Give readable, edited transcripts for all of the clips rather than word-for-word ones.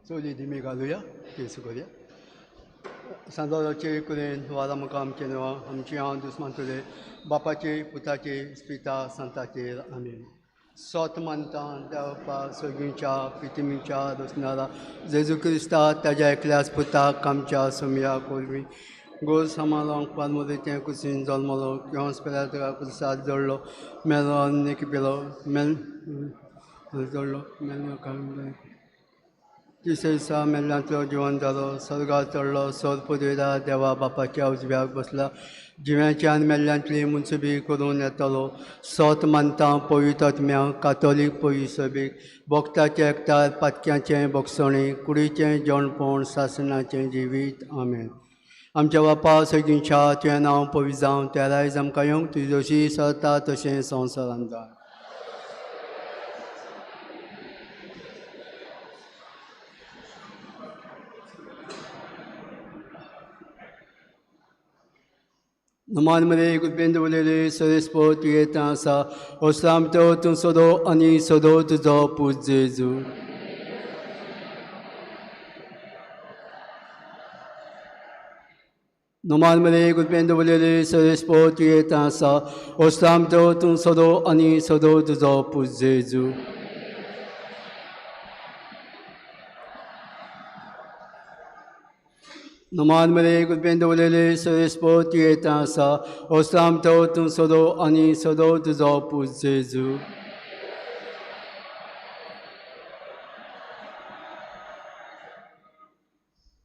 चवली दिमी घालुया केस करुया. सांजोराचे कुरेन वारा म्हाका आमचें नांव आमचें हांव दुस्मान तुले बापाचे पुताचे स्पिता सांताचेर आमेन. सोत मानता देवपा सगळींच्या पितिमीच्या रचणारा जेजू क्रिस्ता ताज्या एकल्याच पुताक आमच्या सोमया कोलवी गोल समालोंक पालमोरेचें कुशीन जल्मलो किंवां पेला कुसाद जोडलो मेलो आनी पिलो मेल जोडलो मेलो तिसरे दिसा मेल्ल्यांतलो जिवन जालो स्वर्गार चडलो सोर पुदयता देवा बापाच्या उजव्याक बसला जिव्याच्या आनी मेल्ल्यांतली मुनसुबी करून येतलो. सोत मानता पवित्र आत्म्या कातोलीक पवित्र सभेक भोक्ताचे एकतार पातक्याचें भोगसणें कुडीचें जेवणपण सासणाचें जिवीत आमेन. आमच्या बापा सगळींच्या तुवें नांव पवित्र जावं त्या रायज आमकां येवंक तुजी जशी सरता तशें संवसारान जावं. नमान मरे कृपेन दवरलेले सरेस्पो तुयें आसा ओस्लाम तो तूं सदो आनी सदो तुजो पूत जेजू. नमान मरे कृपेन दवरलेले सरेस्पो तुयें आसा ओस्लाम तो तूं सदो आनी सदो तुजो पूत जेजू. नमान मरे कृपेन दवरलेले सरेस्पो तुयें आसा ओस्लाम तो तूं सदो आनी सदो तुजो पूत जेजू.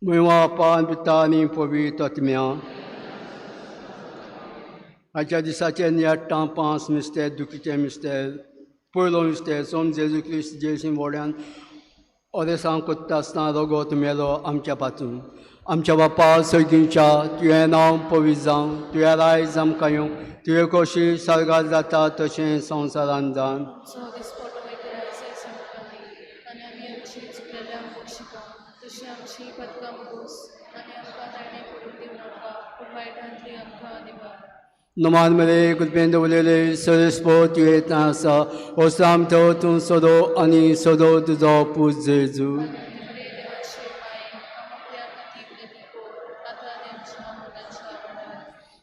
म्हयवा पान पिता आनी पवित्र आत्म्या. आयच्या दिसाचे नियाट्टां पांच मिस्तेर दुखीचे मिस्तेर. पयलो मिस्तेर सोम जेजू क्रिस्त जेसी मोड्यान ओरेसांव कोत्ता आसतना रोगोत मेलो आमच्या पासून. आमच्या बापा सगळींच्या तुवें नांव पवित्र जावं तुवें रायज आमकां येवं तुवें कशी सर्गार जाता तशें संवसारान जावन. नमान मरे कृपेन दवरलेले सरेस्पो तुयें आसा ओस्लाम तो तूं सदो आनी सदो तुजो पूत जेजू.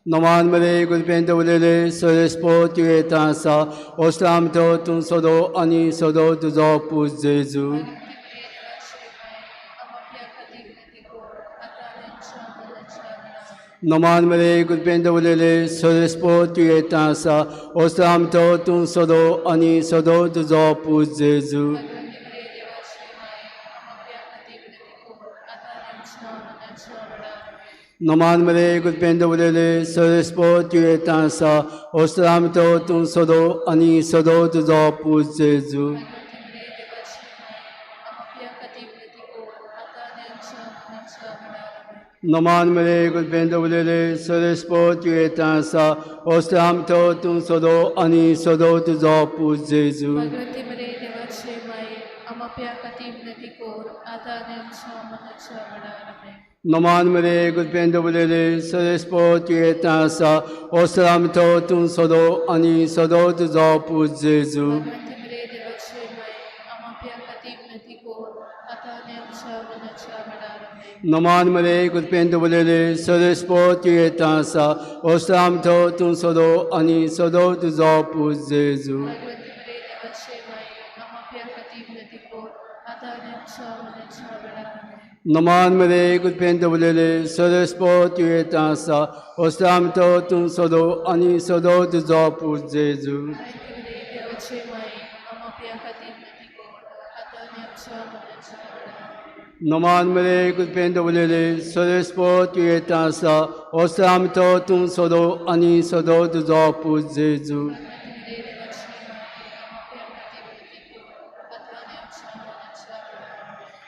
नमान मरे कृपेन दवरलेले सरेस्पो तुयें आसा ओस्लाम तो तूं सदो आनी सदो तुजो पूत जेजू. नमान मरे कृपेन दवरलेले सरेस्पो तुयें आसा ओस्लाम तो तूं सदो आनी सदो तुजो पूत जेजू. नमान मरे कृपेन दवरलेले सरेस्पो तुयें आसा ओस्लाम तो तूं सदो आनी सदो तुजो पूत जेजू. नमान मरे कृपेन दवरलेले सरेस्पो तुयें आसा ओस्लाम तो तूं सदो आनी सदो तुजो पूत जेजू. नमान मरे कृपेन दवरलेले सरेस्पो तुयें आसा ओस्लाम तो तूं सदो आनी सदो तुजो पूत जेजू. नमान मरे कृपेन दवरलेले सरेस्पो तुयें आसा ओस्लाम तो तूं सदो आनी सदो तुजो पूत जेजू. नमान मरे कृपेन दवरलेले सरेस्पो तुयें आसा ओस्लाम तो तूं सदो आनी सदो तुजो पूत जेजू. नमान मरे कृपेन दवरलेले सरेस्पो तुयें आसा ओस्लाम तो तूं सदो आनी सदो तुजो पूत जेजू.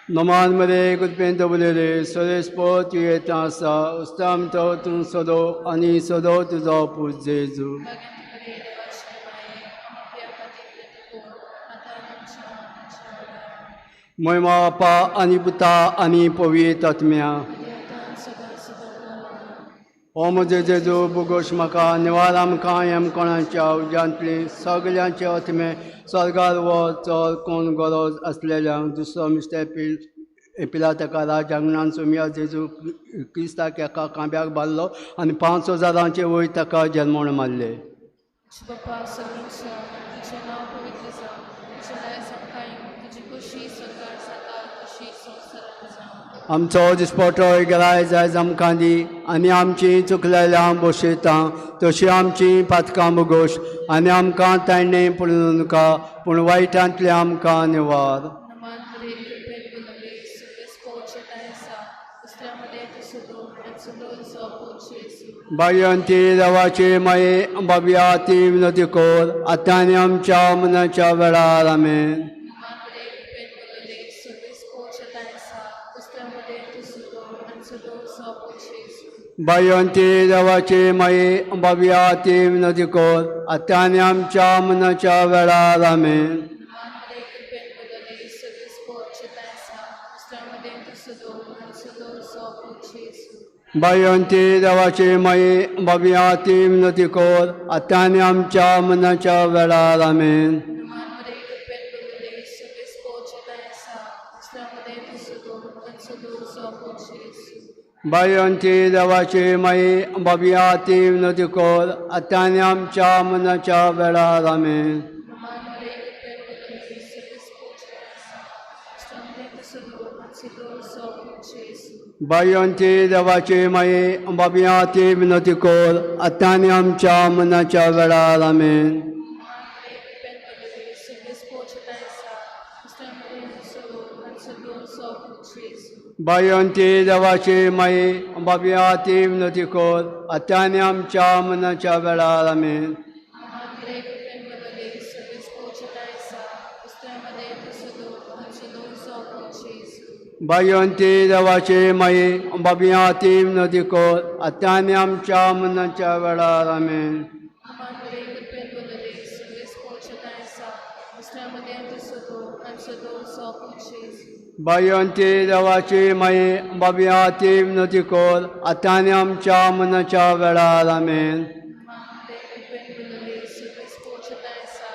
नमान मरे कृपेन दवरलेले सरेस्पो तुयें आसा ओस्लाम तो तूं सदो आनी सदो तुजो पूत जेजू. महिमा बापा आनी पुता आनी पवित्र आत्म्या. ओ म्हजे जेजू बोगोश म्हाका निवार आमकां यमकोणाच्या उज्यांतली सगल्यांचे आत्मे स्वर्गार वच चल कोण गरज आसलेल्यांक दुसरो मिस्तेर पील पिलाताका राजांगणान सोमया जेजू क्रिस्ताक एका खांब्याक बांदलो आनी 5000 वयर ताका जल्मण मारले. बापा सगळ्यांच्या तुजें नांव पवित्र जावं, तुजें राज आमकां येवं, तुजी खोशी सरकार जाता तशी संवसारांत जावं. आमचो दिसपटो गिराय जायज आमकां दी आनी आमची चुकलेल्या बसयता तशी आमची पातकां भोगोश आनी आमकां ताणें पडूं नाका पूण वायटांतलें आमकां निवार. नमान मरे कृपेन बोलले सगळेच पोवचे आसा दुसऱ्या मदें तूं सदो आनी सदो जो पूत जेजू. बायंती देवाची माये बाबया ती विनती कर आतां आनी आमच्या मनाच्या वेळार. आमेन. नमान मरे कृपेन बोलले सगळेच पोवचे आसा दुसऱ्या मदें तूं सदो आनी सदो जो पूत जेजू. बायंती देवाची माये बाबया ती विनती कर आतां आनी आमच्या मनाच्या वेळार. आमेन. नमान मरे कृपेन बोलले सगळेच पोवचे आसा दुसऱ्या मदें तूं सदो आनी सदो जो पूत जेजू. बायंती देवाची माये बाबया ती विनती कर आतां आनी आमच्या मनाच्या वेळार. आमेन. नमान मरे कृपेन बोलले सगळेच पोवचे आसा दुसऱ्या मदें तूं सदो आनी सदो जो पूत जेजू. बायंती देवाची माये बाबया ती विनती कर आतां आनी आमच्या मनाच्या वेळार. आमेन. नमान मरे कृपेन बोलले सगळेच पोवचे आसा दुसऱ्या मदें तूं सदो आनी सदो जो पूत जेजू. बायंती देवाची माये बाबया ती विनती कर आतां आनी आमच्या मनाच्या वेळार. आमेन. नमान मरे कृपेन बोलले सगळेच पोवचे आसा दुसऱ्या मदें तूं सदो आनी सदो जो पूत जेजू. बायंती देवाची माये बाबया ती विनती कर आतां आनी आमच्या मनाच्या वेळार. आमेन. नमान मरे कृपेन बोलले सगळेच पोवचे आसा दुसऱ्या मदें तूं सदो आनी सदो जो पूत जेजू. बायंती देवाची माये बाबया ती विनती कर आतां आनी आमच्या मनाच्या वेळार. आमेन. नमान मरे कृपेन बोलले सगळेच पोवचे आसा दुसऱ्या मदें तूं सदो आनी सदो जो पूत जेजू. बायंती देवाची माये बाबया ती विनती कर आतां आनी आमच्या मनाच्या वेळार. आमेन. नमान मरे कृपेन बोलले सगळेच पोवचे आसा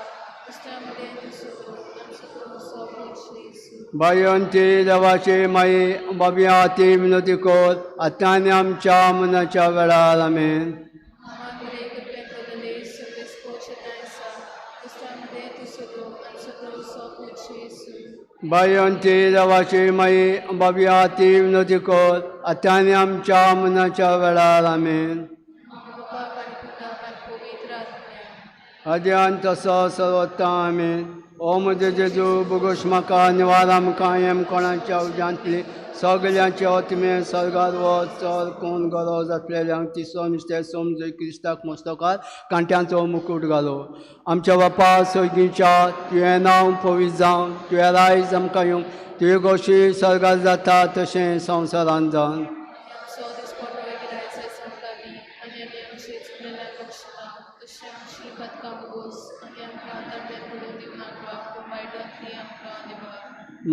दुसऱ्या मदें तूं सदो आनी सदो जो पूत जेजू. बायंती देवाची माये बाबया ती विनती कर आतां आनी आमच्या मनाच्या वेळार. आमेन. नमान मरे कृपेन बोलले सगळेच पोवचे आसा दुसऱ्या मदें तूं सदो आनी सदो जो पूत जेजू. बायंती देवाची माये बाबया ती विनती कर आतां आनी आमच्या मनाच्या वेळार. आमेन. बापाक आनी पुताक आनी पवित्र आत्म्याक. आद्यान तसो सर्वोत्तम. आमेन. ओ म्हजे जेजू बोगोश म्हाका निवार आमकां एम कोणाच्या उज्यांतली सगल्यांचे ओतमे सर्गार वच चल कोण गरज आसलेल्यांक तिसो नुस्तें समजून क्रिस्ताक मस्तकार कांट्यांचो मुकूट घालो. आमच्या बापा सर्गीच्या तुवें नांव पवित्र जावं, तुवें रायज आमकां येवं, तुवें गोशी सर्गार जाता तशें संवसारान जावन. आमचो दिसपटो गिरायचो आमकां दी आनी आमी आमचे चुकलेल्या बक्षिता तशें आमची पदकां बोगोस आनी आमकां तांड्यार पडून दिवं नाका पूण वायटांतली आमकां निवार.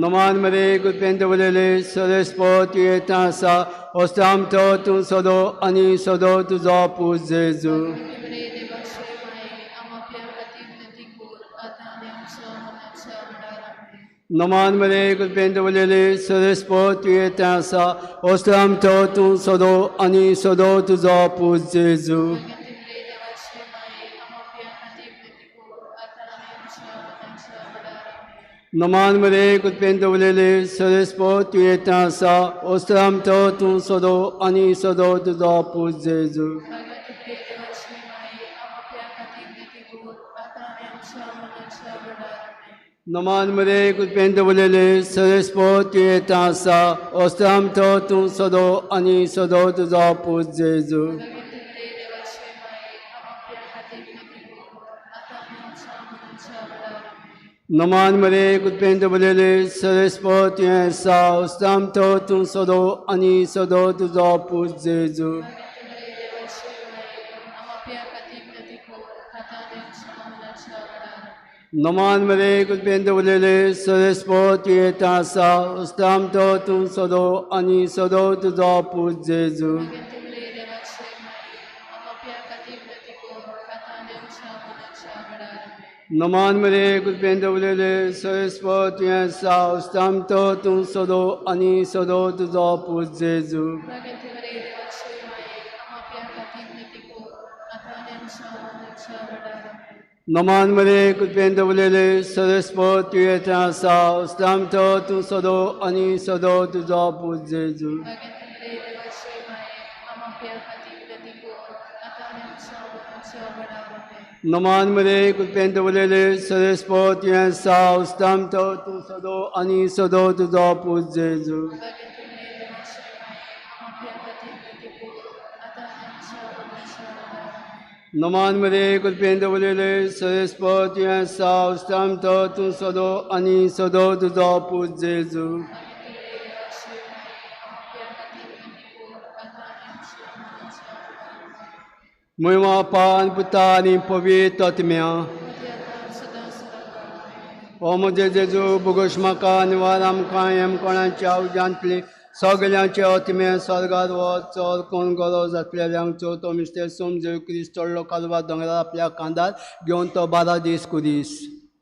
नमान मरे कृपेंत उलयले सरेस्पत तुवें आसा ओस्तामतो तूं सदो आनी सदो तुजो पूत जेजू. मरे देवाचे माये आमच्या खातीर विनंती कर आतां आनी आमच्या मरणाच्या वेळार. आमेन. नमान मरे कृपेंत उलयले सरेस्पत तुवें आसा ओस्तामतो तूं सदो आनी सदो तुजो पूत जेजू. मरे देवाचे माये आमच्या खातीर विनंती कर आतां आनी आमच्या मरणाच्या वेळार. आमेन. नमान मरे कृपेंत उलयले सरेस्पत तुवें आसा ओस्तामतो तूं सदो आनी सदो तुजो पूत जेजू. भाग्यवती देवाची माये आमच्या खातीर विनंती कर आतां आनी आमच्या मरणाच्या वेळार. आमेन. नमान मरे कृपेंत उलयले सरेस्पत तुवें आसा ओस्तामतो तूं सदो आनी सदो तुजो पूत जेजू. भाग्यवती देवाची माये आमच्या खातीर विनंती कर आतां आनी आमच्या मरणाच्या वेळार. आमेन. नमान मरे कृपेंत उलयले सरेस्पत तुवें आसा ओस्तामतो तूं सदो आनी सदो तुजो पूत जेजू. भाग्यवती देवाची माये आमच्या खातीर विनंती कर आतां आनी आमच्या मरणाच्या वेळार. आमेन. नमान मरे कृपेंत उलयले सरेस्पत तुवें आसा ओस्तामतो तूं सदो आनी सदो तुजो पूत जेजू. भाग्यवती देवाची माये आमच्या खातीर विनंती कर आतां आनी आमच्या मरणाच्या वेळार. आमेन. नमान मरे कृपेन दवरलेले सरस्वत तुवें साव तो तूं सदो आनी सदो तुजो पूत जेजू. भाग्यवंती मरिये देवाची माये, आम्हा पाप्यां खातीर विनंती कर, आतां आनी आमच्या मरणाच्या वेळार. आमेन. नमान मरे कृपेन दवरलेले सरस्वत तुवें आसा तो तूं सदो आनी सदो तुजो पूत जेजू. भाग्यवंती मरिये देवाची माये, आम्हा पाप्यां खातीर विनंती कर, आतां आनी आमच्या मरणाच्या वेळार. आमेन. नमान मरे कृपेन दवरलेले सरस्वत तुवें साव तो तूं सदो आनी सदो तुजो पूत जेजू. भाग्यवंती मरिये देवाची माये, आम्हा पाप्यां खातीर विनंती कर, आतां आनी आमच्या मरणाच्या वेळार. आमेन. नमान मरे कृपेन दवरलेले सरस्वत तुवें साव तो तूं सदो आनी सदो तुजो पूत जेजू. भाग्यवंती मरिये देवाची माये, आम्हा पाप्यां खातीर विनंती कर, आतां आनी आमच्या मरणाच्या वेळार. आमेन. म्हयमा पान पुता आनी पवित्र आत्म्या. आदी आतां सदां सदां. आमेन. ओ म्हजे जेजू बोगोश म्हाका निवार आमकां एम कोणाच्या उज्यांतली सगल्यांचे आत्मे स्वर्गार वच चड कोण गरज आसलेल्यांक चवथो मिस्तेर सोम जेजू क्रिस्त चडलो कालवा दोंगरार आपल्या कांदार घेवन तो 12 दीस कुरीस.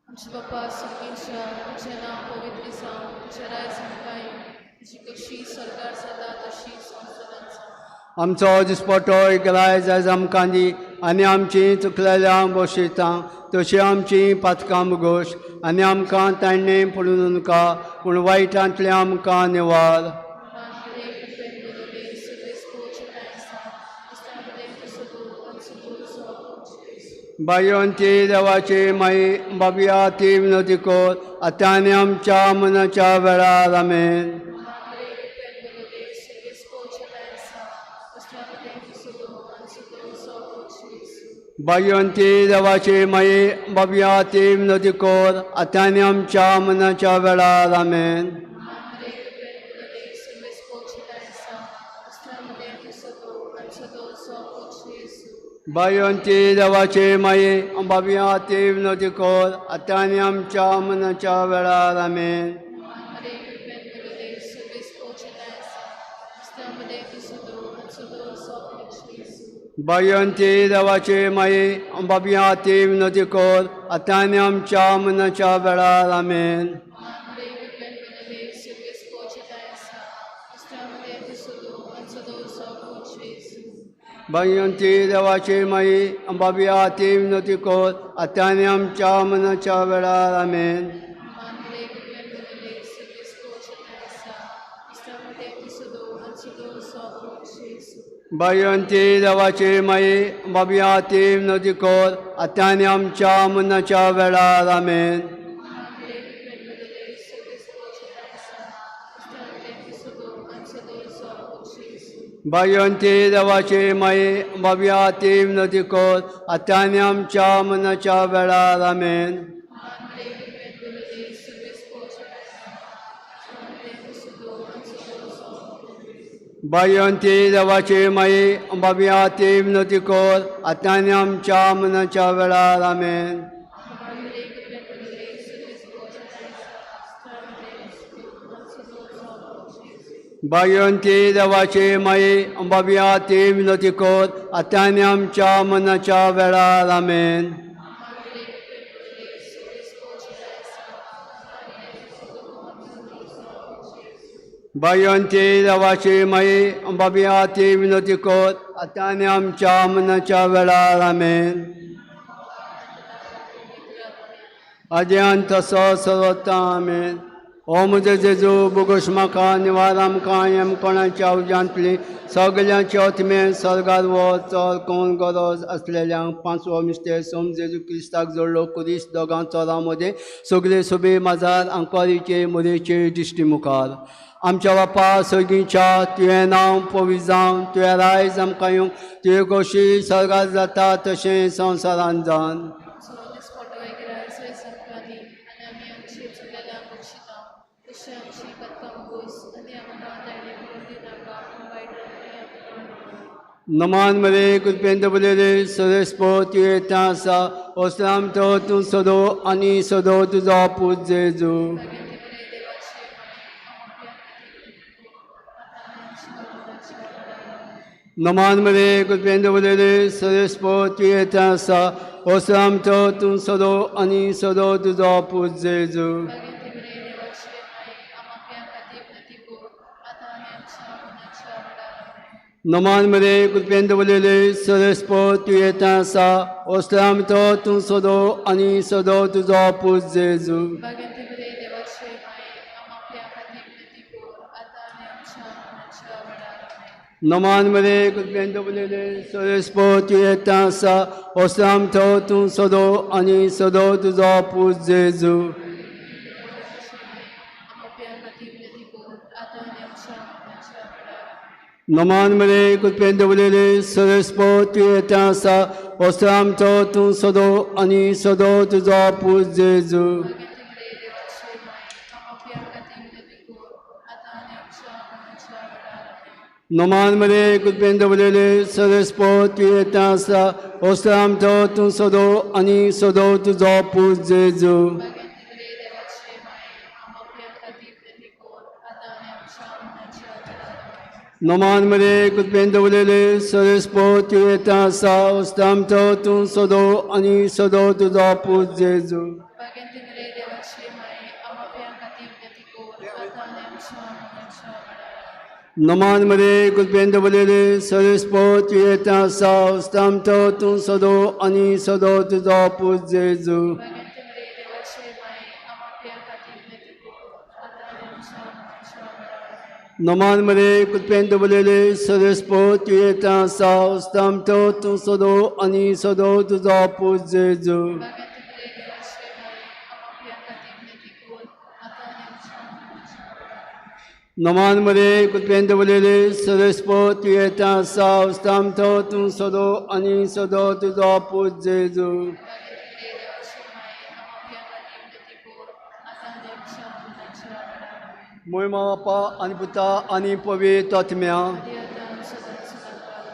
आमच्या बापा स्वर्गीच्या, तुजें नांव पवित्र जावं, तुजें राज आमकां येवं, तुजी कशी स्वर्गार जाता तशी संवसारांत जावं. आमचो दिसपटो एकलाय आयज आमकां दी आनी आमची चुकलेल्या बसयता तशी आमची पातकां गोश आनी आमकां ताणें पडून नाका पूण वायटांतलें आमकां निवार. मान मरिये कृपेन भरलेले, सर्वेस्पर आसा, क्रिस्तांमध्ये तूं सदो आनी सदो तुजो पूत जेजू. बायंती देवाची माई बाबया ती विनोदी कर आतां आनी आमच्या मनाच्या वेळार. आमेन. मान मरिये कृपेन भरलेले, सर्वेस्पर आसा, क्रिस्तांमध्ये तूं सदो आनी सदो तुजो पूत जेजू. बायंती देवाची माई बाबया ती विनोदी कर आतां आनी आमच्या मनाच्या वेळार. आमेन. मान मरिये कृपेन भरलेले, सर्वेस्पर आसा, क्रिस्तांमध्ये तूं सदो आनी सदो तुजो पूत जेजू. बायंती देवाची माई बाबया ती विनोदी कर आतां आनी आमच्या मनाच्या वेळार. आमेन. मान मरिये कृपेन भरलेले, सर्वेस्पर आसा, क्रिस्तांमध्ये तूं सदो आनी सदो तुजो पूत जेजू. बायंती देवाची माई बाबया ती विनोदी कर आतां आनी आमच्या मनाच्या वेळार. आमेन. मान मरिये कृपेन भरलेले, सर्वेस्पर आसा, क्रिस्तांमध्ये तूं सदो आनी सदो तुजो पूत जेजू. बायंती देवाची माई बाबया ती विनोदी कर आतां आनी आमच्या मनाच्या वेळार. आमेन. मान मरिये कृपेन भरलेले, सर्वेस्पर आसा, क्रिस्तांमध्ये तूं सदो आनी सदो तुजो पूत जेजू. बायंती देवाची माई बाबया ती विनोदी कर आतां आनी आमच्या मनाच्या वेळार. आमेन. मान मरिये कृपेन भरलेले, सर्वेस्पर आसा, क्रिस्तांमध्ये तूं सदो आनी सदो तुजो पूत जेजू. बायंती देवाची माई बाबया ती विनोदी कर आतां आनी आमच्या मनाच्या वेळार. आमेन. मान मरिये कृपेन भरलेले, सर्वेस्पर आसा, क्रिस्तांमध्ये तूं सदो आनी सदो तुजो पूत जेजू. बायंती देवाची माई बाबया ती विनोदी कर आतां आनी आमच्या मनाच्या वेळार. आमेन. मान मरिये कृपेन भरलेले, सर्वेस्पर आसा, क्रिस्तांमध्ये तूं सदो आनी सदो तुजो पूत जेजू. बायंती देवाची माई बाबया ती विनोदी कर आतां आनी आमच्या मनाच्या वेळार. आमेन. मान मरिये कृपेन भरलेले, सर्वेस्पर आसा, क्रिस्तांमध्ये तूं सदो आनी सदो तुजो पूत जेजू. बायंती देवाची माई बाबया ती विनोदी कर आतां आनी आमच्या मनाच्या वेळार. आमेन. आद्यान तसो सर्वता. आमेन. ओ म्हजे जेजू बोगोश म्हाका निवार आमकां एम कोणाच्या उज्यांतली सगल्यांचे आत्मे स्वर्गार वच चड कोण गरज आसलेल्यांक. पांचवो मिस्तेर सोम जेजू क्रिस्ताक जोडलो कुरीस दोगां चोरां मदें सगळे सोबे माजार आंकवारीचे मोरेचे दिश्टी मुखार. आमच्या बापा सगळींच्या, तुवें नांव पवित्र जावं, तुवें रायज आमकां येवंक, तुवें कशी स्वर्गार जाता तशें संवसारान जावन. आमचो दिसपटो गिरायचो आमकां दी आनी आमी आमची चुकलेल्या बक्षिता तशें आमची पातकां बोस आनी आमकां ताणें पडून दिनाका पूण वायटांतली आमकां निवार. नमान मरे कृपेन दवरलेले सरस्पत तुवें त्या आसा ओसलाम तो तूं सदो आनी सदो तुजो पूत जेजू. भाग्यवंती मरिये देवाची माये, आम्हा पाप्यां खातीर विनंती कर, आतां आनी आमच्या मरणाच्या वेळार. आमेन. नमान मरे कृपेंद उलयले सरस्पत येता आसा ओसरामचो तूं सदो आनी सदो तुजो पूत जेजू. भाग्यवंती मरिये देवाची माये, आम्हा पाप्यां खातीर विनंती कर, आतां आनी आमच्या मरणाच्या वेळार. आमेन. नमान मरे कृपेंद उलयले सरस्पत येता आसा ओसरामचो तूं सदो आनी सदो तुजो पूत जेजू. भाग्यवंती मरिये देवाची माये, आम्हा पाप्यां खातीर विनंती कर, आतां आनी आमच्या मरणाच्या वेळार. आमेन. नमान मरे कृपेंद उलयले सरस्पत येता आसा ओसरामचो तूं सदो आनी सदो तुजो पूत जेजू. देवाची माये, आम्हा पाप्यां खातीर विनंती कर, आतां आनी आमच्या मरणाच्या वेळार. आमेन. नमान मरे कृपेंद उलयले सरस्पत येता आसा ओसरामचो तूं सदो आनी सदो तुजो पूत जेजू. भाग्यवंती मरिये देवाची माये, आम्हा पाप्यां खातीर विनंती कर, आतां आनी आमच्या मरणाच्या वेळार. आमेन. नमान मरे कृपेंद उलयले सरस्पत येता आसा ओसरामचो तूं सदो आनी सदो तुजो पूत जेजू. भाग्यवंती मरिये देवाची माये, आम्हा पाप्यां खातीर विनंती कर, आतां आनी आमच्या मरणाच्या वेळार. आमेन. नमान मरे कृपेंद उलयले सरस्पत येता आसा ओसरामचो तूं सदो आनी सदो तुजो पूत जेजू. भाग्यवंती मरिये देवाची माये, आम्हा पाप्यां खातीर विनंती कर, आतां आनी आमच्या मरणाच्या वेळार. आमेन. नमान मरे कृपेंद उलयले सरस्पत येता आसा ओसरामचो तूं सदो आनी सदो तुजो पूत जेजू. भाग्यवंती मरिये देवाची माये, आम्हा पाप्यां खातीर विनंती कर, आतां आनी आमच्या मरणाच्या वेळार. आमेन. नमान मरे कृपेंद उलयले सरस्पत येता आसा ओसरामचो तूं सदो आनी सदो तुजो पूत जेजू. भाग्यवंती मरिये देवाची माये, आम्हा पाप्यां खातीर विनंती कर, आतां आनी आमच्या मरणाच्या वेळार. आमेन. नमान मरे कृपेंद उलयले सरस्पत येता आसा ओसरामचो तूं सदो आनी सदो तुजो पूत जेजू. भाग्यवंती मरिये देवाची माये, आम्हा पाप्यां खातीर विनंती कर, आतां आनी आमच्या मरणाच्या वेळार. आमेन. मोय बापा आनी पुता आनी पवित्र आत्म्या. आदी आतां सदां सदां काळ.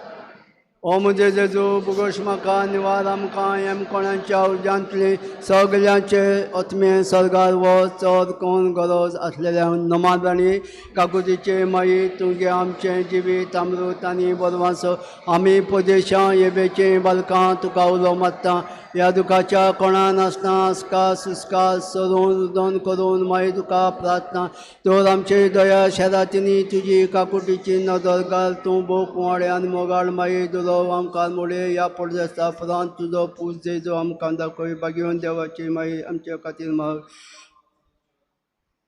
ओ म्हजे जेजू बुगोश म्हाका निवार आमकां एम कोणाच्या उज्यांतली सगल्यांचे आत्मे सर्गार वच चड कोण गरज आसलेल्या नमाजणी काकुतीचे माई तुगे आमचें जिवीत अमृत आनी बरवासो आमी प्रदेशां येबेचे बालकां तुका उलो मारता ह्या दुखाच्या कोणा नासना आसका सुस्का सरून रुदन करून माई तुका प्रार्थना तर आमचे दया शेरातिनी तुजी काकुटीची नदर घाल तूं भोव कुंवाळे आनी मोगाळ माई दुलो आमकां मोडे ह्या पडदेसा उपरांत तुजो पूत जेजो आमकां दाखय बागेवन देवाची माई आमचे खातीर माग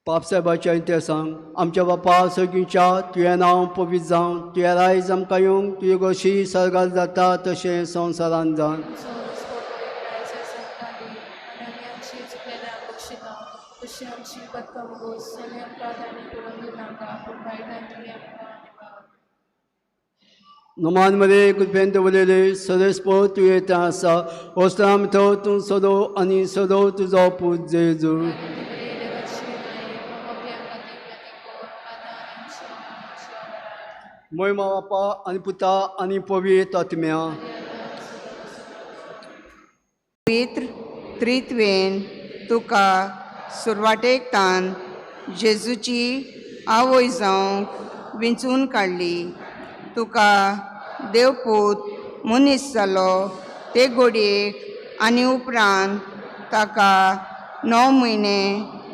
पापसाहेबाचें तें सांग आमच्या बापा सगळींच्या तुवें नांव पवित्र जावं तुवें रायज आमकां येवंक तुजी गोशी सर्गार जाता तशें संवसारान जावन. आमचो दिसपट्टो एकदांचे सांगता दी आनी आमी आमची चुकलेल्या बक्षिता तशी आमची पदकां बोस आनी आमकां तांणी पडून दिवनाका पूण वायटांतली आमकां निवार. नमान मरे कृपेंत उलयले सरस्पत तुवें आसा ओसराम थो तूं सदो आनी सदो तुजो पूत जेजू. भाग्यवंती मरिये देवाची माये, आम्हा पाप्यां खातीर विनंती कर, आतां आनी आमच्या मरणाच्या वेळार. आमेन. मोय बापा आनी पुता आनी पवित्र आत्म्या. आदी आतां सदां सदां काळ. पवित्र त्रित्वेन तुका सुरवाटेक तान जेजूची आवय जावंक विंचून काडली. तुका देवपूत मनीस जालो ते घडयेक आनी उपरांत ताका 9 म्हयने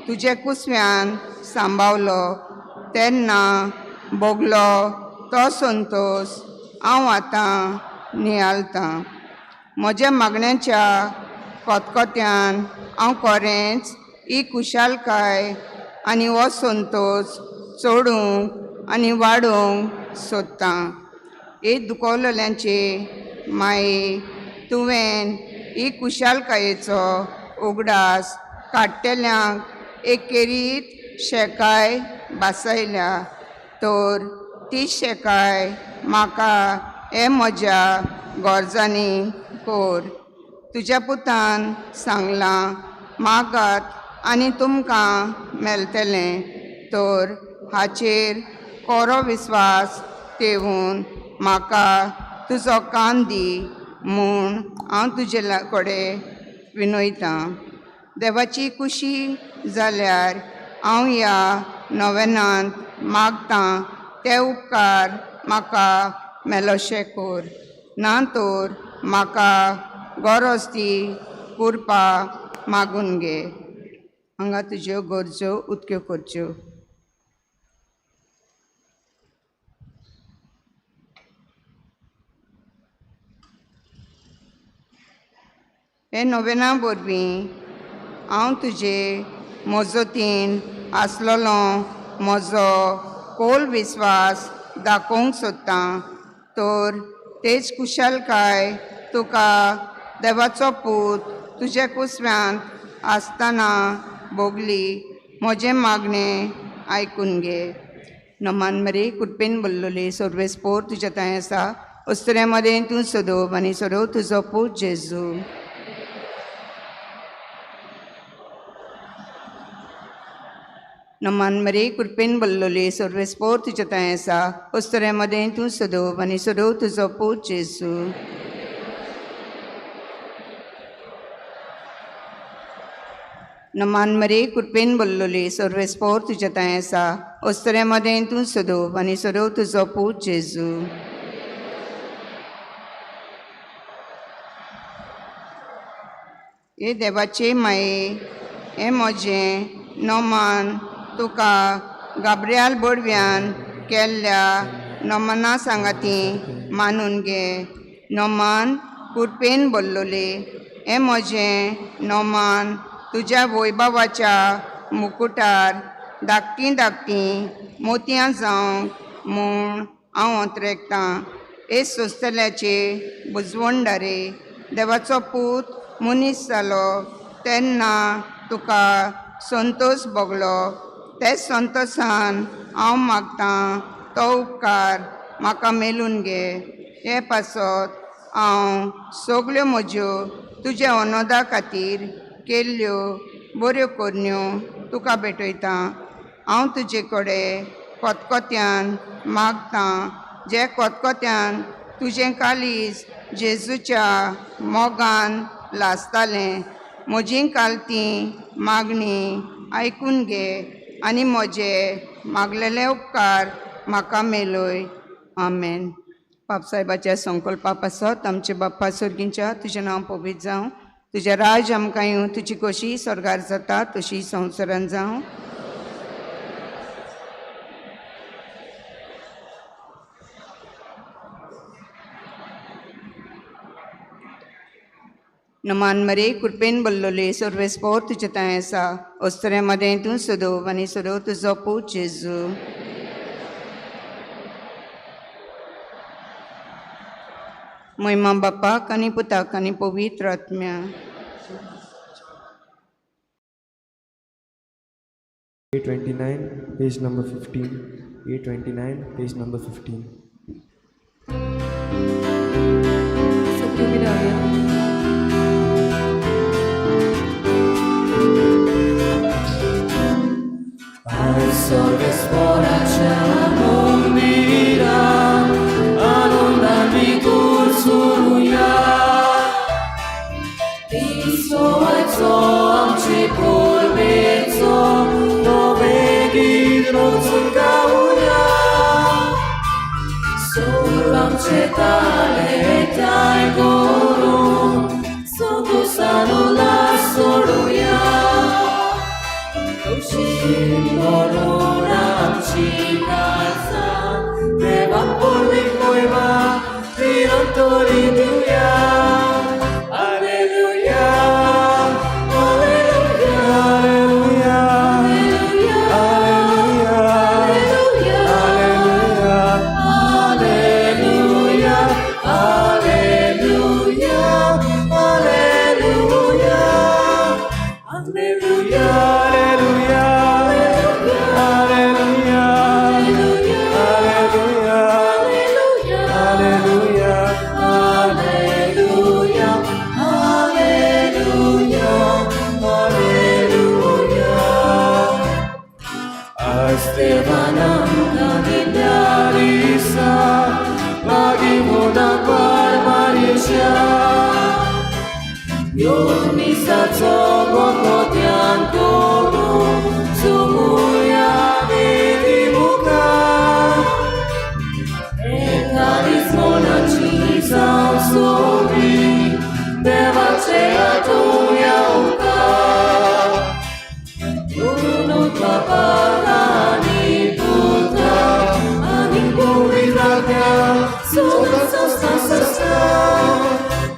तुजे कुसव्यान सांबावलो तेन्ना भोगलो तो संतोश हांव आतां नियाळतां. म्हज्या मागण्याच्या खतखत्यान हांव खरेंच ही खुशालकाय आनी हो संतोश चडूंक आनी वाडोवंक सोदतां. हे दुखवलेल्यांचे माये, तुवें ही खुशालकायेचो उगडास काडटल्यांक एक खेरीत शेकाय भासयल्या तर ती शेकाय म्हाका हे म्हज्या गरजांनी कर. तुज्या पुतान सांगलां मागात आनी तुमकां मेळटलें तर हाचेर कोरो विस्वास ठेवून म्हाका तुजो कान दी म्हूण हांव तुजे कडेन विनयतां. देवाची खुशी जाल्यार हांव ह्या नवेनांत मागतां ते उपकार म्हाका मेलोशें कोर, ना तर म्हाका गरज ती कुरपा मागून घे. हांगा तुज्यो गरजो उदक्यो करच्यो. हे नोवेना वरवीं हांव तुजे मजतीन आसलेलो म्हजो खोल विस्वास दाखोवंक सोदतां, तर तेच कुशलकाय तुका देवाचो पूत तुज्या कुसव्यांत आसतना भोगली म्हजें मागणें आयकून घे. नमान मरे कुटपेन बोल्लोली सर्वेस्पोर तुज्या थंय आसा, अस्तुऱ्यां मदें तूं सदोव आनी सदोव तुजो पूत जेजू. नमान मरे कृपेन बोल्लोली सर्वेस्पोर तुज्या थंय आसा, अस्तुऱ्यां मदें तूं सदोव आनी सदोव तुजो पूत जेजू. नमान मरे कृपेन बोल्लोली सर्वेस्पोर तुज्या थंय आसा, अस्तुऱ्यां मदें तूं सदोव आनी सदोव तुजो पूत जेजू. हे देवाचे माये, हें म्हजें नमान तुका गाब्रियाल बोडव्यान केल्ल्या नमना सांगाती मानून घे. नमान कुरपेन बोल्लोले, हें म्हजें नमान तुज्या वैभवाच्या मुकुटार धाकटीं धाकटीं मोतयां जावंक म्हूण हांव अंतरेकतां. हे सोंसतल्याचे बुजवणदारे, देवाचो पूत मनीस जालो तेन्ना तुका संतोश भोगलो, ते संतोशान हांव मागतां तो उपकार म्हाका मेलून घे. हे पासत हांव सगल्यो म्हज्यो तुज्या अनोदा खातीर केल्ल्यो बऱ्यो करण्यो तुका भेटयतां. हांव तुजे कडेन कोतकोत्यान मागतां, जे कोतकोत्यान तुजें कालीज जेजूच्या मोगान लासतालें, म्हजी कालती मागणी आयकून घे आनी म्हजे मागलेले उपकार म्हाका मेलय. आमेन. बापसाहेबाच्या संकल्पा पासत आमचे बाप्पा सर्गींच्या तुजें नांव पवित्र जावं, तुजें राज आमकां येवं, तुजी कशी स्वर्गार जाता तशी संवसारान जावं. नमान मरे कृपेन बोल्लोले सर्वेस्पोर तुजे थंय आसा, अस्तुऱ्यां मदें तूं सदोव आनी सदोव तुजो पूत जेजू. महिमा बापाक आनी पुताक आनी पवित्र आत्म्याक. 829, page number 15. 829, page number 15.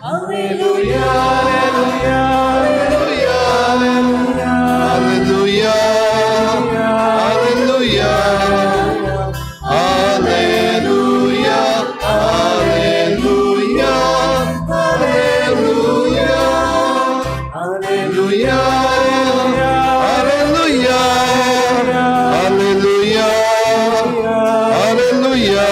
Alleluia, Alleluia, Alleluia, Alleluia, Alleluia, Alleluia, Alleluia, Alleluia, Alleluia, Alleluia, Alleluia, Alleluia.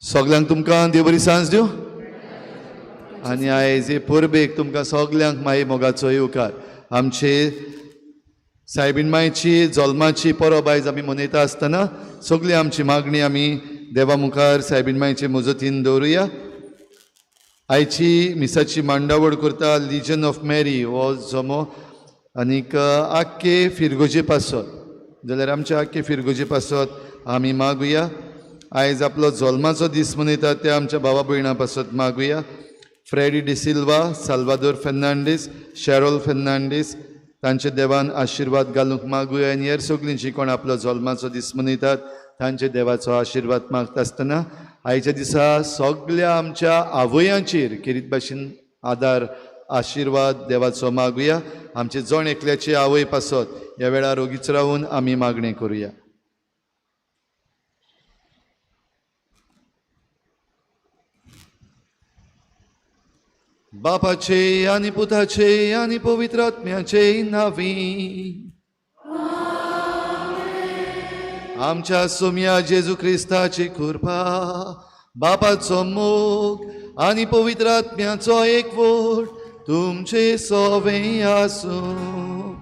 सगल्यांक तुमकां देव बरी सांज दिवं आनी आयज हे परबेक तुमकां सगल्यांक माई मोगाचो येवकार. आमचे सायबीण मायची जल्माची परब आयज आमी मनयता आसतना सगळी आमची मागणी आमी देवा मुखार सायबीण मायचे मजतीन दवरुया. आयची मिसाची मांडावळ करता लिजन ऑफ मॅरी हो जमो आनीक आख्खे फिरगोजे पासत जाल्यार आमच्या आख्खे फिरगोजे पासत आमी मागुया. आयज आपलो जल्माचो दीस मनयता त्या आमच्या भावा भयणां पासत मागुया. फ्रेडी डिसिल्वा, साल्वादोर फेर्नांडीस, शेरोल फेर्नांडीस तांचे देवान आशिर्वाद घालूंक मागुया. आनी हेर सगळीं जीं कोण आपलो जल्माचो दीस मनयतात तांचे देवाचो आशिर्वाद मागता आसतना आयच्या दिसा सगल्या आमच्या आवयांचेर खेरीत भाशेन आदार आशिर्वाद देवाचो मागुया. आमचे जण एकल्याची आवय पासत ह्या वेळार ओगीच रावून आमी मागणें करुया. बापाचे आनी पुताचे आनी पवित्र आत्म्याचे नांवी आमच्या सोम्या जेजू क्रिस्ताची कृपा, बापाचो मोग आनी पवित्र आत्म्याचो एकवट तुमचे सोवे आसूं.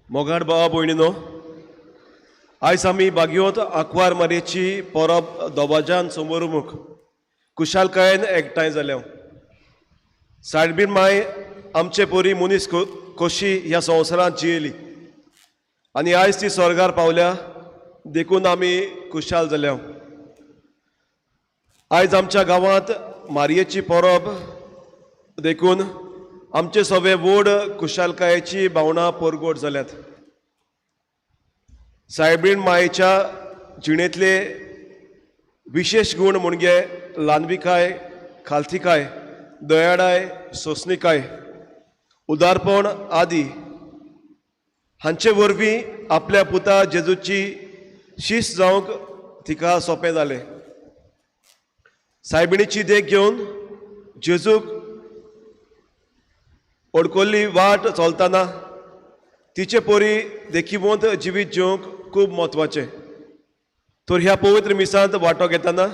मोगाड भावा भयणीनो, आयज आमी बागियोत आंकवार मारयेची परब दबाज्यान समोरमुख कुशालकायेन एकठांय जाल्या. सायबीण माय आमचे परी मनीस कशी ह्या संवसारांत जियेली आनी आयज ती स्वर्गार पावल्या देखून आमी खुशाल जाल्या. आयज आमच्या गांवांत मारयेची परब देखून आमचे सगळे व्हड खुशालकायेची भावनां परगट जाल्यात. सायबीण मायेच्या जिणेंतले विशेश गूण म्हणजे ल्हानविकाय, खालतीकाय, दयाळाय, सोंसणीकाय, उदारपण आदी हांचे वरवीं आपल्या पुता जेजूची शीस जावंक तिका सोंपें जालें. सायबिणीची देख घेवन जेजूक अडकल्ली वाट चलतना तिचे परी देखीवंत जिवीत जिवंक खूब म्हत्वाचें. तर ह्या पवित्र मिसांत वांटो घेतना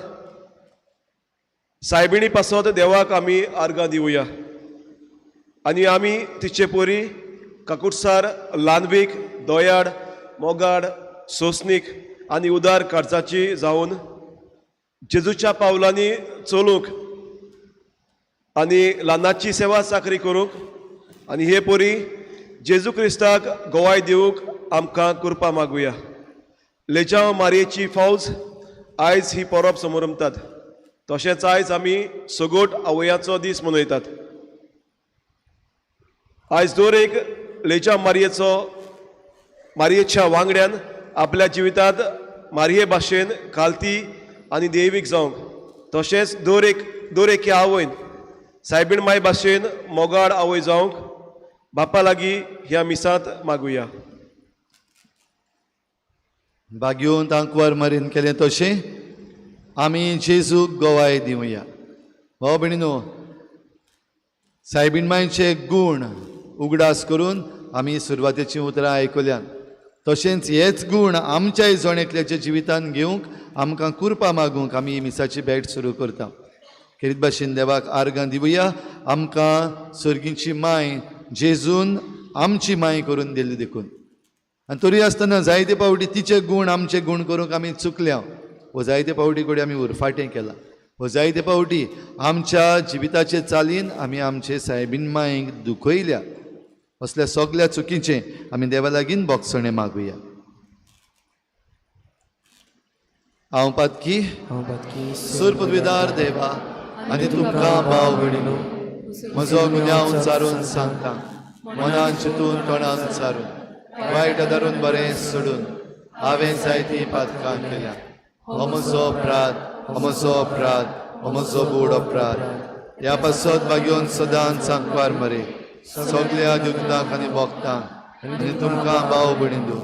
सायबिणी पासत देवाक आमी आर्गां दिवया आनी आमी तिचे परी काकुटसार, ल्हानवीक, दयाळ, मोगाड, सोंसणीक आनी उदार काळजाची जावन जेजूच्या पावलांनी चलूंक आनी ल्हानाची सेवा चाकरी करूंक आनी हे परी जेजू क्रिस्ताक गवाय दिवंक आमकां कृपा मागुया. लेजांव मारयेची फौज आयज ही परब समरमतात. तशेंच आयज आमी सगोट आवयाचो दीस मनयतात. आयज दर एक लेजांव मारयेचो मारयेच्या वांगड्यान आपल्या जिवितांत मारये भाशेन खालती आनी देवीक जावंक तशेंच दर एके आवयन सायबीण माय भाशेन मोगाळ आवय जावंक बापा लागीं ह्या मिसांत मागुया. बागयोन आंकवार मारीन केलें तशें आमी जेजूक गवाय दिवया. भाव भयणीनो, सायबीण मायचे गूण उगडास करून आमी सुरवातेचीं उतरां आयकल्यात. तशेंच हेच गूण आमच्याय जण एकल्याच्या जिवितांत घेवंक आमकां कुरपा मागूंक आमी मिसाची भेट सुरू करता. खेरीत भाशेन देवाक आर्गां दिवया. आमकां सर्गीची माय जेजून आमची माय करून दिली देखून आनी तरी आसतना जायते फावटी तिचे गूण आमचे गूण करूंक आमी चुकल्या वो जायते फावटी कडेन आमी उरफाटें केलां. हो जायते फावटी आमच्या जिविताचे चालीन आमी आमचे सायबीन मायेक दुखयल्या. असल्या सगल्या चुकीचें आमी देवा लागीं बोगसणें मागुया. हांव पातकी हांव पातकी सूर पदवीदार देवा आनी तुमकां भाव भयणीनो म्हजो गुन्यांव चारून सांगता, मनान चिंतून तोंडान चारून वायट आदारून बरें सोडून हांवें जायतीं पातकां केल्या. हो म्हजो अपराध, हो म्हजो अपराध, हो म्हजो बूड अपराध. ह्या पासत बागेवन सदांच सांकवार मरे सगल्या दुखदांक आनी भोगतांक आनी तुमकां भाव भयणीनो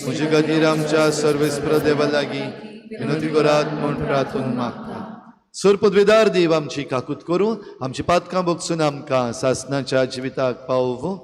म्हजे खातीर आमच्या सर्वेस्पर देवा लागीं विनंती करात म्हूण प्रार्थून मागता. सूर पदवीदार देव आमची काकूत करूं, आमची पातकां भोगसून आमकां सासणाच्या जिविताक पावोवं.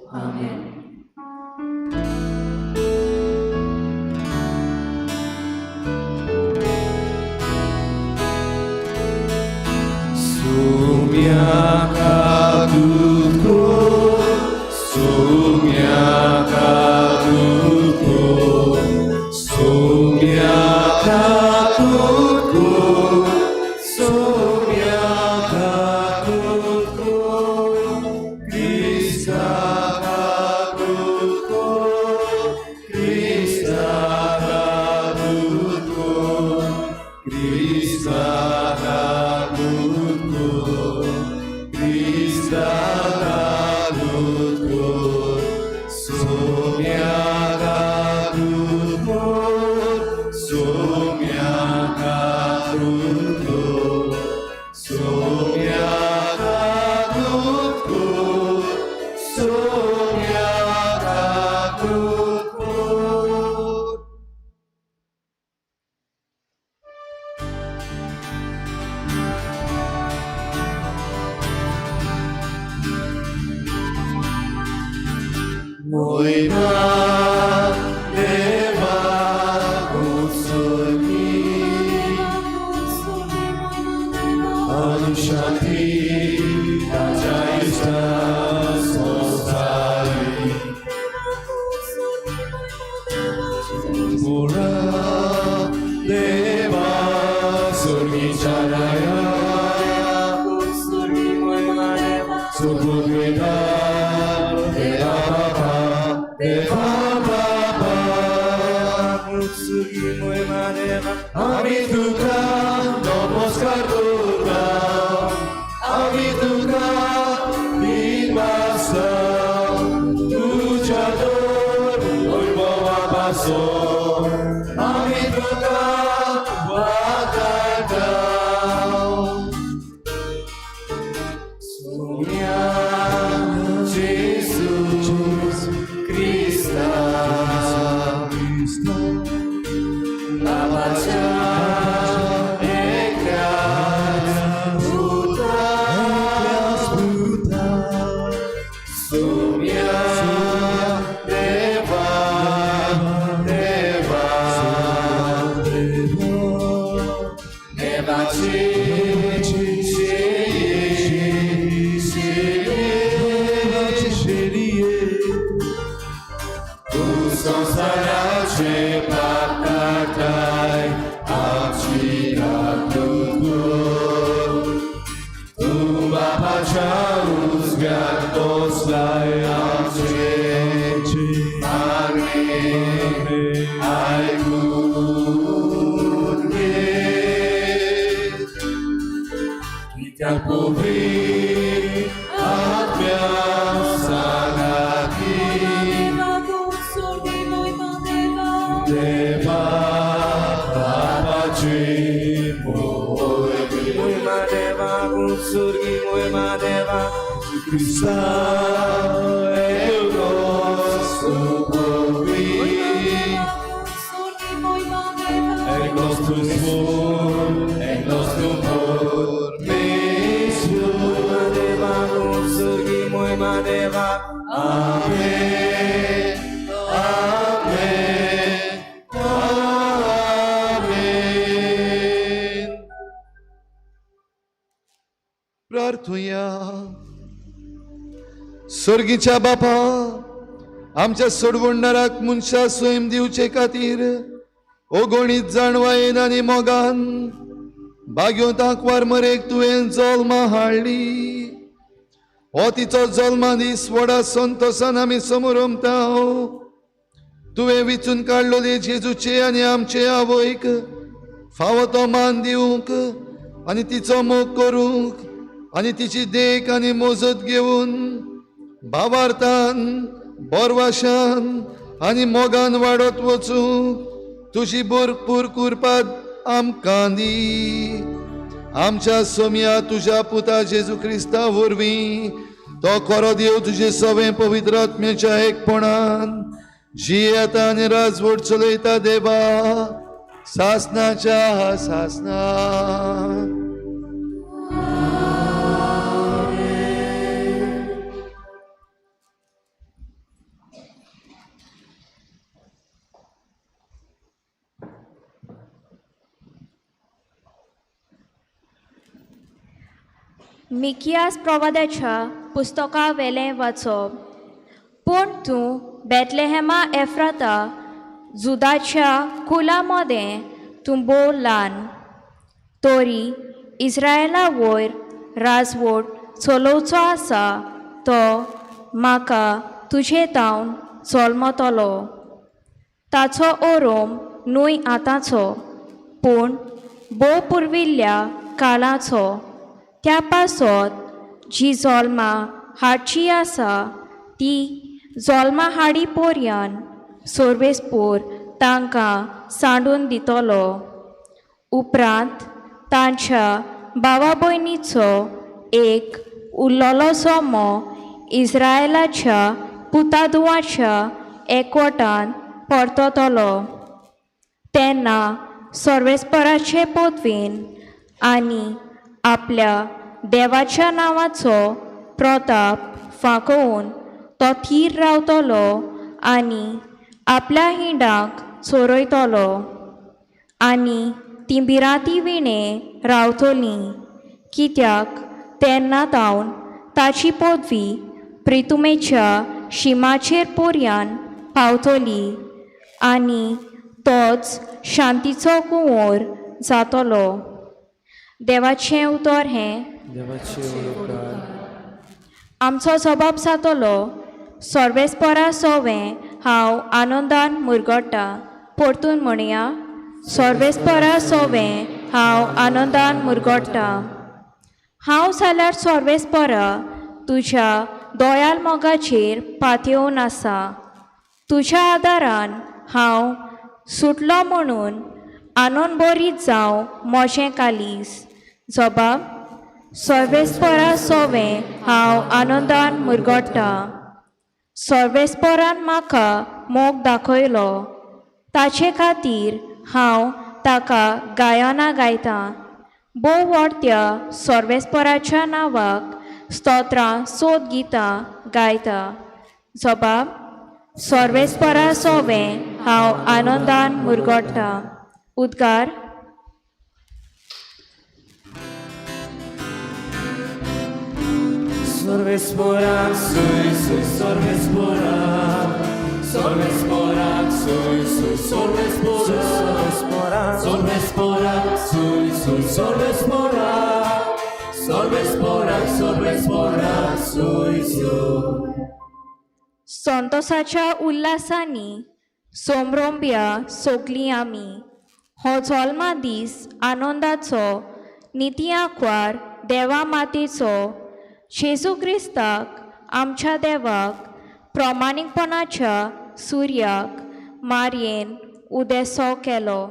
सर्गीच्या बापा आमच्या सोडवणदाराक मनशा स्वयं दिवचे खातीर अगणीत जाणवायेन आनी मोगान भाग्योंत आंकवार मरेक तुवें जल्मा हाडली. हो तिचो जल्मा दीस व्हडा संतोसान आमी समोरमता. तुवें विचून काडलोले जेजूचे आनी आमचे आवयक फावो तो मान दिवंक आनी तिचो मोग करूंक आनी तिची देख आनी मोजत घेवन भावार्थान बोरवाशान आनी मोगान वाडत वचूंक तुजी भरपूर कुरपात आमकां दी. आमच्या सोम्या तुज्या पुता जेजू क्रिस्ता वरवीं तो खरो देव तुजे सवें पवित्र आत्म्याच्या एकपणान जियेता आनी राजवट चलयता देवा सासनाच्या सासना. मिकियास प्रवादाच्या पुस्तका वेलें वाचप. पूण तूं बेतलेहेमा एफ्राता जुदाच्या कुला मदें तूं भोव ल्हान, तरी इस्रायला वयर राजवट चलोवचो आसा तो म्हाका तुजे तावन जल्मतलो. ताचो ओरोम न्हय आतांचो पूण भोव पुर्विल्ल्या काळाचो. त्या पासत जी जल्मा हाडची आसा ती जल्मा हाडी पोरयान सोर्वेसपोर तांकां सांडून दितलो. उपरांत तांच्या भावा भयणीचो एक उरलेलो जमो इस्रायलाच्या पुतादुवाच्या एकवटान परततलो. तेन्ना सर्वेस्पराचे पदवेन आनी आपल्या देवाच्या नांवाचो प्रताप फांकोवन तो थीर रावतलो आनी आपल्या हिंडाक चोरयतलो आनी तीं भिरांती विणें रावतलीं, कित्याक तेन्ना तावन ताची पदवी प्रितुमेच्या शिमाचेर पोरयान पावतली आनी तोच शांतीचो कुंवर जातलो. देवाचें उतर हें. आमचो जबाब जातलो सर्वेस्परा सोवें हांव आनंदान मुरगट्टा. परतून म्हणया, सर्वेस्परा सोवें हांव आनंदान मुरगट्टा. हांव जाल्यार सर्वेस्परा तुज्या दयाल मोगाचेर पातयेवन आसा. तुज्या आदारान हांव सुटलो म्हणून आनंद बरीत जावं म्हजें कालीस. जबाब सर्वेस्परा सोवें हांव आनंदान मुरगट्टा. सर्वेस्परान म्हाका मोग दाखयलो, ताचे खातीर हांव ताका गायनां गायतां. भोव व्हड त्या सर्वेस्पराच्या नांवाक स्तोत्रां सोद गितां गायता. जबाब सर्वेस्परा सोवें हांव आनंदान मुरगट्टा. उद्गार. Sorvespora, sui, sui, sorvespora, sorvespora, sui, sui, sorvespora, sorvespora, sorvespora, sui, sui, sorvespora, sorvespora, sorvespora, sui, sui. संतोषाच्या उल्हासांनी सोमरोंब्या सोगलीं आमी. हो जल्मा दीस आनंदाचो, निती आंकवार देवा मातेचो, जेजू क्रिस्ताक आमच्या देवाक प्रमाणीकपणाच्या सुर्याक मारयेन उदेसो केलो.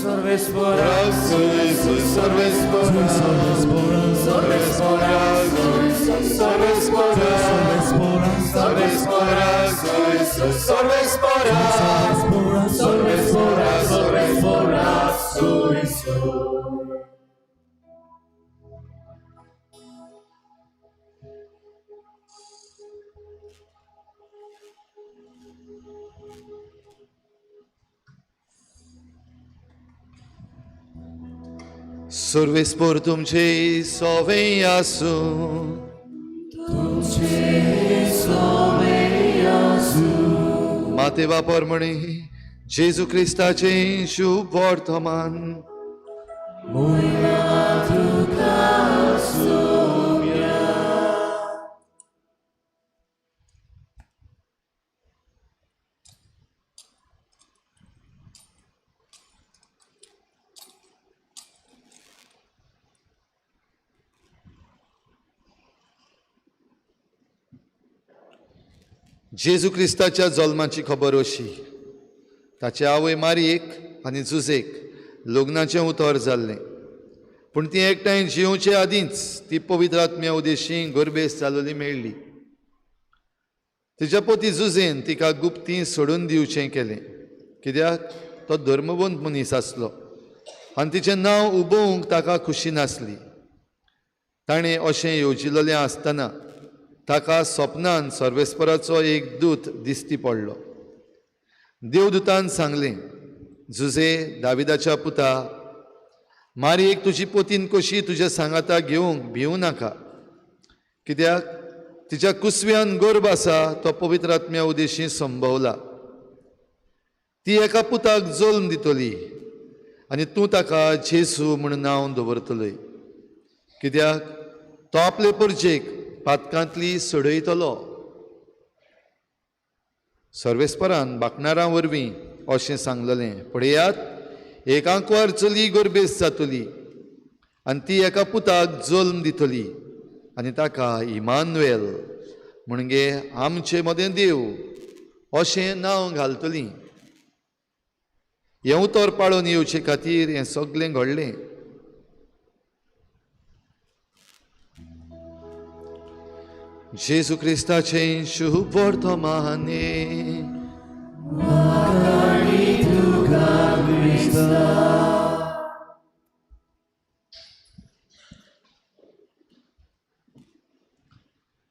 Sorvespora, sui, sui, sorvespora, sorvespora, sui, sui, sorvespora, sorvespora, sui, sui, sorvespora, sorvespora, sorvespora, sui, sui. सर्वेस्पोर तुमचे सोवे आसूं. तुमचे सोवे आसूं. मातेवा परमणे जेजू क्रिस्ताचें शुभ वर्तमान. जेजू क्रिस्ताच्या जल्माची खबर अशी. ताचे आवय मारयेक आनी जुजेक लग्नाचें उतर जाल्लें, पूण ती एकठांय जिवचे आदींच ती पवित्र आत्म्या उदेशी गर्भेस जालोली मेळ्ळी. तिच्या पोती जुजेन तिका गुप्ती सोडून दिवचें केलें, कित्याक तो धर्मवंत मनीस आसलो आनी तिचें नांव उबोवंक ताका खुशी नासली. ताणें अशें येवजिलेलें आसतना ताका सपनान सर्वेस्पराचो एक दूत दिश्टी पडलो. देवदूतान सांगलें, जुजे दाविदाच्या पुता, मारयेक तुजी पोतीन कशी तुज्या सांगाता घेवंक भिवूं नाका, कित्याक तिच्या कुसव्यान गर्भ आसा तो पवित्र आत्म्या उदेशी संभवला. ती एका पुताक जल्म दितली आनी तूं ताका जेजू म्हूण नांव दवरतलय, कित्याक तो आपले परजेक पातकांतली सोडयतलो. सर्वेस्परान बाकणारां वरवीं अशें सांगलेलें, पळयात एक आंकवार चली गर्भेस जातली आनी ती एका पुताक जल्म दितली आनी ताका इमानुएल म्हणजे आमचे मदें देव अशें नांव घालतली. हें उतर पाळून येवचे खातीर हें सगळें घडलें. जेजू क्रिस्ताचें शुभ वर्तमाने.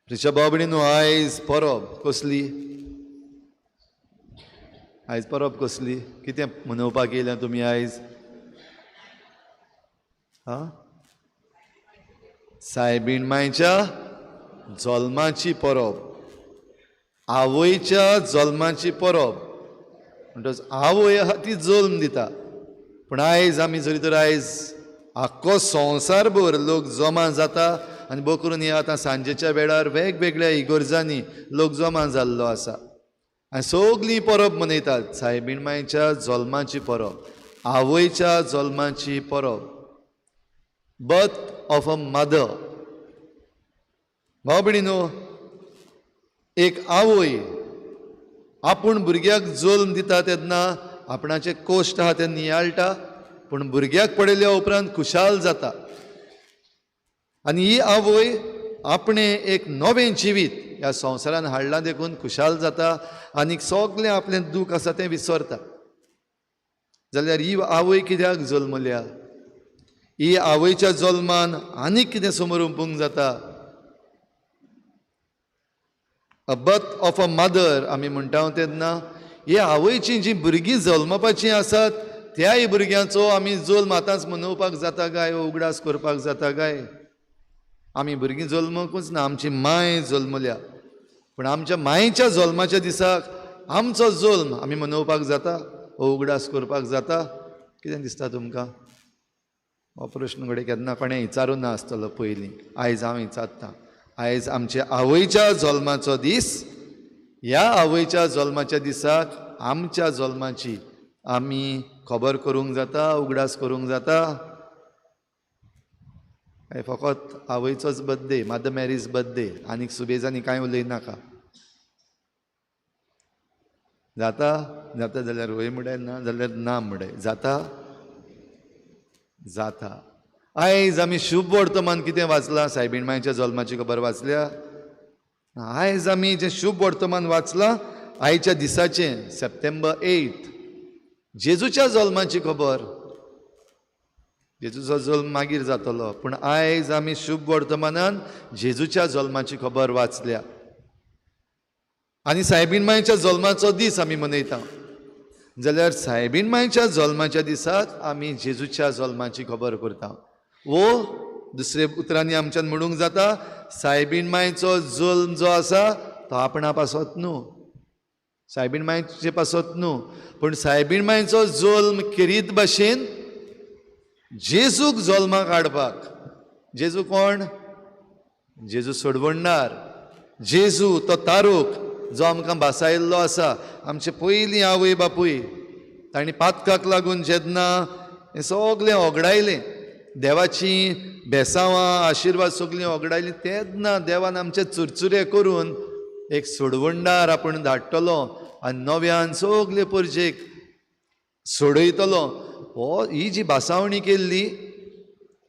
प्रिच्या बाबडीनो, आयज परब कसली? आयज परब कसली? कितें मनोवपाक येयल्या तुमी आयज? आं, सायबीण मायच्या जल्माची परब, आवयच्या जल्माची परब. म्हणटच आवय आहा ती जल्म दिता, पूण आयज आमी जरी तर आयज आख्खो संवसारभर लोक जमा जाता आनी बकरून हे आतां सांजेच्या वेळार वेगवेगळ्या इगर्जांनी लोक जमा जाल्लो आसा आनी सगळीं परब मनयतात. सायबीण मायच्या जल्माची परब, आवयच्या जल्माची परब, बर्थ ऑफ अ मदर. भाव भयणीनो, एक आवय आपूण भुरग्याक जल्म दिता तेन्ना आपणाचे कोश्ट आहा ते नियाळटा, पूण भुरग्याक पळयल्या उपरांत खुशाल जाता. आनी ही आवय आपणें एक नवें जिवीत ह्या संवसारान हाडलां देखून खुशाल जाता आनी सगळें आपलें दूख आसा तें विसरता. जाल्यार ही आवय कित्याक जल्मल्या? ही आवयच्या जल्मान आनीक कितें समोर उपूंक जाता? A birth of a mother आमी म्हणटा तेन्ना हे आवयचीं जीं भुरगीं जल्मपाचीं आसात त्याय भुरग्यांचो आमी जल्म आतांच मनोवपाक जाता काय, उगडास करपाक जाता काय? आमी भुरगीं जल्मकूच ना, आमची माय जल्मल्या, पूण आमच्या मायच्या जल्माच्या दिसाक आमचो जल्म आमी मनोवपाक जाता, उगडास करपाक जाता? कितें दिसता तुमकां? हो प्रश्न घडये केन्ना कोणें विचारूं ना आसतलो पयलीं, आयज हांव विचारतां. आयज आमच्या आवयच्या जल्माचो दीस, ह्या आवयच्या जल्माच्या दिसाक आमच्या जल्माची आमी खबर करूंक जाता, उगडास करूंक जाता? काय फकत आवयचोच बर्थडे, मदर मॅरीज बर्थडे, आनीक सुबेजांनी कांय उलयनाका? जाता? जाता जाल्यार वय म्हणल्यार, ना जाल्यार ना म्हणल्यार जाता? जाता. आयज आमी शुभ वर्तमान कितें वाचलां? सायबीण मायच्या जल्माची खबर वाचल्या. आयज आमी जें शुभ वर्तमान वाचलां आयच्या दिसाचें, सप्टेंबर 8, जेजूच्या जल्माची खबर. जेजूचो जल्म मागीर जातलो, पूण आयज आमी शुभ वर्तमानान जेजूच्या जल्माची खबर वाचल्या आनी सायबीण मायच्या जल्माचो दीस आमी मनयता. जाल्यार सायबीण मायच्या जल्माच्या दिसाक आमी जेजूच्या जल्माची खबर करता. वो दुसरे उतरांनी आमच्यान म्हणूंक जाता, सायबीण मायचो जल्म जो आसा तो आपणा पासत न्हू, सायबीण मांयचे पासत न्हू, पूण सायबीण मांयचो जल्म खेरीत भाशेन जेजूक जल्माक हाडपाक. जेजू कोण? जेजू सोडवणदार, जेजू तो तारूक जो आमकां भासायल्लो आसा. आमचे पयलीं आवय बापूय तांणी पातकाक लागून जेन्ना हें सगलें ओगडायलें, देवाचीं बेसांवां आशिर्वाद सगलीं ओगडायलीं, तेन्ना देवान आमचे चुरचुरे करून एक सोडवणदार आपूण धाडटलो आनी नव्यान सगले परजेक सोडयतलो. हो ही जी भासावणी केल्ली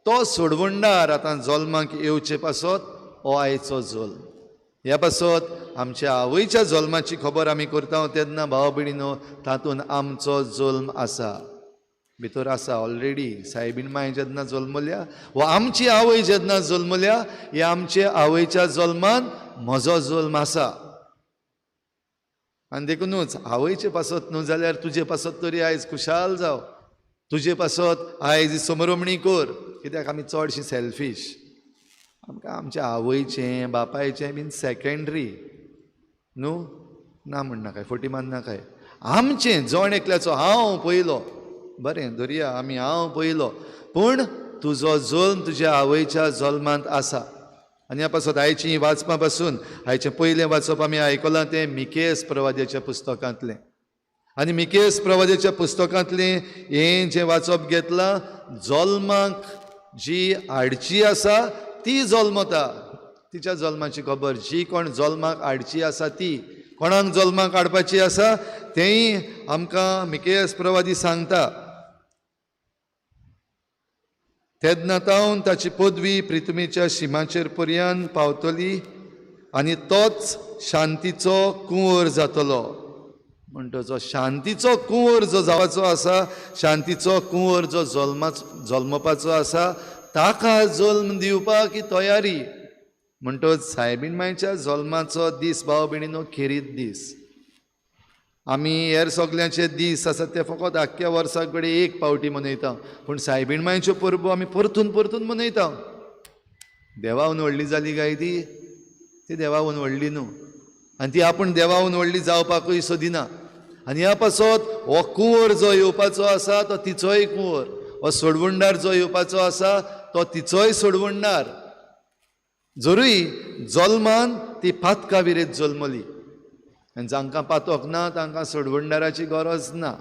तो सोडवणदार आतां जल्माक येवचे पासत हो आयचो जल्म. ह्या पासत आमच्या आवयच्या जल्माची खबर आमी करता तेन्ना भाव भयणीनो तातूंत आमचो जल्म आसा, भितर आसा ऑलरेडी. सायबीण माय जेन्ना जल्मल्या वा आमची आवय जेन्ना जल्मल्या, ह्या आमचे आवयच्या जल्मान म्हजो जल्म आसा. आनी देखुनूच आवयचे पासत न्हू जाल्यार तुजे पासत तरी आयज खुशाल जाव, तुजे पासत आयज समरमणी कर. कित्याक आमी चडशीं सेल्फीश, आमकां आमच्या आवयचें बापायचें बीन सेकेंडरी न्हू, ना म्हणनाकाय, फटी मान्नाकाय. आमचें जण एकल्याचो हांव पयलो, बरें धरया आमी हांव पयलो, पूण तुजो जल्म तुज्या आवयच्या जल्मांत आसा. आनी ह्या पासत आयची वाचपा पासून आयचें पयलें वाचप आमी आयकलां तें मिकेस प्रवाद्याच्या पुस्तकांतलें. आनी मिकेस प्रवाद्याच्या पुस्तकांतलें हें जें वाचप घेतलां, जल्माक जी हाडची आसा ती जल्मता, तिच्या जल्माची खबर. जी कोण जल्माक हाडची आसा ती कोणाक जल्माक हाडपाची आसा तेंय आमकां मिकेस प्रवादी सांगता. तेन्ना तावन ताची पदवी प्रिथुमीच्या शिमाचेर पर्यंत पावतली आनी तोच शांतीचो कुंवर जातलो. म्हणटच शांतीचो कुंवर जो जावपाचो आसा, शांतीचो कुंवर जो जल्मपाचो आसा, ताका जल्म दिवपाक ही तयारी. म्हणटच सायबीण मांयच्या जल्माचो दीस भाव भयणीनो खेरीत दीस. आमी हेर सगल्यांचे दीस आसात ते फकत आख्ख्या वर्सा कडेन एक पावटी मनयता, पूण सायबीण मांयच्यो परबो आमी परतून परतून मनयता. देवावन व्हडली जाली काय ती? ती देवावन व्हडली न्हू, आनी ती आपूण देवावन व्हडली जावपाकूय सोदिना. आनी ह्या पासत हो कुंवर जो येवपाचो आसा तो तिचोय कुंवर, हो सोडवणदार जो येवपाचो आसा तो तिचोय सोडवणदार. जरूय जल्मान ती पातका विरेत जल्मली, आनी जांकां पातक ना तांकां सोडवणदाराची गरज ना.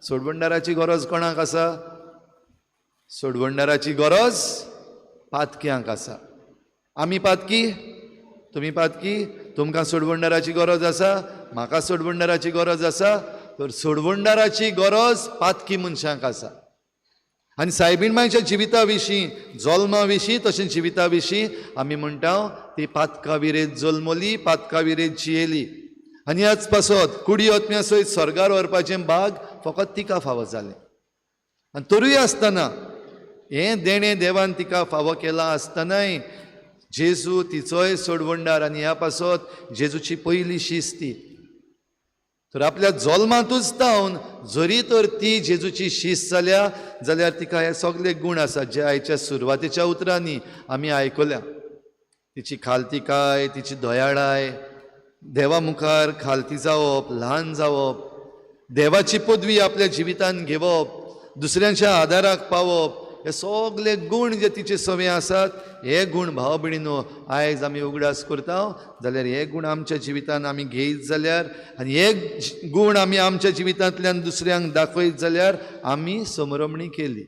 सोडवणदाराची गरज कोणाक आसा? सोडवणदाराची गरज पातक्यांक आसा. आमी पातकी, तुमी पातकी, तुमकां सोडवणदाराची गरज आसा, म्हाका सोडवणदाराची गरज आसा. तर सोडवणदाराची गरज पातकी मनशांक आसा. आनी सायबीण मांयच्या जिविता विशीं, जल्मा विशीं तशेंच जिविता विशीं आमी म्हणटा ती पातका विरेत जल्मली, पातका विरेत जियेली. आनी ह्याच पासत कुडी आत्म्या सयत स्वर्गार व्हरपाचें भाग फकत तिका फावो जालें. आनी तरूय आसतना हें देणें देवान तिका फावो केलां आसतनाय जेजू तिचोय सोडवणदार. आनी ह्या पासत जेजूची पयली शिस्त ती. तर आपल्या जल्मांतूच जावन जरी तर ती जेजूची शिस्त जाल्या जाल्यार तिका हे सगळे गूण आसात जे आयच्या सुरवातेच्या उतरांनी आमी आयकल्या. तिची खालतीकाय, तिची दयाळाय, देवा मुखार खालती जावप, ल्हान जावप, देवाची पदवी आपल्या जिवितांत घेवप, दुसऱ्यांच्या आदाराक पावप, हे सगळे गूण जे तिचे सवे आसात, हे गूण भाव भयणीनो आयज आमी उगडास करता जाल्यार हे गूण आमच्या जिवितांत आमी घेयत जाल्यार आनी हे गूण आमी आमच्या जिवितांतल्यान दुसऱ्यांक दाखयत जाल्यार आमी समरमणी केली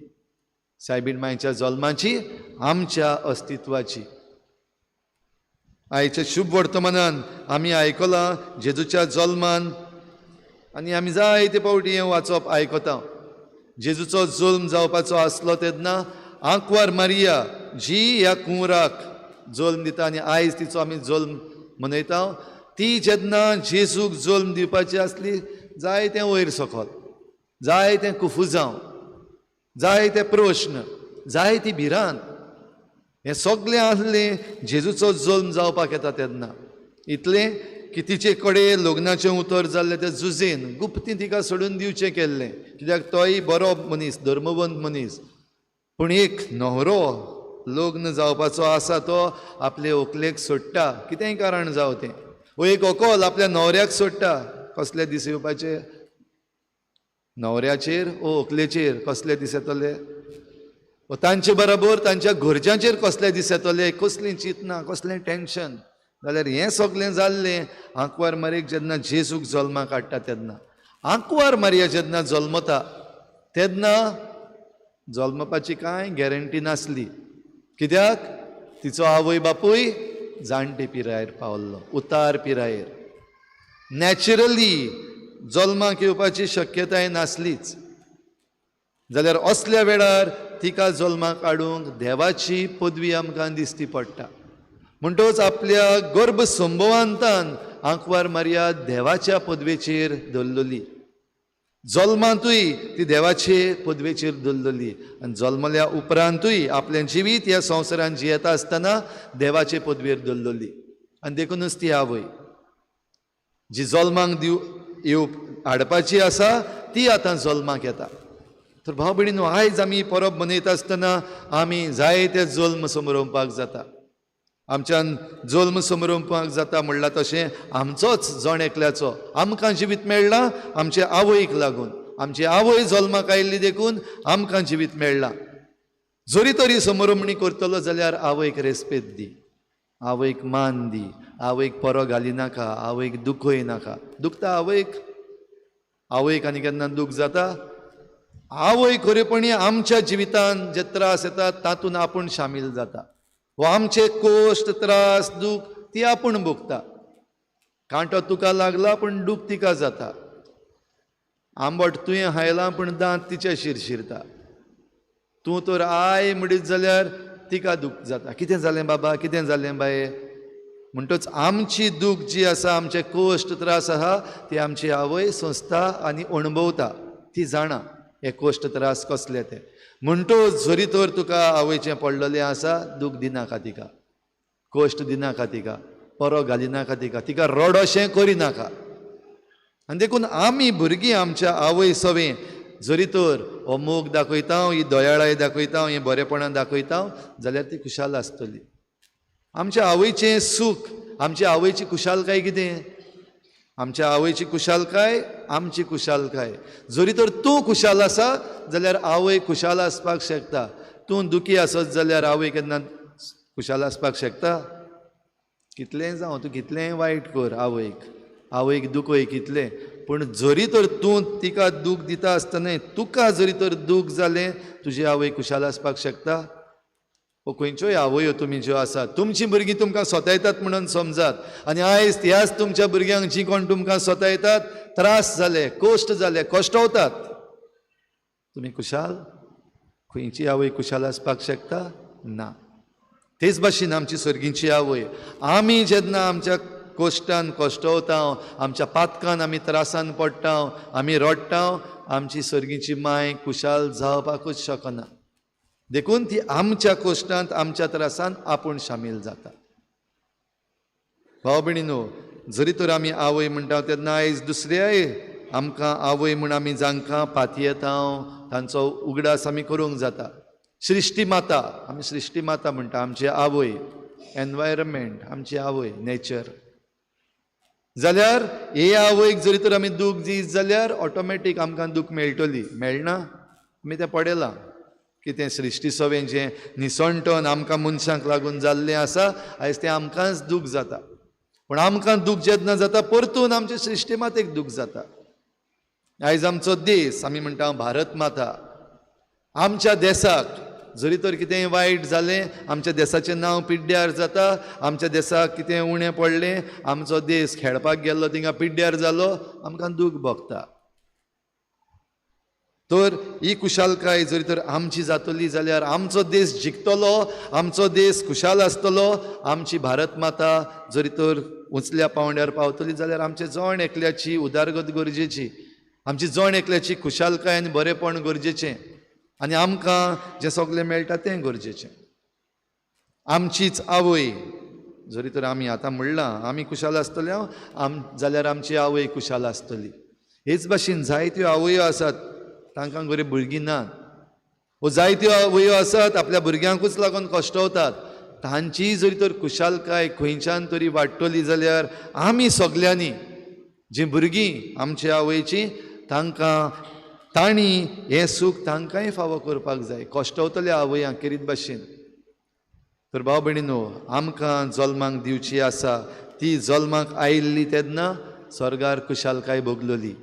सायबीण मांयच्या जल्माची, आमच्या अस्तित्वाची. आयच्या शुभ वर्तमानान आमी आयकलां जेजूच्या जल्मान, आनी आमी जायते फावटी हें वाचप आयकता. जेजूचो जल्म जावपाचो आसलो तेन्ना आंकवार मारिया जी ह्या कुंवराक जल्म दिता आनी आयज तिचो आमी जल्म मनयता, ती जेन्ना जेजूक जल्म दिवपाची आसली जायतें वयर सकल, जायतें कुफुजांव, जायते प्रश्न, जायती भिरांत, हें सगळें आसलें जेजूचो जल्म जावपाक येता तेन्ना. इतलें की तिचे कडेन लग्नाचें उतर जाल्लें तें जुजेन गुप्ती तिका सोडून दिवचें केल्लें, कित्याक तोय बरो मनीस, धर्मवंत मनीस, पूण एक न्हवरो लग्न जावपाचो आसा तो आपले व्हंकलेक सोडटा, कितेंय कारण जावं तें, वो एक व्हंकल आपल्या न्हवऱ्याक सोडटा, कसले दीस येवपाचे? न्हवऱ्याचेर ओ व्हंकलेचेर कसले दीस येतले? ओ तांचे बरोबर तांच्या घरच्यांचेर कसले दीस येतले? कसलीं चिंतनां, कसलें टेंशन. जाल्यार हें सगळें जाल्लें आंकवार मारयेक जेन्ना जेजूक जल्माक हाडटा तेन्ना. आंकवार मारया जेन्ना जल्मता तेन्ना जल्मपाची कांय गॅरंटी नासली. कित्याक? तिचो आवय बापूय जाणटे पिरायेर पावल्लो, उतार पिरायेर. नॅचरली जल्माक येवपाची शक्यताय नासलीच. जाल्यार असल्या वेळार तिका जल्माक हाडूंक देवाची पदवी आमकां दिसती पडटा. म्हणटकच आपल्या गर्भ संभवांतान आंकवार मारया देवाच्या पदवेचेर दवरलेली. जल्मांतूय ती देवाचे पदवेचेर दवरलेली आनी जल्मल्या उपरांतूय आपलें जिवीत ह्या संवसारान जियेता आसतना देवाचे पदवेर दवरलेली. आनी देखूनच ती आवय जी जल्माक येव हाडपाची आसा ती आतां जल्माक येता. तर भाव भयणीनो, आयज आमी परब मनयता आसतना आमी जायते जल्म समरोवपाक जाता. आमच्यान जल्म समरोवपाक जाता म्हणलां तशें आमचोच जण एकल्याचो आमकां जिवीत मेळ्ळां आमचे आवयक लागून. आमची आवय जल्माक आयिल्ली देखून आमकां जिवीत मेळ्ळां. जरी तरी समरोमणी करतलो जाल्यार आवयक रेस्पेद दी, आवयक मान दी, आवयक परो घाली नाका, आवयक दुखय नाका. दुखता आवयक? आवयक आनी केन्ना दूख जाता? आवय खरेपणी आमच्या जिवितान जे त्रास येतात तातूंत आपूण शामील जाता. वो आमचे कोश्ट त्रास दूख ती आपूण भोगता. कांटो तुका लागला पूण दूख तिका जाता. आंबट तुवें हायलां पूण दांत तिचे शिरशिरता. तूं तर I म्हणीत जाल्यार तिका दूख जाता. कितें जालें बाबा, कितें जालें बाये? म्हणटच आमची दूख जी आसा, आमचे कोश्ट त्रास आहा ती आमची आवय सोंसता आनी अणभवता. ती जाणा हे कोश्ट त्रास कसले ते. म्हणटच जरी तर तुका आवयचें पडलेलें आसा, दूख दिनाका तिका, कोश्ट दिनाका तिका, परो घालिनाका तिका, तिका रडोशें करिनाका. आनी देखून आमी भुरगीं आमच्या आवय सवें जरी तर हो मोग दाखयता, ही दयाळाय दाखयता, हें बरेपणां दाखयता जाल्यार ती खुशाल आसतली. आमच्या आवयचें सूख, आमच्या आवयची खुशालकाय कितें? आमच्या आवयची खुशालकाय आमची खुशालकाय. जरी तर तूं खुशाल आसा जाल्यार आवय खुशाल आसपाक शकता. तूं दुखी आसत जाल्यार आवय केन्ना खुशाल आसपाक शकता? कितलेंय जावं, तूं कितलेंय वायट कर आवयक, आवयक दुखय कितलें, पूण जरी तर तूं तिका दूख दिता आसतना तुका जरी तर दूख जालें, तुजी आवय खुशाल आसपाक शकता? ओ खंयच्योय आवयो तुमी ज्यो आसात, तुमचीं भुरगीं तुमकां सोतायतात म्हणून समजात. आनी आयज ह्याच तुमच्या भुरग्यांक जीं कोण तुमकां सोतायतात, त्रास जाले, कोश्ट जाले, कश्टवतात, तुमी खुशाल? खंयची आवय खुशाल आसपाक शकता? ना. तेच भाशेन आमची सर्गीची आवय, आमी जेन्ना आमच्या कोश्टान कश्टवता, आमच्या पातकान आमी त्रासान पडटा, आमी रडटा, आमची सर्गीची माय खुशाल जावपाकूच शकना. देखून ती आमच्या कोश्टांत, आमच्या त्रासान आपूण शामील जाता. भाव भयणीनो, जरी तर आमी आवय म्हणटा तेन्ना आयज दुसऱ्याय आमकां आवय म्हूण आमी जांकां पातयेता तांचो उगडास आमी करूंक जाता. सृश्टी माता, आमी सृश्टी माता म्हणटा, आमची आवय, एनवायरमेंट, आमची आवय, नेचर. जाल्यार हे आवयक जरी तर आमी दूख दीत जाल्यार ऑटोमॅटीक आमकां दूख मेळटली. मेळना? आमी तें पळयलां कितें सृश्टी सवें जें निसणटन आमकां मनशांक लागून जाल्लें आसा, आयज तें आमकांच दूख जाता. पूण आमकां दूख जेन्ना जाता परतून आमचे सृश्टी मातेक दूख जाता. आयज आमचो देश, आमी म्हणटा भारत माता, आमच्या देसाक जरी तर कितेंय वायट जालें, आमच्या देसाचें नांव पिड्ड्यार जाता. आमच्या देसाक कितें उणें पडलें, आमचो देश खेळपाक गेल्लो थिंगा पिड्ड्यार जालो, आमकां दूख भोगता. तर ही खुशालकाय जरी तर आमची जातली जाल्यार आमचो देश जिखतलो, आमचो देश खुशाल आसतलो. आमची भारत माता जरी तर उंचल्या पांवड्यार पावतली जाल्यार आमचे जण एकल्याची उदारगत गरजेची, आमची जण एकल्याची खुशालकाय आनी बरेपण गरजेचें, आनी आमकां जें सगळें मेळटा तें गरजेचें. आमचीच आवय जरी तर आमी आतां म्हणलां आमी खुशाल आसतले जाल्यार आमची आवय खुशाल आसतली. हेच भाशेन जायत्यो आवयो आसात तांकां बरीं भुरगीं नात, वो जायत्यो आवयो आसात आपल्या भुरग्यांकूच लागून कश्टवतात. तांची जरी तर खुशालकाय खंयच्यान तरी वाडटली जाल्यार आमी सगल्यांनी जीं भुरगीं आमचे आवयचीं तांकां तांणी हें सूख तांकांय फावो करपाक जाय. कश्टवतले आवयांक केरीत भाशेन. तर भाव भयणीनो, आमकां जल्माक दिवची आसा ती जल्माक आयिल्ली तेन्ना स्वर्गार खुशालकाय भोगलोली.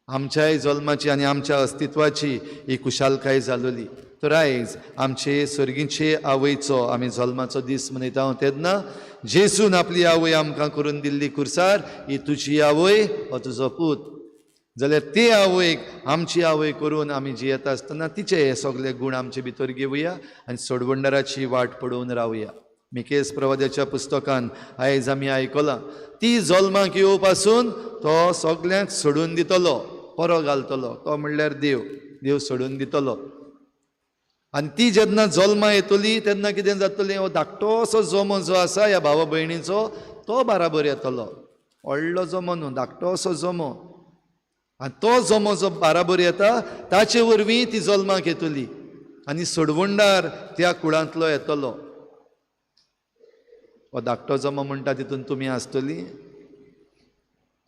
आमच्याय जल्माची आनी आमच्या अस्तित्वाची ही खुशालकाय जालोली. तर आयज आमचे सर्गीचे आवयचो आमी जल्माचो दीस मनयता तेन्ना जेसून आपली आवय आमकां करून दिल्ली कुर्सार ही तुजी आवय हो तुजो पूत, जाल्यार ते आवयक आमची आवय करून आमी जियेता आसतना तिचे हे सगळे गूण आमचे भितर घेवया आनी सोडवंडाराची वाट पळोवन रावया. मिकेस प्रवाद्याच्या पुस्तकान आयज आमी आयकलां, ती जल्माक येवपासून तो सगल्यांक सोडून दितलो, परो घालतलो. तो म्हणल्यार देव, देव सोडून दितलो. आनी ती जेन्ना जल्मा येतली तेन्ना कितें जातलें, हो धाकटोसो जमो जो आसा ह्या भावा भयणीचो तो बाराबर येतलो. व्हडलो जमो न्हू, धाकटोसो जमो. आनी तो जमो जो बाराबर येता ताचे वरवीं ती जल्माक येतली आनी सोडवणदार त्या कुळांतलो येतलो. हो धाकटो जमो म्हणटा तितून तुमी आसतली,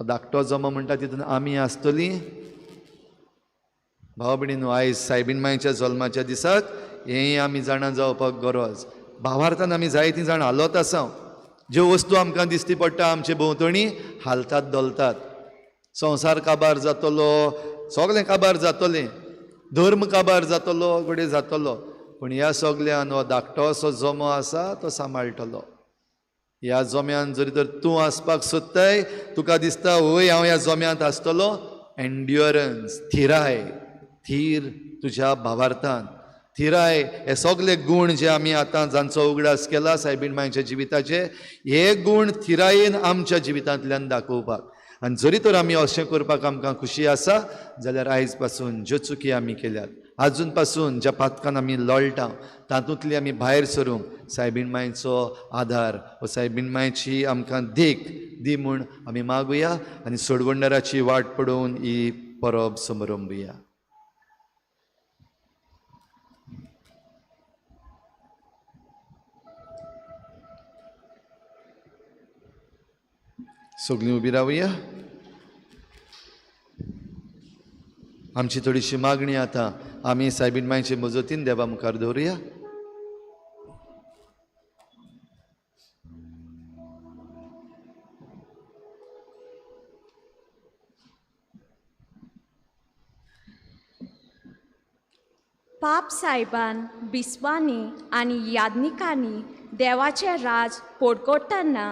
हो धाकटो जमो म्हणटा तितून आमी आसतली. भाव भयणीनो, आयज सायबीण मायच्या जल्माच्या दिसाक हें आमी जाणा जावपाक गरज. भावार्थान आमी जायतीं जाणां हालत आसा. ज्यो वस्तू आमकां दिसती पडटा आमचे भोंवतणी हालतात धोलतात. संवसार काबार जातलो, सगळें काबार जातलें, धर्म काबार जातलो, घडये जातलो, पूण ह्या सगल्यान हो धाकटो असो जमो आसा तो सांबाळटलो. ह्या जम्यान जरी तर तूं आसपाक सोदताय, तुका दिसता वय हांव ह्या जम्यांत आसतलो, एन्ड्युरन्स, थिराय, थीर तुज्या भावार्थान थिराय. हे सगळे गूण जे आमी आतां जांचो उगडास केला सायबीण मायच्या जिविताचे, हे गूण थिरायेन आमच्या जिवितांतल्यान दाखोवपाक. आनी जरी तर आमी अशें करपाक आमकां खुशी आसा जाल्यार आयज पासून ज्यो चुकी आमी केल्यात, आजून पासून ज्या पातकान आमी लोळटा तातूंतली आमी भायर सरूंक सायबीण मायचो आदार व सायबीण मायची आमकां देख दी म्हूण आमी मागुया आनी सोडवणदाराची वाट पळोवन ही परब समरंभुया. सगळीं उबी रावया. आमची थोडीशी मागणी आतां आमी सायबीण मायचे मजतीन देवा मुखार दवरुया. पाप सायबान बिस्वांनी आनी याज्ञिकांनी देवाचें राज पोडकोडटना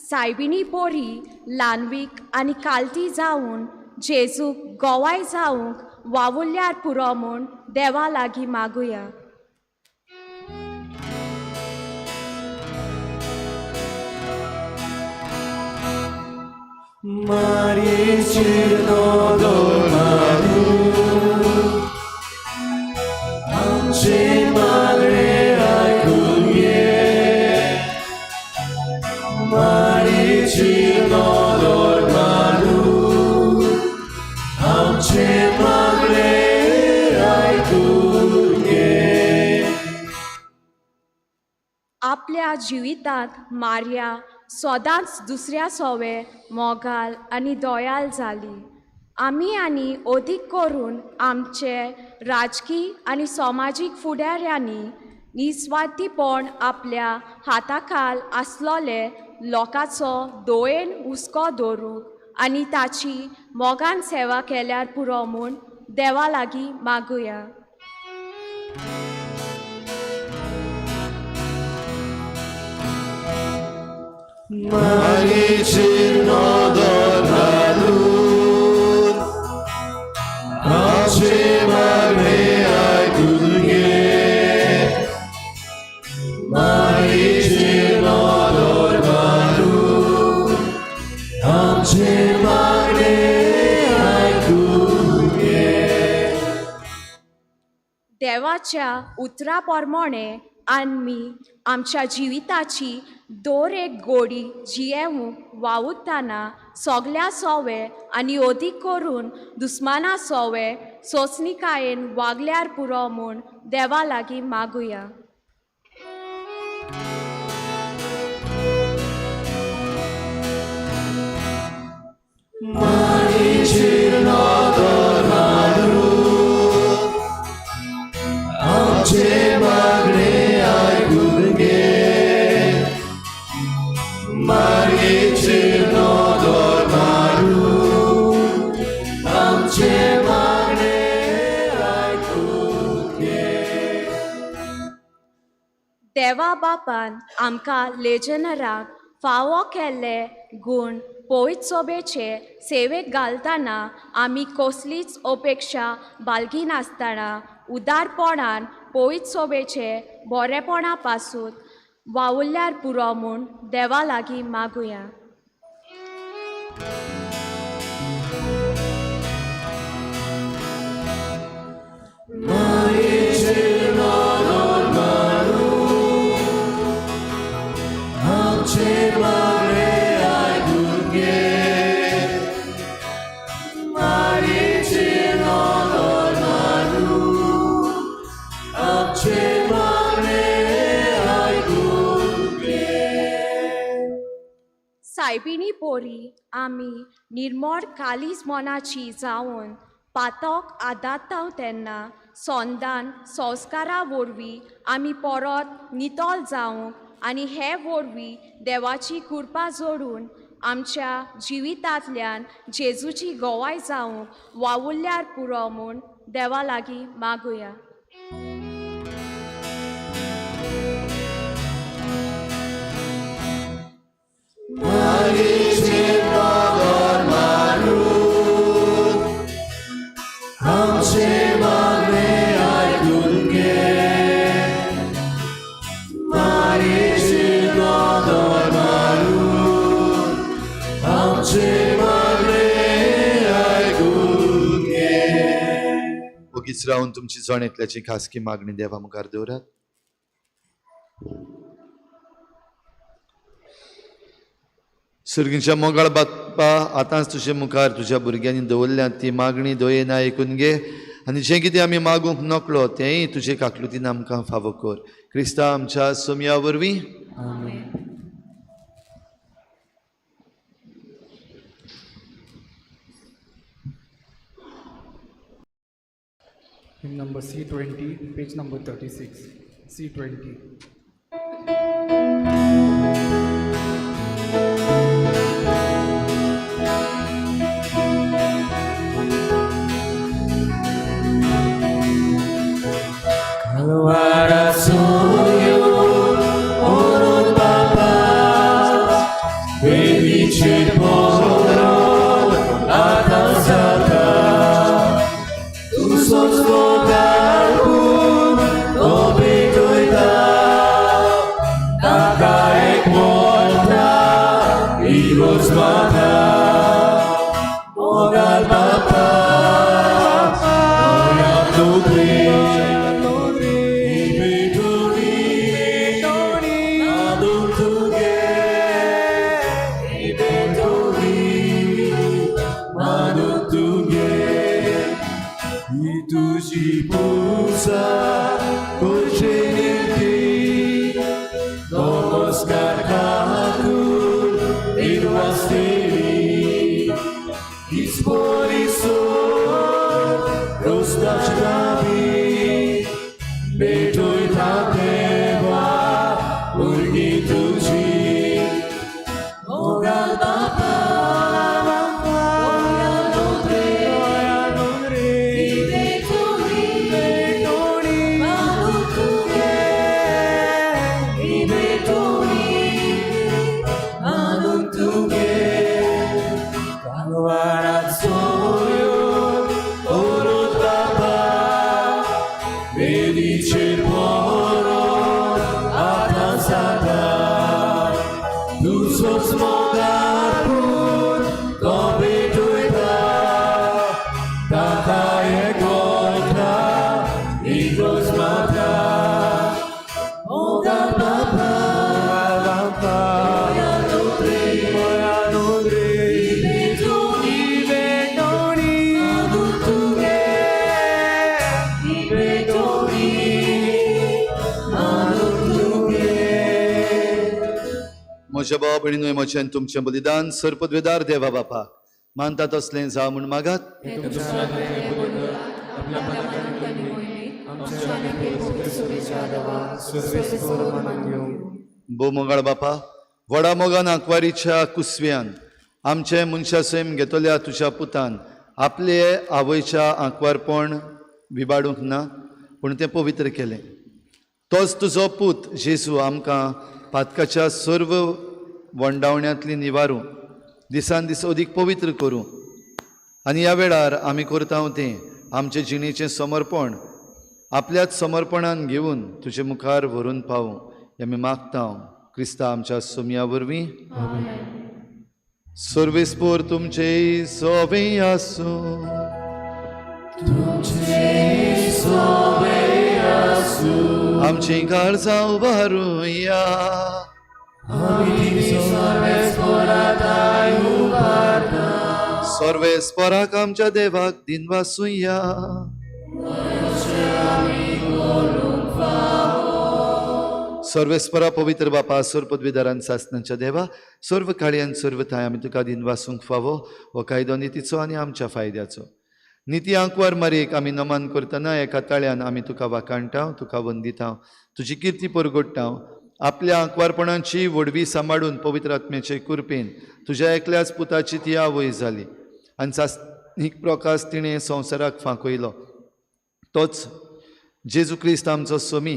सायबिणी पोरी ल्हानवीक आनी कालती जावन जेजूक गोवाय जावंक वावुरल्यार पुरो म्हूण देवा लागीं मागुया. आपल्या जिवितांत मार्या सदांच दुसऱ्या सोवे मोगाल आनी दयाल जाली. आमी आनी अदीक करून आमचे राजकी आनी समाजीक फुडाऱ्यांनी निस्वार्थीपण आपल्या हाताखाल आसलोले लोकांचो दोयेन हुस्को दवरूंक आनी ताची मोगान सेवा केल्यार पुरो म्हूण देवा लागीं मागुया. देवाच्या उतरा प्रमाणे आमी आमच्या जिविताची दर एक गोडी जियेवंक वावुरतना सगल्या सोवे आनी अदीक करून दुस्माना सोवे सोंसणिकायेन वागल्यार पुरो म्हूण देवा लागीं मागुया. मारीचेर नदर मारून आमचें मागणें आयकून घे. मारीचेर नदर मारून आमचें मागणें आयकून घे. देवा बापान आमकां लेजनराक फावो केल्ले गूण पवित्र सोबेचे सेवेक घालतना आमी कसलीच अपेक्षा बाळगिनासतना उदारपणान पवित्र सोबेचे बरेपणा पासून वावुरल्यार पुरो म्हूण देवा लागीं मागुया. मारीचेर नदर मारून आमचें मागणें आयकून घे. मारीचेर नदर मारून आमचें मागणें आयकून घे. सायबिणी पोरी आमी निर्मळ कालीज मनाची जावन पातक आदाताव तेन्ना सोंदान संस्कारा वरवीं आमी परत नितळ जावंक आनी हे वरवीं देवाची कृपा जोडून आमच्या जिवितांतल्यान जेजूची गवाय जावंक वावुरल्यार पुरो म्हूण देवा लागीं मागुया. मारीचेर नदर मारून आमचें मागणें आयकून घे. मारीचेर नदर मारून आमचें मागणें आयकून घे. ओगीच रावन तुमची जण एकल्याची खासगी मागणी देवा मुखार दवरात. सर्गीच्या मोगाळ बाप्पा, आतांच तुजे मुखार तुज्या भुरग्यांनी दवरल्या ती मागणी दयेन आयकून घे आनी जें कितें आमी मागूंक नकळो तेंय तुजे काकलुतीन आमकां फावो कर. क्रिस्ता आमच्या सोमया वरवीं. आमेन. Hymn number C20, page number 36. C20. Kalwara orod Baba, Benice porod atasata, Tu sos mogarpun, obitoita, Naka ek morta, igos mata, Mogal Baba, Mogal Dugri, Namaskar thakur Nirvasteri Isporiso Rostachtavi Betoi Thateва Urgi Tuji Mogal Bapa म्हज्या भावा भयणीनो, म्हजें आनी तुमचें बलिदान सर्पद्वेदार देवा बापाक मानता तसलें जावं म्हूण मागात. भोव मोगाळ बापा, व्हडा मोगान आंकवारीच्या कुसव्यान आमचे मनशा सैम घेतल्या तुज्या पुतान आपले आवयच्या आंकवारपण विबाडूंक ना, पूण तें पवित्र केलें. तोच तुजो पूत जेजू आमकां पातकाच्या सर्व वंडावण्यांतली निवारूं, दिसान दीस अदीक पवित्र करूं. आनी ह्या वेळार आमी करता तें आमचे जिणेचें समर्पण आपल्याच समर्पणान घेवन तुजे मुखार व्हरून पावूं हें आमी मागता क्रिस्ता आमच्या सोमया वरवीं. सर्वेस्पोर तुमचे सोवे आसूं. आमची काळजां उबारुया. सर्वेस्पोराक आमच्या देवाक दिनवासुया. सर्वेस्परा पवित्र बापा, सर्व पदवीदारान सासनाच्या देवा, सर्व काळयान सर्व थांय आमी तुका दिनवासूंक फावो हो कायदो नितीचो आनी आमच्या फायद्याचो. निती आंकवार मारयेक आमी नमन करतना एका ताळ्यान आमी तुका वाखाणटा, तुका वंदिता, तुजी किर्ती परगोडटा. आपल्या आंकवारपणाची व्हडवी सांबाळून पवित्र आत्म्याचे कृपेन तुज्या एकल्याच पुताची ती आवय जाली आनी सासणीक प्रकाश तिणें संवसाराक फांकयलो. तोच जेजू क्रिस्त आमचो सोमी,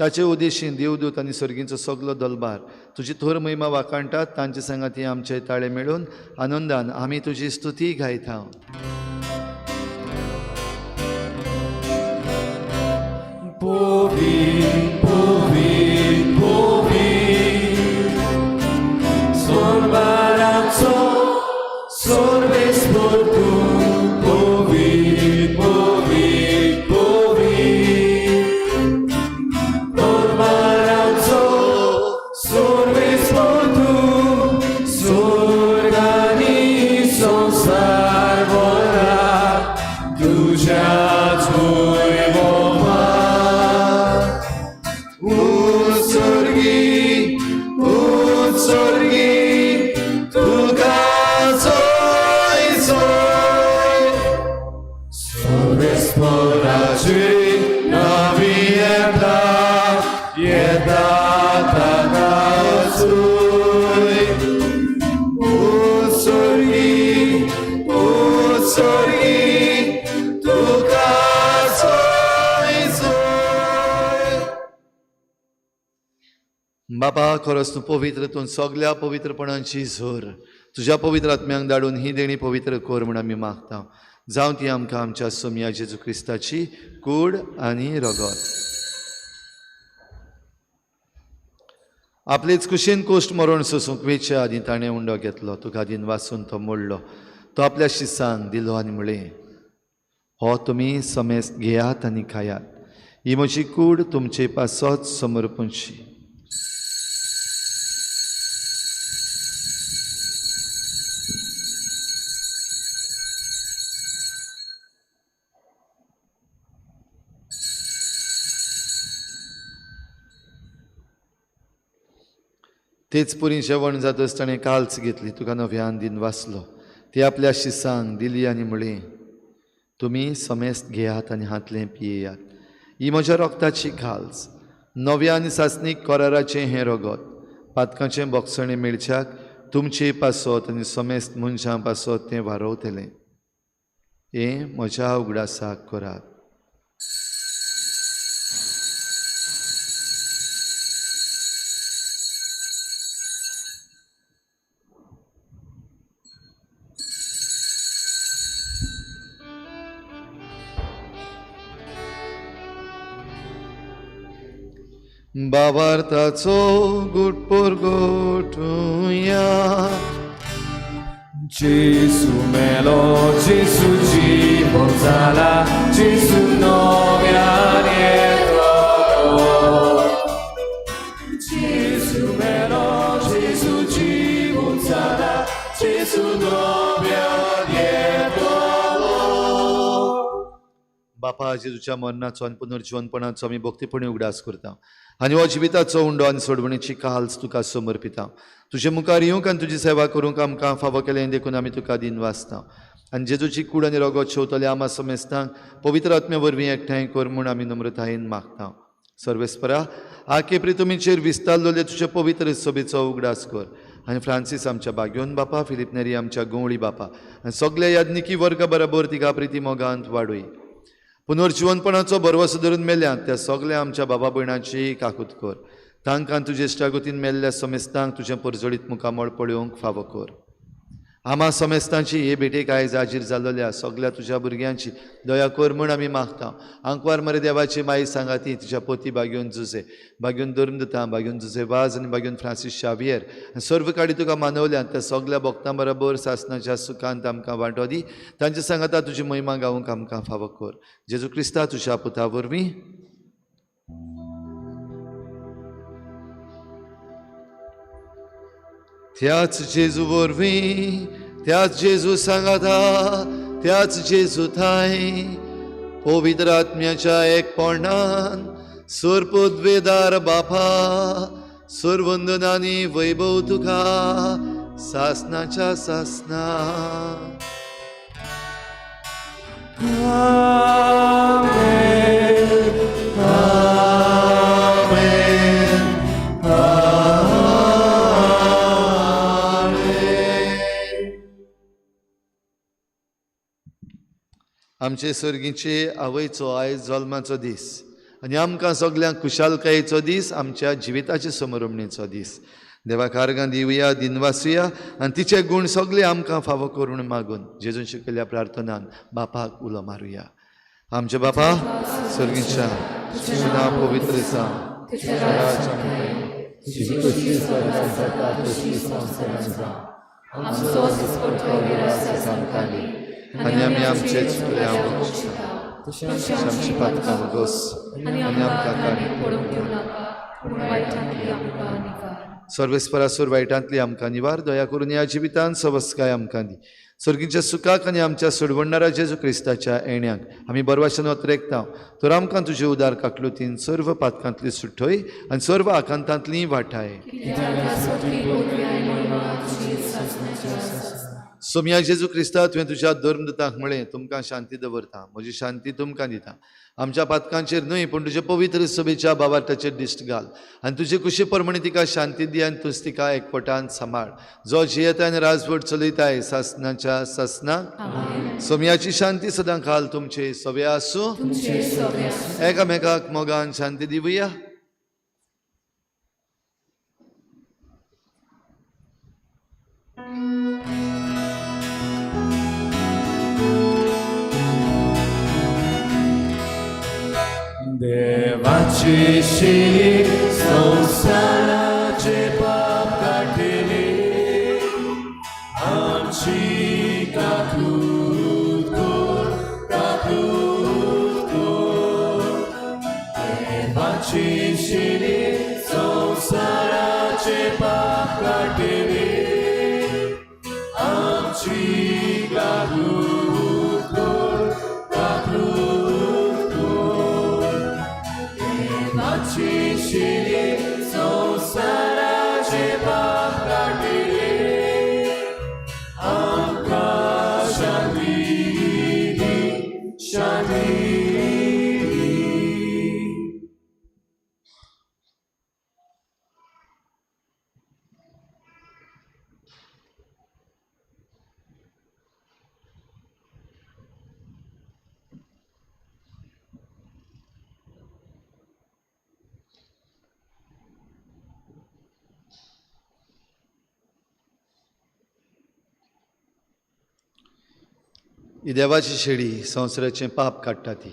ताचे उदेशीन देवदूत आनी सर्गींचो सगलो दलबार तुजी थोर महिमा वाखाणटात. तांचे सांगाती आमचे ताळे मेळून आनंदान आमी तुजी स्तुती गायता. बाबा, खरोच तूं पवित्र, तूं सगल्या पवित्रपणाची झर. तुज्या पवित्र आत्म्यांक धाडून ही देणी पवित्र कर म्हूण आमी मागता. जावं ती आमकां आमच्या सोमया जेजू क्रिस्ताची कूड आनी रगत. आपलेच कुशीन कोश्ट मरण सोसूंक वेच्या आदीं ताणें उंडो घेतलो, तुका दिन वासून तो मोडलो, तो आपल्या शिसांक दिलो आनी म्हळें, हो तुमी समेस्त घेयात आनी खायात, ही म्हजी कूड तुमचे पासत समर्पणची. तेच पुरी जेवण जातच ताणें काल्च घेतली, तुका नव्यान दिन वाचलो, ती आपल्या शिसांक दिली आनी म्हळें, तुमी समेस्त घेयात आनी हातलें पियेयात, ही म्हज्या रोगताची काल्च, नव्या आनी सासणीक कराराचें हें रगत, पातकाचें बोगसणें मेळच्याक तुमचे पासत आनी समेस्त मनशां पासत तें वारवतलें. हें म्हज्या उगडासाक करात. बाबार्थाचो गुटपोर गोठुया. Gesù melo, Gesù cibo zala, Gesù novia dietro. Gesù melo, Gesù cibo zala, Gesù novia dietro. बापा, जेजूच्या मरणाचो आनी पुनर्जिवनपणाचो आमी भक्तीपणी उगडास करता आनी हो जिविताचो उंडो आनी सोडवणीची काल्स तुका समर्पिता. तुजे मुखार येवंक आनी तुजी सेवा करूंक आमकां फावो केलें देखून आमी तुका दिनवासता. आनी जेजूची कूड आनी रगत शेवतले आमा समेस्तांक पवित्र आत्म्या वरवीं एकठांय कर म्हूण आमी नम्रतायेन मागता. सर्वेस्परा, आके प्रितुमीचेर विस्तारलेले तुजे पवित्र सभेचो उगडास कर आनी फ्रांसीस आमच्या बाग्योन बापा, फिलीप नेरी आमच्या गवळी बापा आनी सगल्या याज्ञिकी वर्गा बरोबर तिका प्रिती मोगांत वाडय. पुनर्जिवनपणाचो भरवसो धरून मेल्यात त्या सगल्या आमच्या बाबा भयणाची काकूत कर. तांकां तुजे इश्टागतीन मेल्ल्या समेस्तांक तुजें परजळीत मुखामळ पळोवंक फावो कर. आमा समेस्तांची हे भेटेक आयज हाजीर जाल्ल्या सगल्या तुज्या भुरग्यांची दया कर म्हूण आमी मागता. आंकवार मरे देवाची माई सांगाती तुज्या पोती बागेवन जुजे, बागेवन धर्मदूता, बागेवन जुजे वाज आनी बागेवन फ्रांसीस शावियर आनी सर्व काडी तुका मानवल्यात त्या सगल्या भक्तां बरोबर सासनाच्या सुखांत आमकां वांटो दी. तांचे सांगाता तुजी महिमा गावंक आमकां फावो कर. जेजू क्रिस्ता तुज्या पुता वरवीं. त्याच जेजू वरवीं, त्याच जेजू सांगाता, त्याच जेजू थांय पवित्र आत्म्याच्या एकपणान सर्वपदवेदार बापा, सर्वंदनानी वैभव तुका सासनाच्या सासना. आमेन, आमेन, आमेन. आमचे सर्गीचे आवयचो आयज जल्माचो दीस आनी आमकां सगल्यांक खुशालकायेचो दीस, आमच्या जिविताचे समरमणेचो दीस. देवाक आर्गां दिवया, दिनवासुया आनी तिचे गूण सगळे आमकां फावो करून मागून जेजून शिकयल्ल्या प्रार्थनान बापाक उलो मारुया. आमच्या बापा सर्गीच्या, तुजें नांव पवित्र जावं, तुजें राज्य आमकां तुजी खोशी स्वर्गात जाता तशी संवसारांत जावं. आमचो दिसपट्टो गिरास आमकां दी आनी आमी आमचे चुकले बक्षिता तशें आमची पातकां गोस आनी आमकां काडीक पडूंक दिवं नाका, पूण वायटांतली आमकां निवार. सर्वेस्परासूर वायटांतली आमकां निवार. दया करून ह्या जिवितान सवस्काय आमकां दी. सर्गीच्या सुखाक आनी आमच्या सोडवणणारा जेजू क्रिस्ताच्या येण्याक आमी बरवाशन वत्रेकता. तर आमकां तुजे उदार काकलुतीन सर्व पातकांतली सुठय आनी सर्व आकांतांतली वाटाय. सोमया जेजू क्रिस्ता, तुवें तुज्या धर्मदूतांक म्हळें, तुमकां शांती दवरता, म्हजी शांती तुमकां दिता. आमच्या पातकांचेर न्हय पूण तुजे पवित्र सभेच्या बाबार्थाचेर दिश्ट घाल आनी तुजे कुशी प्रमाणे तिका शांती दी आनी तूंच तिका एकवटान सांबाळ, जो जियेता आनी राजवट चलयताय सासनाच्या सासनाक. सोमयाची शांती सदां खाल तुमचे सवे आसूं. एकामेकाक मोगान शांती दिवया. देवाची शिरी संवसाराचे पाप काडटली, आमची काकूत कर, काकूत कर. देवाची शिरी संवसाराचे पाप काडटली, आमची काकूत कर, काकूत कर. देवाची शिरी संवसाराचे पाप काडटली, आमकां शांती दी, शांती दी. ही देवाची शेळी संवसाराचें पाप काडटा ती.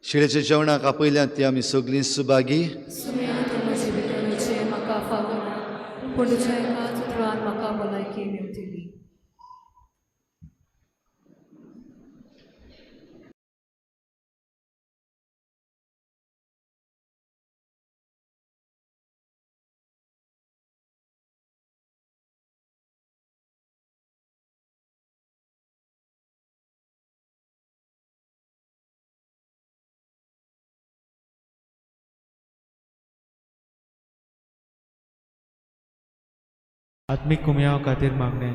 शेळेच्या जेवणाक आपयल्यात ती आमी सगळीं सुभागी. सुम्या तूं म्हजे भितर वचचें म्हाका फावना, पूण तुज्या एकाच उतरान म्हाका भलायकी मेवतली. आत्मीक कुमयाव खातीर मागणें.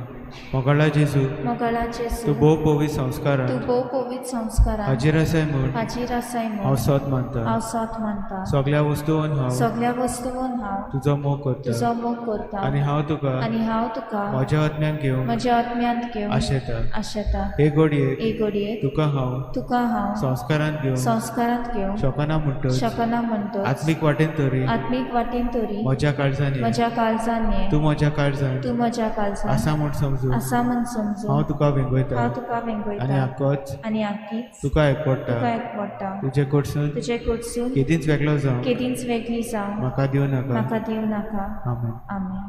मोगाळा जेजू, मोगाळा जेजू, तूं भोव पवित्र संस्कारान तूं भोव पवित्र संस्कारान हाजीर आसाय म्हूण हाजीर आसाय म्हूण हांव सोद मानता. हांव सोद मानता. सगळ्या वस्तून हांव सगळ्या वस्तून हांव तुजो मोग करता तुजो मोग करता आनी हांव तुका आनी हांव तुका म्हज्या आत्म्यान घेवंक म्हज्या आत्म्यांत घेवंक आशेता. आशेता. हे घडयेक हे घडयेक तुका हांव तुका हांव संस्कारांत घेवंक संस्कारांत घेवंक शकना म्हणटच शकना म्हणटच आत्मीक वाटेन तरी आत्मीक वाटेन तरी म्हज्या काळजान ये. म्हज्या काळजान ये. तूं म्हज्या काळजान तूं म्हज्या काळजान आसा म्हूण समजून आसा म्हूण समजून हांव तुका वेंगयता हांव तुका वेंगयता आनी आकोच आनी आकीच तुका एकवडटा. तुका एकवडटा. तुजे कडसून तुजे कडसून केदींच वेगळो जावं केदींच वेगळी जावं म्हाका दिवं नाका. म्हाका दिवं नाका. आमेन. आमेन.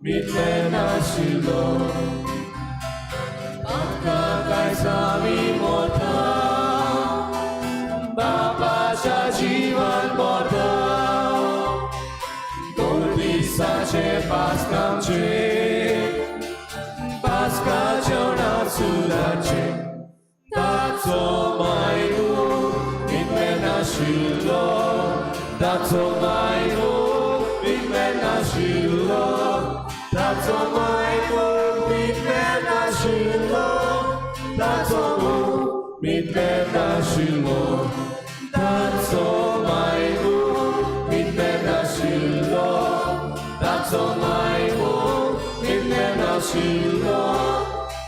Mit जेवणाचे पास्कांचे पास्का जेवणा सुराचे ताचो मायू मितमें नाशिल्लो ताचो मायू मितमें नाशिल्लो ताचो मायू मितमें नाशिल्लो ताचो मितमें नाशिल्लो ताचो मायू मितमें नाशिल्लो ताचो मायू मितमें नाशिल्लो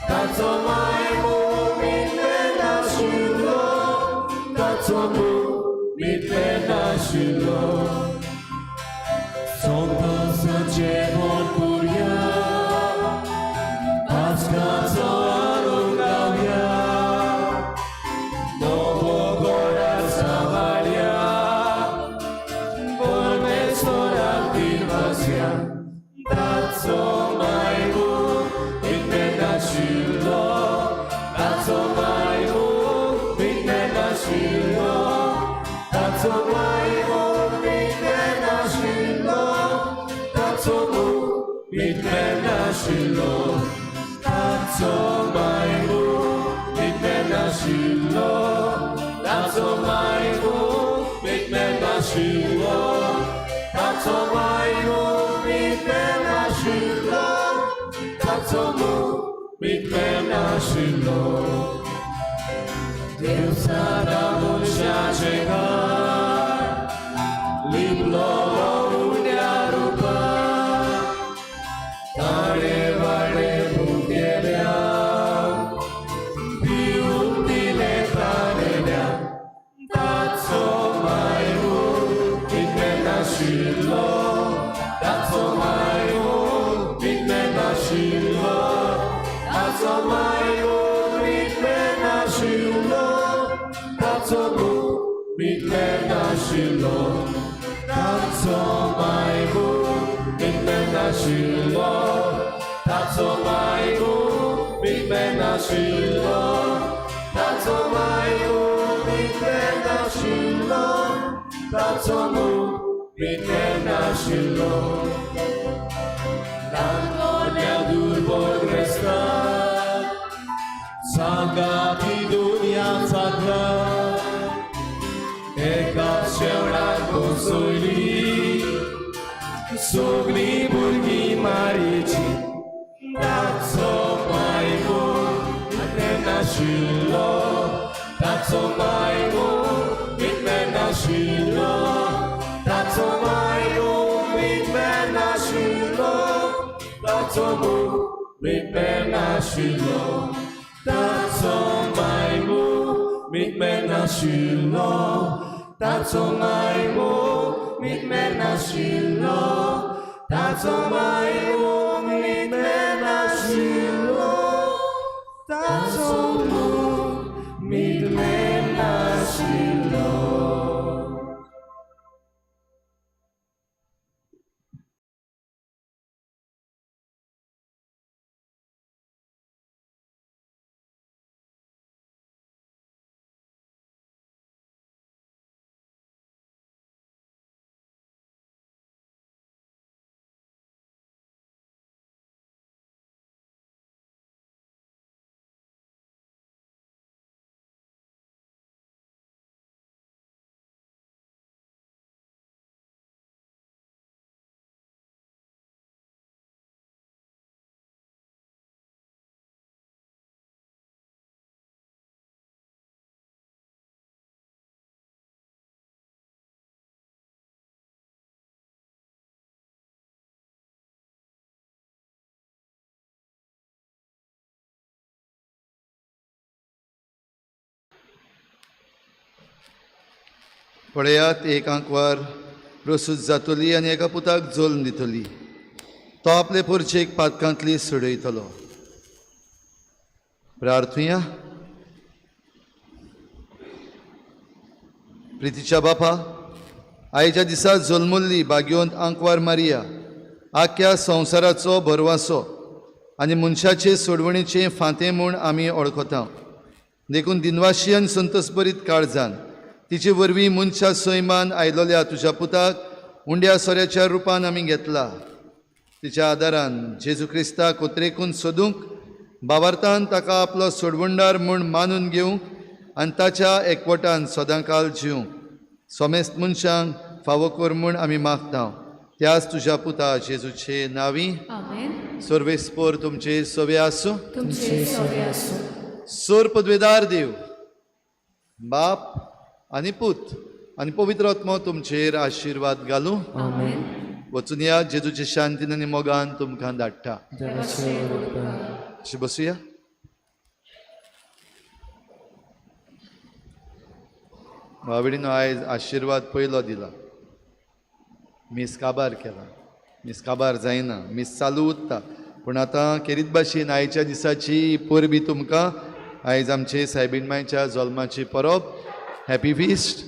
ताचो मायू मितमें नाशिल्लो ताचो मितमें नाशिल्लो संतोषाचें मन करुया पास्काचो आनंद गावया नवो गोडा सांबाळया परमेश्वराक दिनवासया ताचो मायू मितमें नाशिल्लो ताचो मायू मितमें नाशिल्लो ताचो मायू मितमें नाशिल्लो ताचो मितमें नाशिल्लो ताचो मायू मितमें नाशिल्लो ताचो मायू मितमें नाशिल्लो ताचो मायू मितमें नाशिल्लो ताचो मितमें नाशिल्लो देव सदां मनशाचें घर लिपलो उण्या रुपान ताणें वाडे भुकेल्यांक पिवंक दिलें तानेल्यांक ताचो मायू मितमें नाशिल्लो ताचो मायू मितमें नाशिल्लो ताचो मायू मितमें नाशिल्लो ताचो मितमें नाशिल्लो ताचो मायू मितमें नाशिल्लो ताचो मायू मितमें नाशिल्लो ताचो मायू मितमें नाशिल्लो ताचो मितमें नाशिल्लो ल्हानल्या दुर्बळ ग्रेस्ताक सांगाती दुनिया सादला एका शेवणाक बसयली सगळीं भुरगीं मारीची ताचो मायू मितमें नाशिल्लो ताचो मायू मितमें नाशिल्लो ताचो मायू मितमें नाशिल्लो ताचो मितमें नाशिल्लो ताचो मायू मितमें नाशिल्लो ताचो मायू मितमें नाशिल्लो ताचो मायू मितमें नाशिल्लो ताचो मितमें नाशिल्लो. पळयात एक आंकवार प्रसूत जातली आनी एका पुताक जल्म दितली तो आपले पोरचेक पातकांतली सोडयतलो. प्रार्थुया. प्रितीच्या बापा आयच्या दिसा जल्मुल्ली भाग्यवंत आंकवार मारिया आख्या संवसाराचो भरवासो आनी मनशाचे सोडवणेचे फांतें म्हूण आमी वळखता. देखून दिनवाशी आनी संतोषभरीत काळजान तिचे वरवीं मनशा सैमान आयलोल्या तुज्या पुताक उंड्या सोऱ्याच्या रुपान आमी घेतला. तिच्या आदारान जेजू क्रिस्ताक उतरेकून सोदूंक, बावार्थान ताका आपलो सोडवणदार म्हूण मानून घेवंक आनी ताच्या एकवटान सदांकाल जिवंक समेस्त मनशांक फावो कर म्हूण आमी मागता त्याच तुज्या पुता जेजूचे नांवी. आमेन. सर्वेस्पोर तुमचे सवे आसूं. तुमचे सवे आसूं. सोर पदवेदार देव बाप आनी पूत आनी पवित्र आत्मो तुमचेर आशिर्वाद घालूं. आमेन. वचून या, जेजूचे शांतीन आनी मोगान तुमकां धाडटा. देवाचे उपकार. अशें बसुया. भावडिनो आयज आशिर्वाद पयलो दिला. मीस काबार केला. मीस काबार जायना, मीस चालू उरता, पूण आतां खेरीत भाशेन आयच्या दिसाची परबी तुमकां. आयज आमचे सायबीण मायच्या जल्माची परब. Happy feast.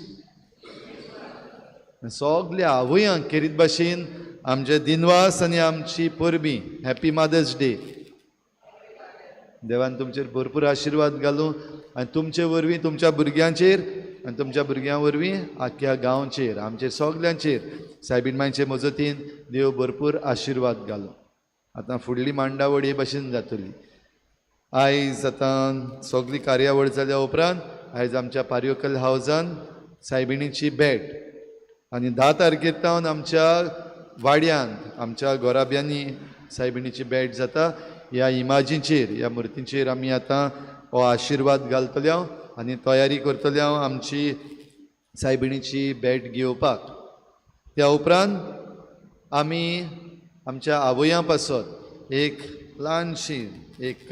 सगल्या आवयांक खेरीत भाशेन आमचे दिनवास आनी आमची परबी. Happy mother's day. देवान तुमचेर भरपूर आशिर्वाद घालूं आनी तुमचे वरवीं तुमच्या भुरग्यांचेर आनी तुमच्या भुरग्यां वरवीं आख्ख्या गांवचेर आमचेर सगल्यांचेर सायबीण मांयचे मजतीन देव भरपूर आशिर्वाद घालूं. आतां फुडली मांडावळ हे भाशेन जातली. आयज आतां सगली कार्यावळ जाल्या उपरांत आयज आमच्या पारियोकल हावजान सायबिणीची भेट आनी 10 तारखेर तावन आमच्या वाड्यांत आमच्या गोराब्यांनी सायबिणीची भेट जाता. ह्या इमाजींचेर ह्या मुर्तींचेर आमी आतां हो आशिर्वाद घालतले हांव आनी तयारी करतले हांव आमची सायबिणीची भेट घेवपाक. त्या उपरांत आमी आमच्या आवयां पासत एक ल्हानशी एक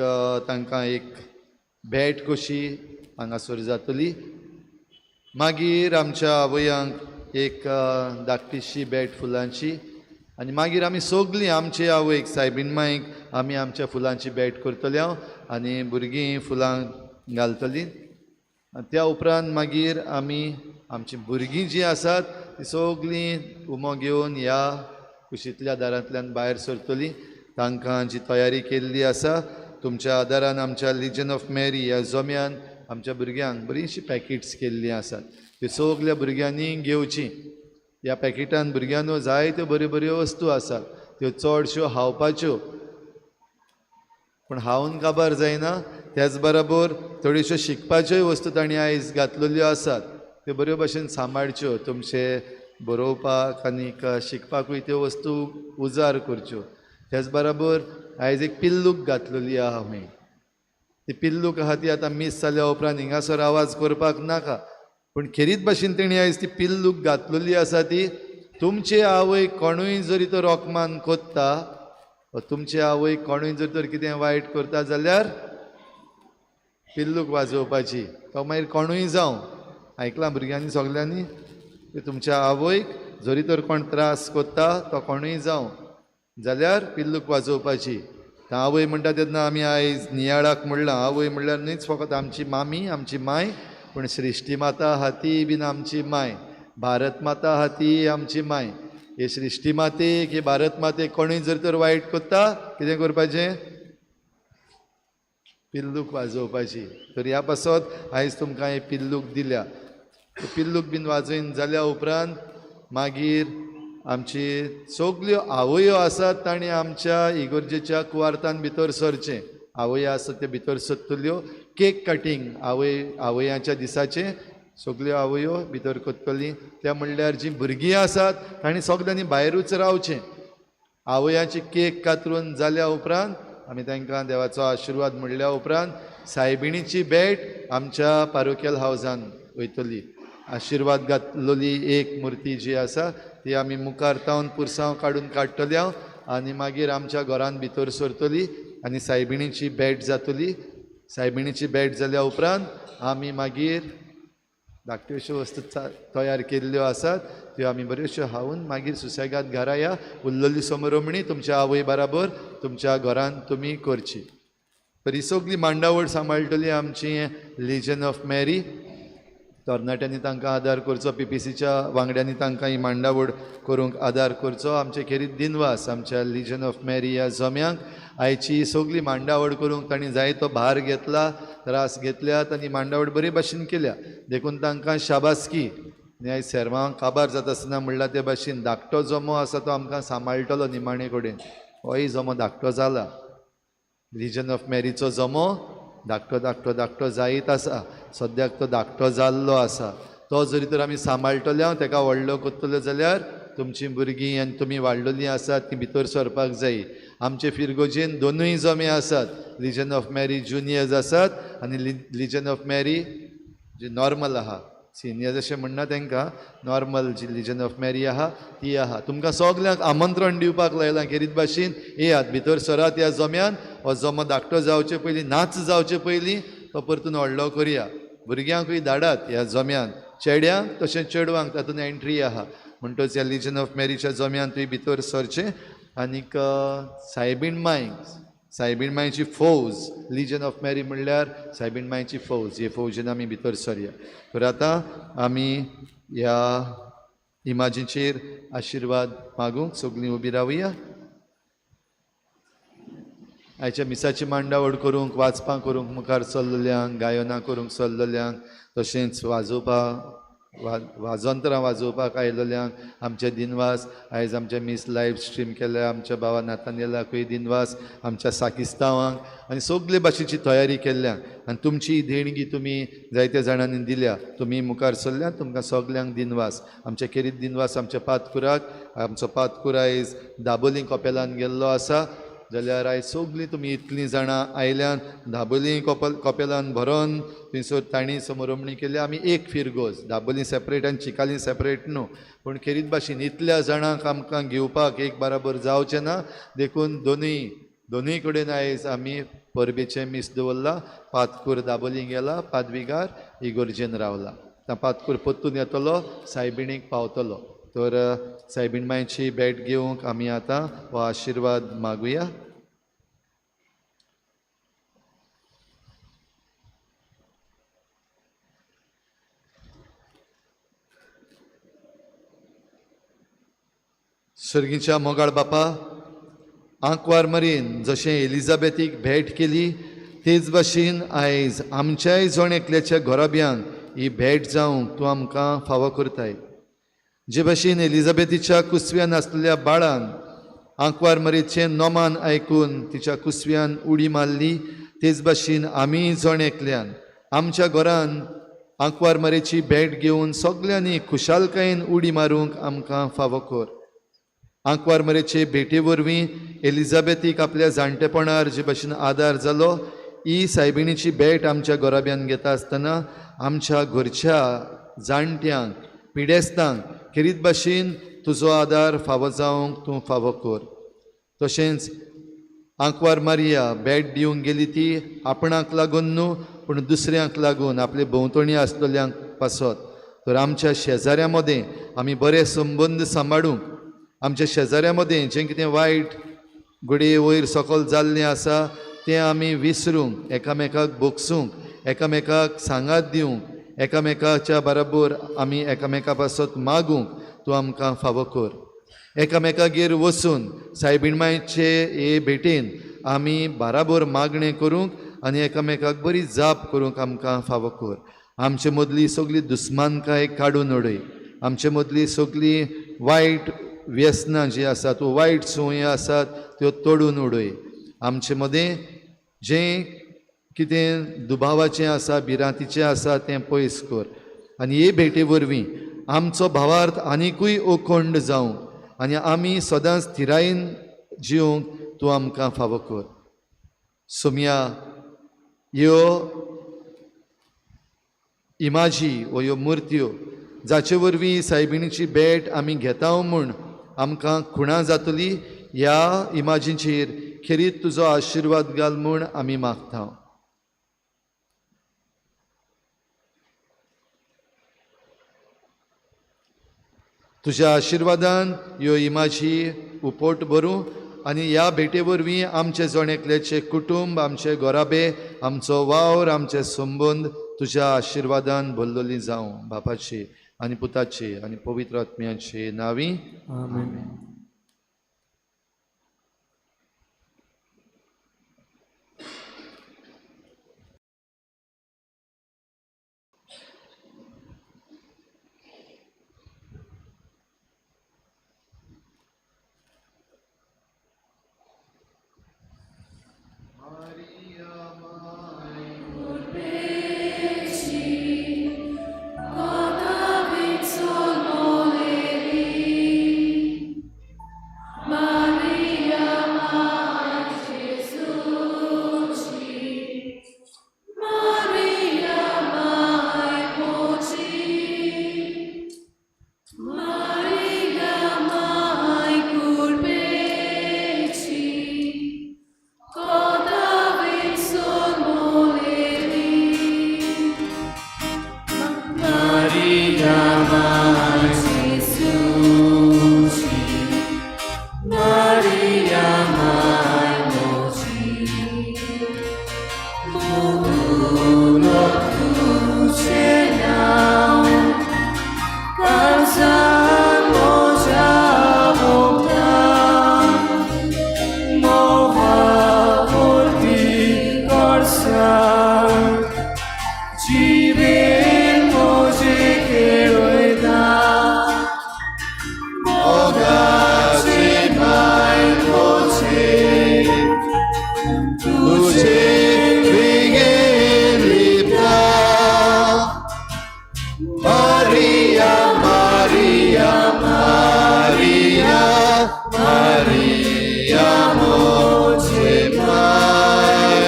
तांकां एक भेट कशी हांगासर जातली. मागीर आमच्या आवयांक एक धाकटीशी भेट फुलांची आनी मागीर आमी सगलीं आमचे आवयक सायबीण मायक आमी आमच्या फुलांची भेट करतले हांव आनी भुरगीं फुलां घालतलीं. त्या उपरांत मागीर आमी आमची भुरगीं जीं आसात तीं सगलीं उमो घेवन ह्या कुशींतल्या दारांतल्यान भायर सरतलीं. तांकां जी तयारी केल्ली आसा तुमच्या आदारान आमच्या लिजन ऑफ मॅरी ह्या जम्यान आमच्या भुरग्यांक बरीचशीं पॅकेट्स केल्लीं आसात. त्यो सगल्या भुरग्यांनी घेवचीं. ह्या पॅकेटान भुरग्यांनो जायत्यो बऱ्यो बऱ्यो वस्तू आसात. त्यो चडश्यो खावपाच्यो, पूण खावन काबार जायना. त्याच बरोबर थोड्योश्यो शिकपाच्योय वस्तू तांणी आयज घातलेल्यो आसात. त्यो बऱ्यो भशेन सांबाळच्यो. तुमचे बरोवपाक आनीक शिकपाकूय त्यो वस्तू उजार करच्यो. त्याच बरोबर आयज एक पिल्लूक घातलेली आहा खंय. ती पिल्लूक आहा ती आतां मीस जाल्या उपरांत हिंगासर आवाज करपाक नाका, पूण खेरीत भाशेन तेणी आयज ती पिल्लूक घातलेली आसा. ती तुमचे आवय कोणूय जरी तर रोखमान कोत्ता वा तुमचे आवय कोणूय जर तर कितें वायट करता जाल्यार पिल्लूक वाजोवपाची. तो मागीर कोणूय जावं. आयकलां भुरग्यांनी सगल्यांनी? तुमच्या आवयक जरी तर कोण त्रास कोत्ता तो कोणूय जावं जाल्यार पिल्लूक वाजोवपाची. आवय म्हणटा तेन्ना आमी आयज नियाळाक म्हणलां आवय म्हणल्यार न्हूच फकत आमची मामी आमची माय, पूण श्रिश्टी माता आहा ती बीन आमची माय, भारत माता आहा ती आमची माय. हे श्रिश्टी मातेक हे भारत मातेक कोणूय जर तर वायट कोत्ता कितें करपाचें? पिल्लूक वाजोवपाची. तर ह्या पासत आयज तुमकां हे पिल्लूक दिल्या. पिल्लूक बीन वाजोवन जाल्या उपरांत मागीर आमची सगल्यो आवयो आसात तांणी आमच्या इगर्जेच्या कुवार्तान भितर सरचें. आवयो आसात त्यो भितर सरतल्यो. केक कटींग आवय आवयांच्या दिसाचें सगल्यो आवयो भितर करतलीं. त्या म्हणल्यार जीं भुरगीं आसात तांणी सगल्यांनी भायरूच रावचें. आवयांची केक कातरून जाल्या उपरांत आमी तांकां देवाचो आशिर्वाद म्हणल्या उपरांत सायबिणीची भेट आमच्या पारोकियल हावजान वयतली. आशिर्वाद घातलेली एक मुर्ती जी आसा ती आमी मुखार तावन पुरसांव काडून काडटले हांव आनी मागीर आमच्या घरान भितर सरतली आनी सायबिणीची भेट जातली. सायबिणीची भेट जाल्या उपरांत आमी मागीर धाकट्योश्यो वस्तू तयार केल्ल्यो आसात त्यो आमी बऱ्योश्यो खावन मागीर सुसेगाद घरा या. उरलेली समरमणी तुमच्या आवय बराबर तुमच्या घरान तुमी करची. तर ही सगली मांडावळ सांबाळटली आमची लिजन ऑफ मॅरी. तरणाट्यांनी तांकां आदार करचो, पीपीसीच्या वांगड्यांनी तांकां ही मांडावळ करूंक आदार करचो. आमचे खेरीत दिनवास आमच्या लिजन ऑफ मॅरी ह्या जम्यांक आयची सगली मांडावळ करूंक तांणी जायतो भार घेतला, त्रास घेतल्यात आनी मांडावळ बरे भाशेन केल्या. देखून तांकां शाबासकी. आनी आयज सेर्मांव काबार जाता आसतना म्हणलां ते भाशेन धाकटो जमो आसा तो आमकां सांबाळटलो निमाणे कडेन. होय जमो धाकटो जाला. लिजन ऑफ मॅरीचो जमो धाकटो धाकटो धाकटो जायत आसा. सद्याक तो धाकटो जाल्लो आसा. तो जरी तर आमी सांबाळटले तेका व्हडलो करतले जाल्यार तुमची भुरगीं आनी तुमी वाडलेलीं आसात ती भितर सरपाक जाय. आमचे फिरगोजेन दोनूय जमे आसात. लिजन ऑफ मॅरी जुनियर्स आसात आनी लिजन ऑफ मॅरी जी नॉर्मल आहा, सिनियर्स अशें म्हणना तांकां, नॉर्मल जी लिजन ऑफ मॅरी आहा ती आहा. तुमकां सगल्यांक आमंत्रण दिवपाक लायलां खेरीत भाशेन येयात भितर सरात ह्या जम्यान. हो जमो धाकटो जावचे पयलीं, नाच जावचे पयलीं तो परतून व्हडलो करुया. भुरग्यांकूय धाडात ह्या जम्यान, चेड्यांक तशेंच चेडवांक तातूंत एंट्री आहा. म्हणटच ह्या लिजन ऑफ मॅरीच्या जम्यान तुवें भितर सरचें. आनीक सायबीण माय, सायबीण मायची फौज, लिजन ऑफ मॅरी म्हणल्यार सायबीण मायची फौज, हे फौजेन आमी भितर सरया. तर आतां आमी ह्या इमाजीचेर आशिर्वाद मागूंक सगळीं उबी रावया. आयच्या मिसाची मांडावळ करूंक, वाचपां करूंक मुखार सरलेल्यांक, गायनां करूंक सरलेल्यांक, तशेंच वाजोवपाक वाजंत्रां वाजोवपाक आयलेल्यांक आमचे दिनवास. आयज आमचे मीस लायव्ह स्ट्रीम केल्या आमच्या भावा नातानियलाकूय दिनवास, आमच्या साकिस्तांवांक आनी सगळे भाशेची तयारी केल्ल्यांक. आनी तुमची देणगी तुमी जायत्या जाणांनी दिल्या, तुमी मुखार सरल्या, तुमकां सगल्यांक दिनवास. आमचे खेरीत दिनवास आमच्या पातकुराक. आमचो पातकूर आयज दाबोली कपेलान गेल्लो आसा. जाल्यार आयज सगळीं तुमी इतलीं जाणां आयल्यान दाबोली कपेलान भरोन थंयसर तांणी समरमणी केल्या. आमी एक फिरगोज, दाबोली सेपरेट आनी चिकाली सेपरेट न्हू, पूण खेरीत भाशेन इतल्या जाणांक आमकां घेवपाक एक बराबर जावचें ना, देखून दोनूय कडेन आयज आमी परबेचें मीस दवरलां. पातकूर दाबोली गेला, पादविगार इगोर्जेन रावला. आतां पातकूर परतून येतलो, सायबिणीक पावतलो. तर सायबीण मायची भेट घेवंक आमी आतां हो आशिर्वाद मागुया. सर्गीच्या मोगाळ बापा, आंकवार मरीन जशें एलिझाबेथीक भेट केली तेच भाशेन आयज आमच्याय जण एकल्याच्या घराब्यांक ही भेट जावंक तूं आमकां फावो करताय. जे भाशेन एलिझाबेथीच्या कुसव्यान आसलेल्या बाळान आंकवार मरीचें नोमान आयकून तिच्या कुसव्यान उडी मारली, तेच भाशेन आमी जण एकल्यान आमच्या घरान आंकवार मरीची भेट घेवन सगल्यांनी खुशालकायेन उडी मारूंक आमकां फावो कर. आंकवार मरेचे भेटे वरवीं एलिझाबेथीक आपल्या जाणटेपणार जे भाशेन आदार जालो, ही सायबिणीची भेट आमच्या घराब्यान घेता आसतना आमच्या घरच्या जाणट्यांक, पिडेस्तांक खेरीत भाशेन तुजो आदार फावो जावंक तूं फावो कर. तशेंच आंकवार मारिया भेट दिवंक गेली ती आपणाक लागून न्हू, पूण दुसऱ्यांक लागून, आपले भोंवतणी आसलेल्यांक पासत. तर आमच्या शेजाऱ्यां मदें आमी बरे संबंद सांबाळूंक, आमच्या शेजाऱ्यां मदें जें कितें वायट घडये वयर सकयल जाल्लें आसा तें आमी विसरूंक, एकामेकाक भोगसूंक, एकामेकाक सांगात दिवंक, एकामेकाच्या बराबर आमी एकामेका पासत मागूंक तूं आमकां फावो कर. एकामेकागेर वचून सायबीण मायचे हे भेटेन आमी बाराबर मागणें करूंक आनी एकामेकाक बरी जाप करूंक आमकां फावो कर. आमचे मदली सगळी दुस्मानकाय काडून उडय, आमचे मदली सगळी वायट व्यसनां जीं आसात, वायट संवयो आसात त्यो तोडून उडय. आमचे मदें जें कितें दुबावाचें आसा, भिरांतीचें आसा तें पयस कर. आनी हे भेटे वरवीं आमचो भावार्थ आनिकूय ओखंड जावंक आनी आमी सदांच थिरायेन जिवंक तूं आमकां फावो कर. सोमया, ह्यो इमाजी वो ह्यो मुर्त्यो जाचे वरवीं सायबिणीची भेट आमी घेता म्हूण आमकां खुणा जातली, ह्या इमाजींचेर खेरीत तुजो आशिर्वाद घाल म्हूण आमी मागता. तुज्या आशिर्वादान ह्यो इमाजी उपोट भरूं आनी ह्या भेटे वरवीं आमचे जण एकल्याचे कुटुंब, आमचे घराबे, आमचो वावर, आमचे संबंद तुज्या आशिर्वादान भरलेली जावं. बापाचे आनी पुताचे आनी पवित्र आत्म्याचे नांवी आमेन. Maria म्हजे my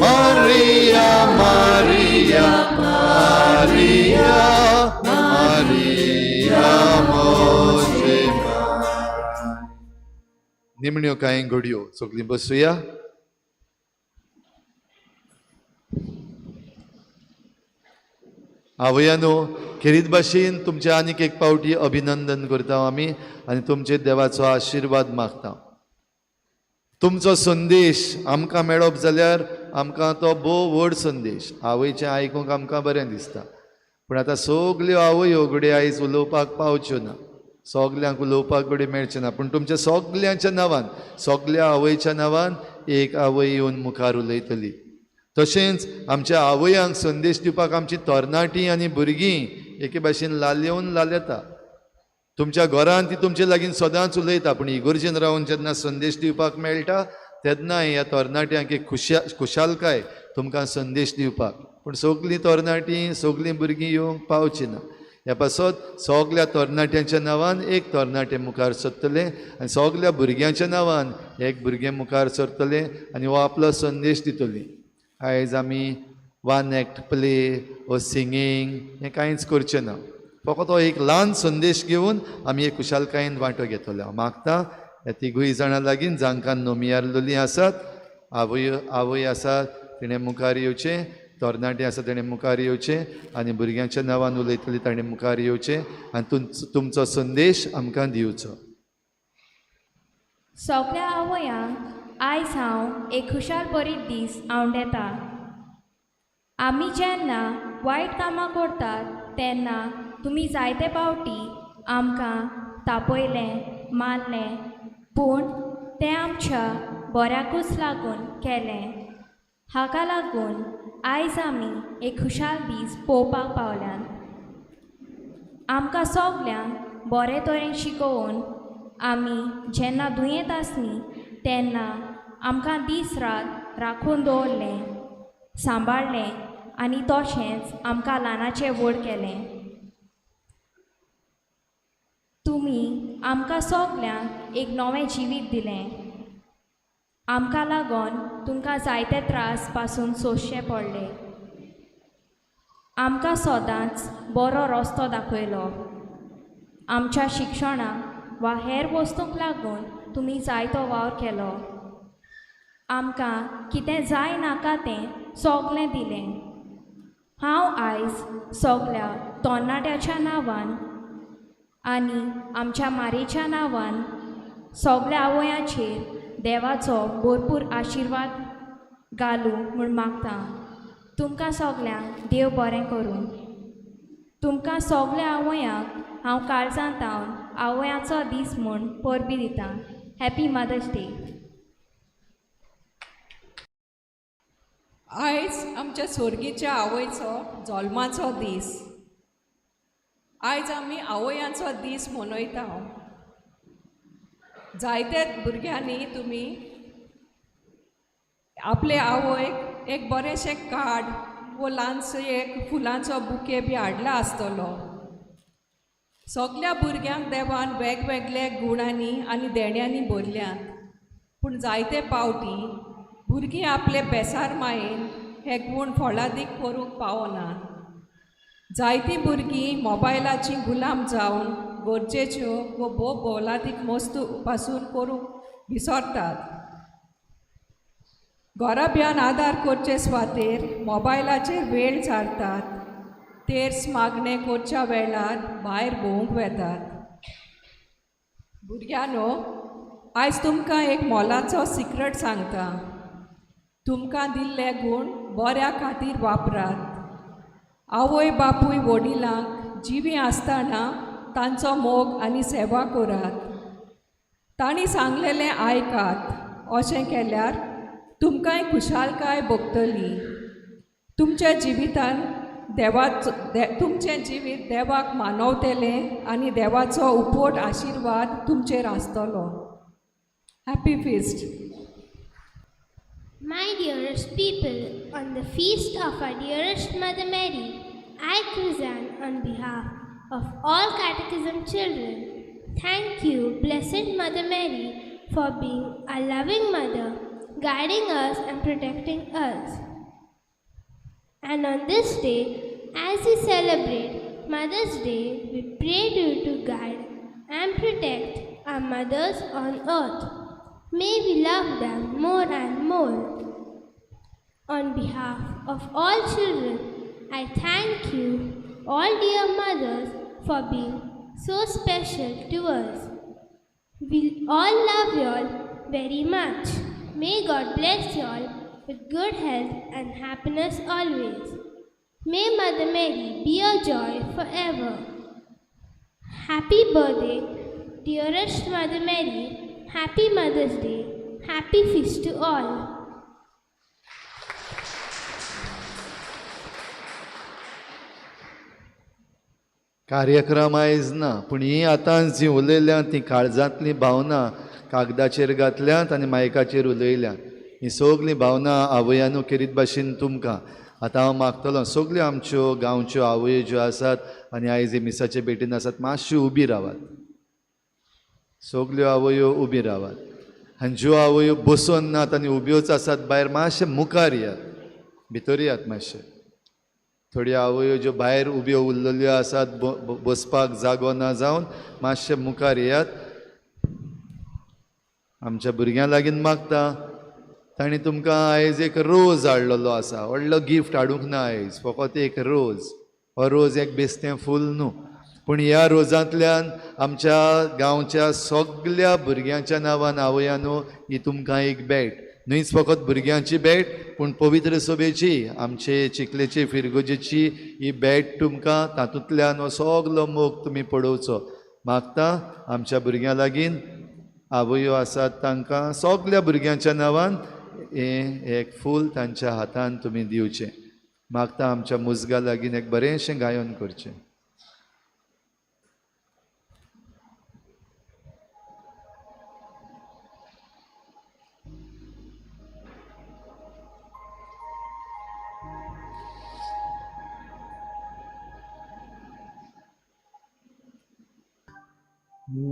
Maria Maria Maria Maria म्हजे my. निमण्यो कांय घडयो सगळीं बसुया. आवयानो, खेरीत भाशेन तुमचें आनीक एक पावटी अभिनंदन करता आमी आनी तुमचेर देवाचो आशिर्वाद मागता. तुमचो संदेश आमकां मेळप जाल्यार आमकां तो भोव व्हड संदेश. आवयचें आयकूंक आमकां बरें दिसता, पूण आतां सगल्यो आवयो घडये आयज उलोवपाक पावच्यो ना, सगल्यांक उलोवपाक घडये मेळचें ना, पूण तुमच्या सगल्यांच्या नांवान, सगल्या आवयच्या नांवान एक आवय येवन मुखार उलयतली. तशेंच आमच्या आवयांक संदेश दिवपाक आमची तरणाटीं आनी भुरगीं एके भाशेन लालेवन लालेता. तुमच्या घरान ती तुमचे लागीं सदांच उलयता, पूण इगर्जेन रावन जेन्ना संदेश दिवपाक मेळटा तेन्नाय ह्या तरणाट्यांक एक खुशालकाय तुमकां संदेश दिवपाक. पूण सगलीं तरणाटीं सगलीं भुरगीं येवंक पावची ना. ह्या पासत सगल्या तरणाट्यांच्या नांवान एक तरणाटे मुखार सरतलें आनी सगल्या भुरग्यांच्या नांवान एक भुरगें मुखार सरतलें आनी हो आपलो संदेश दितली. आयज आमी वन एक्ट प्ले वो सिंगींग हें कांयच करचें ना, फकत हो एक ल्हान संदेश घेवन आमी एक खुशालकायेन वांटो घेतले. हांव मागता ह्या तिगूय जाणां लागीं जांकां नोमियारलेलीं आसात, आवय आसात तिणें मुखार येवचें, तरणाटे आसा तेणें मुखार येवचें आनी भुरग्यांच्या नांवान उलयतली ताणें मुखार येवचें आनी तुमचो संदेश आमकां दिवचो. सगल्या आवयांक आयज हांव एक खुशाल बरी दीस आवडेता. आमी जेन्ना वायट कामां करतात तेन्ना तुमी जायते पावटी आमकां तापयलें, मारलें, पूण तें आमच्या बऱ्याकूच लागून केलें. हाका लागून आयज आमी एक खुशाल दीस पळोवपाक पावल्यात. आमकां सगल्यांक बरे तरेन शिकोवन आमी जेन्ना दुयेंत आसली तेन्ना आमकां दीस रात राखून दवरलें, सांबाळ्ळें आनी तशेंच आमकां ल्हानाचें व्हड केलें. तुमी आमकां सगल्यांक एक नवें जिवीत दिलें. आमकां लागून तुमकां जायते त्रास पासून सोंसचे पडले. आमकां सदांच बरो रस्तो दाखयलो. आमच्या शिक्षणाक वा हेर वस्तूंक लागून तुमी जायतो वावर केलो. आमकां कितें जाय नाका तें सगलें दिलें. हांव आयज सगल्या तरणाट्याच्या नांवान आनी आमच्या मारेच्या नांवान सगल्या आवयांचेर देवाचो भरपूर आशिर्वाद घालूं म्हूण मागता. तुमकां सगल्यांक देव बरें करूं. तुमकां सगल्या आवयांक हांव काळजांत हांव आवयांचो दीस म्हूण परबीं दितां. Happy mother's day. आयज आमच्या सोर्गीच्या आवयचो जल्माचो दीस. आयज आमी आवयांचो दीस मनयता. जायते भुरग्यांनी तुमी आपले आवयक एक बरेंशें कार्ड वो ल्हानसो एक फुलांचो बुके बी हाडला आसतलो. सगल्या भुरग्यांक देवान वेगवेगळे गुणांनी आनी देण्यांनी भरल्यात, पूण जायते पावटी भुरगीं आपले बेसार मायेन हे गूण फळादीक करूंक पावनात. जायतीं भुरगीं मोबायलाचीं गुलाम जावन गरजेच्यो वो भोव भोवलादीक वस्तू पासून करूंक विसरतात. घराब्यान आदार करचे सुवातेर मोबायलाचेर वेळ सारतात, तेर्स मागणें करच्या वेळार भायर भोंवूंक वेतात. भुरग्यांनो, आयज तुमकां एक मोलाचो सिक्रेट सांगता. तुमकां दिल्ले गूण बऱ्या खातीर वापरात. आवय बापूय वडिलांक जिवीं आसतना तांचो मोग आनी सेवा करात. तांणी सांगलेलें आयकात. अशें केल्यार तुमकांय खुशालकाय भोगतली. तुमच्या जिवितान देवाचो तुमचें जिवीत देवाक मानवतलें आनी देवाचो उपट आशिर्वाद तुमचेर आसतलो. Happy feast. My dearest people, on the feast of our dearest Mother Mary, I, Krizan, on behalf of all Catechism children, Thank you, Blessed Mother Mary, for being a loving mother, guiding us and protecting us. And on this day, as we celebrate Mother's Day, we pray to you to guide and protect our mothers on earth. May we love them more and more. On behalf of all children, I thank you, all dear mothers, for being so special to us. We all love you all very much. May God bless you all with good health and happiness always. May Mother Mary be your joy forever. Happy birthday, dearest Mother Mary. Happy Mother's Day. Happy feast to all. कार्यक्रम आयज ना, पूण हीं आतां जीं उलयल्यांत तीं काळजांतलीं भावनां कागदाचेर घातल्यांत आनी मायकाचेर उलयल्यांत. हीं सगलीं भावनां आवयानू खेरीत भाशेन तुमकां आतां हांव मागतलो सगल्यो आमच्यो गांवच्यो आवयो ज्यो आसात आनी आयज मिसाचे भेटीन आसात, मातश्यो उबी रावात. सगल्यो आवयो उबी रावात आनी ज्यो आवयो बसून नात आनी उब्योच आसात भायर, मातशें मुखार येयात, भितर येयात मातशें. थोड्यो आवयो ज्यो भायर उब्यो उरलेल्यो आसात, बसपाक जागो ना जावन, मातशें मुखार येयात. आमच्या भुरग्यां लागीं मागता, तांणी तुमकां आयज एक रोज हाडलेलो आसा. व्हडलो गिफ्ट हाडूंक ना आयज, फकत एक रोज. हो रोज एक बेस्तें फूल न्हू, पूण ह्या रोजांतल्यान आमच्या गांवच्या सगल्या भुरग्यांच्या नांवान आवयानो ही तुमकां एक भेट. न्हूच फकत भुरग्यांची भेट, पूण पवित्र सभेची, आमचे चिखलेची फिरगोजेची ही भेट तुमकां. तातूंतल्यान हो सगलो मोग तुमी पळोवचो. मागता आमच्या भुरग्यां लागीं आवयो आसात तांकां सगल्या भुरग्यांच्या नांवान हें एक फूल तांच्या हातान तुमी दिवचें. मागता आमच्या मुजगा लागीं एक बरेंशें गायन करचें.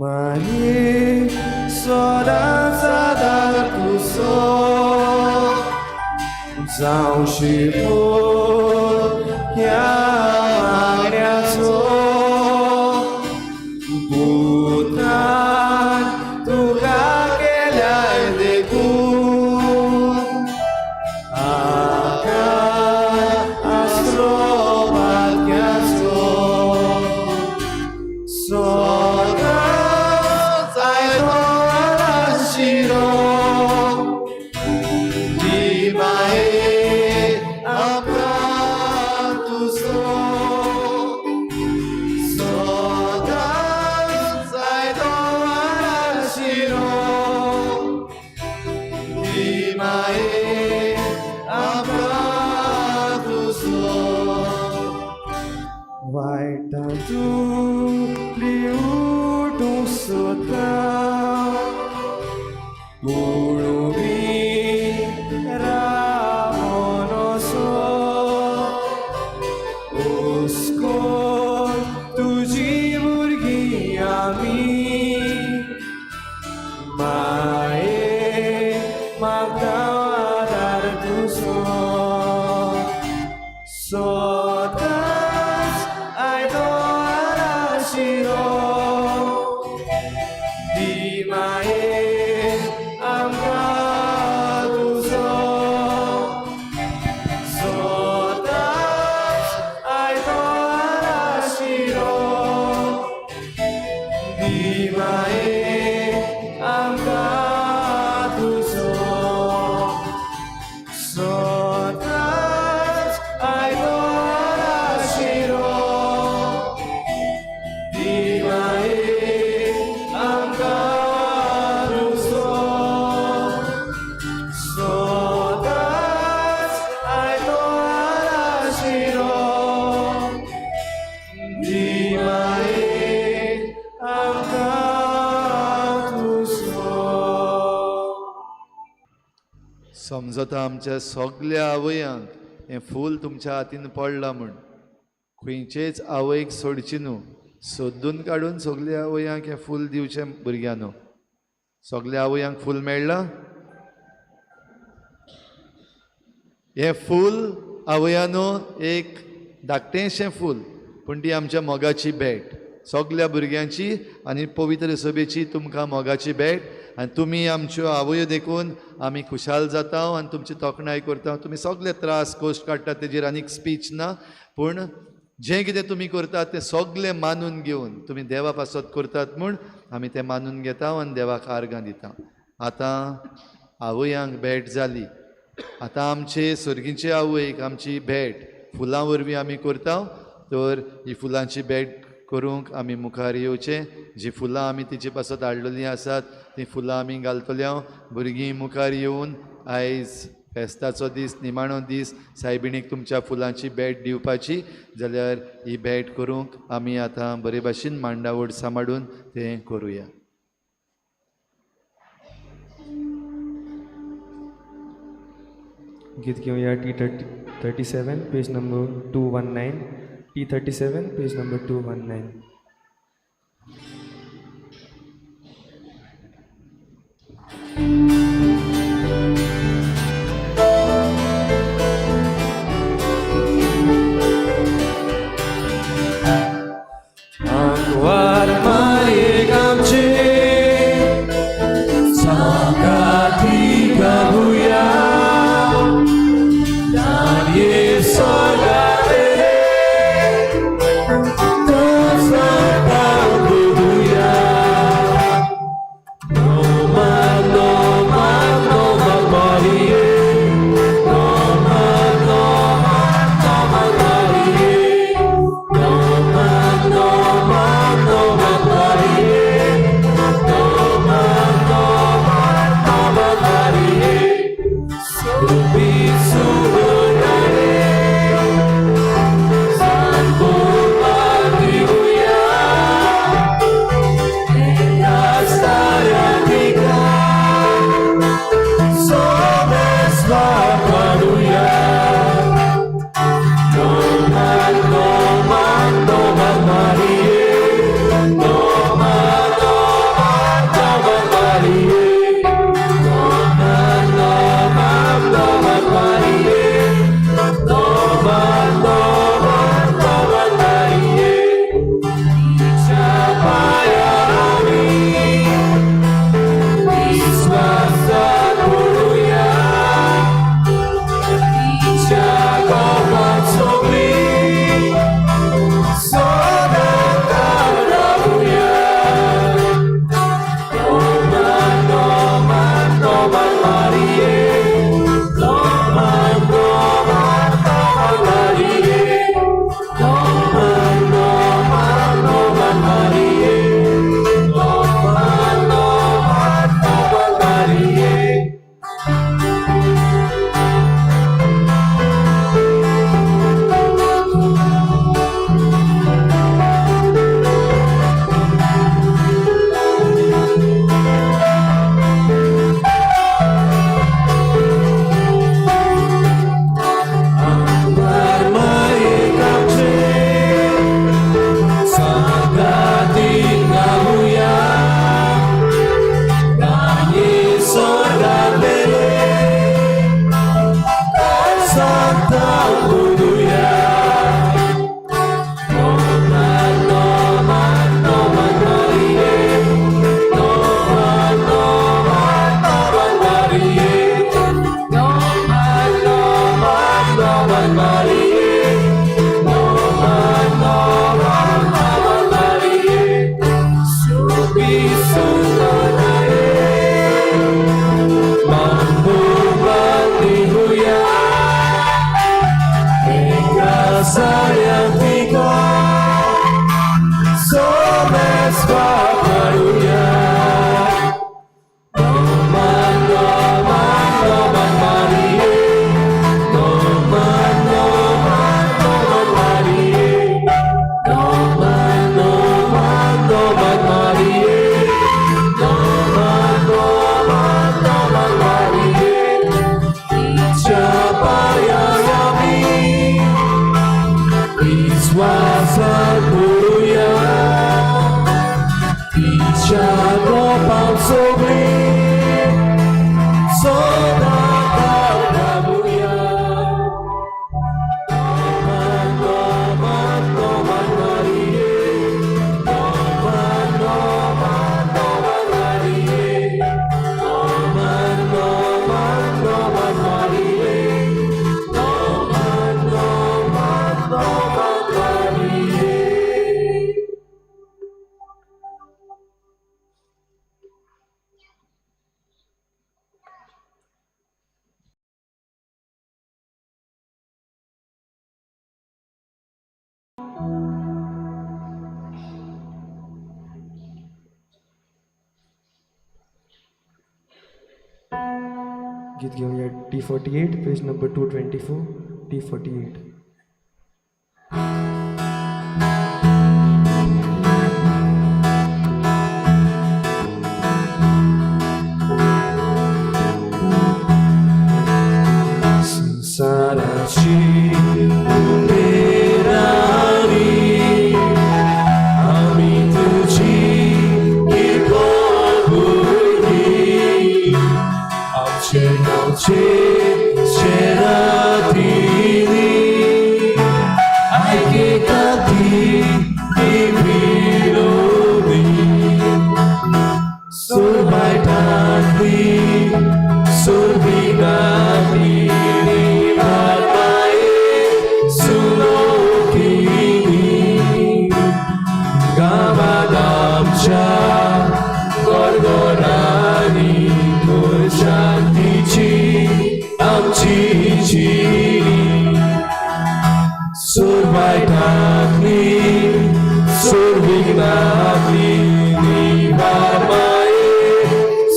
माये सदां सदां तुजो जावशी पूत ह्या मागण्याचो पुतान तुका केल्याय देखून आकार आसलो भाग्याचो सदां समजता आमच्या सगल्या आवयांक हें फूल तुमच्या हातीन पडलां म्हूण. खंयचेच आवयक सोडची न्हू, सोदून काडून सगल्या आवयांक हें फूल दिवचें भुरग्यांनो. सगल्या आवयांक फूल मेळ्ळां? हें फूल आवयानो एक धाकटेंशें फूल, पूण ती आमच्या मोगाची भेट सगल्या भुरग्यांची आनी पवित्र सभेची तुमकां मोगाची भेट. आनी तुमी आमच्यो आवयो देखून आमी खुशाल जाता आनी तुमची तोखणाय करता. तुमी सगळे त्रास कश्ट काडटा तेजेर आनीक स्पीच ना, पूण जें कितें तुमी करतात तें सगळें मानून घेवन तुमी देवा पासत करतात म्हूण आमी तें मानून घेता आनी देवाक आर्गां दिता. आतां आवयांक भेट जाली, आतां आमचे सर्गीचे आवयक आमची भेट फुलां वरवीं आमी करता. तर ही फुलांची भेट करूंक आमी मुखार येवचें. जीं फुलां आमी तिचे पासत हाडलेलीं आसात तीं फुलां आमी घालतले. भुरगीं मुखार येवन आयज फेस्ताचो दीस, निमाणो दीस, सायबिणीक तुमच्या फुलांची भेट दिवपाची जाल्यार ही भेट करूंक आमी आतां बरे भाशेन मांडावळ सांबाळून तें करुया. गीत घेवया T37, page number 219. T37, page number 219. आंकवार मायेक आमचे सांगाती गावया, दानये स्वर्गांतले, तूंच सगळीं सदां काळ राबुया. नोमान नोमान नोमान मारिये, नोमान नोमान नोमान मारिये, नोमान नोमान नोमान मारिये, नोमान नोमान नोमान मारिये. गीत घेऊया T48, page number 224, T48. संसाराची उमेराणी आमी तुजी किरकोळ भुरगीं, आमचे गांवचे शेरातीनी आयकेता ती विनोदी. सुरबायटांतली सुरबिगांतली निवारमाये सुलोकिनी, गांवांत आमच्या गरगरांनी कर शांतीची आमची जिणी. सुरबायटांतली सुरबिगांतली निवारमाये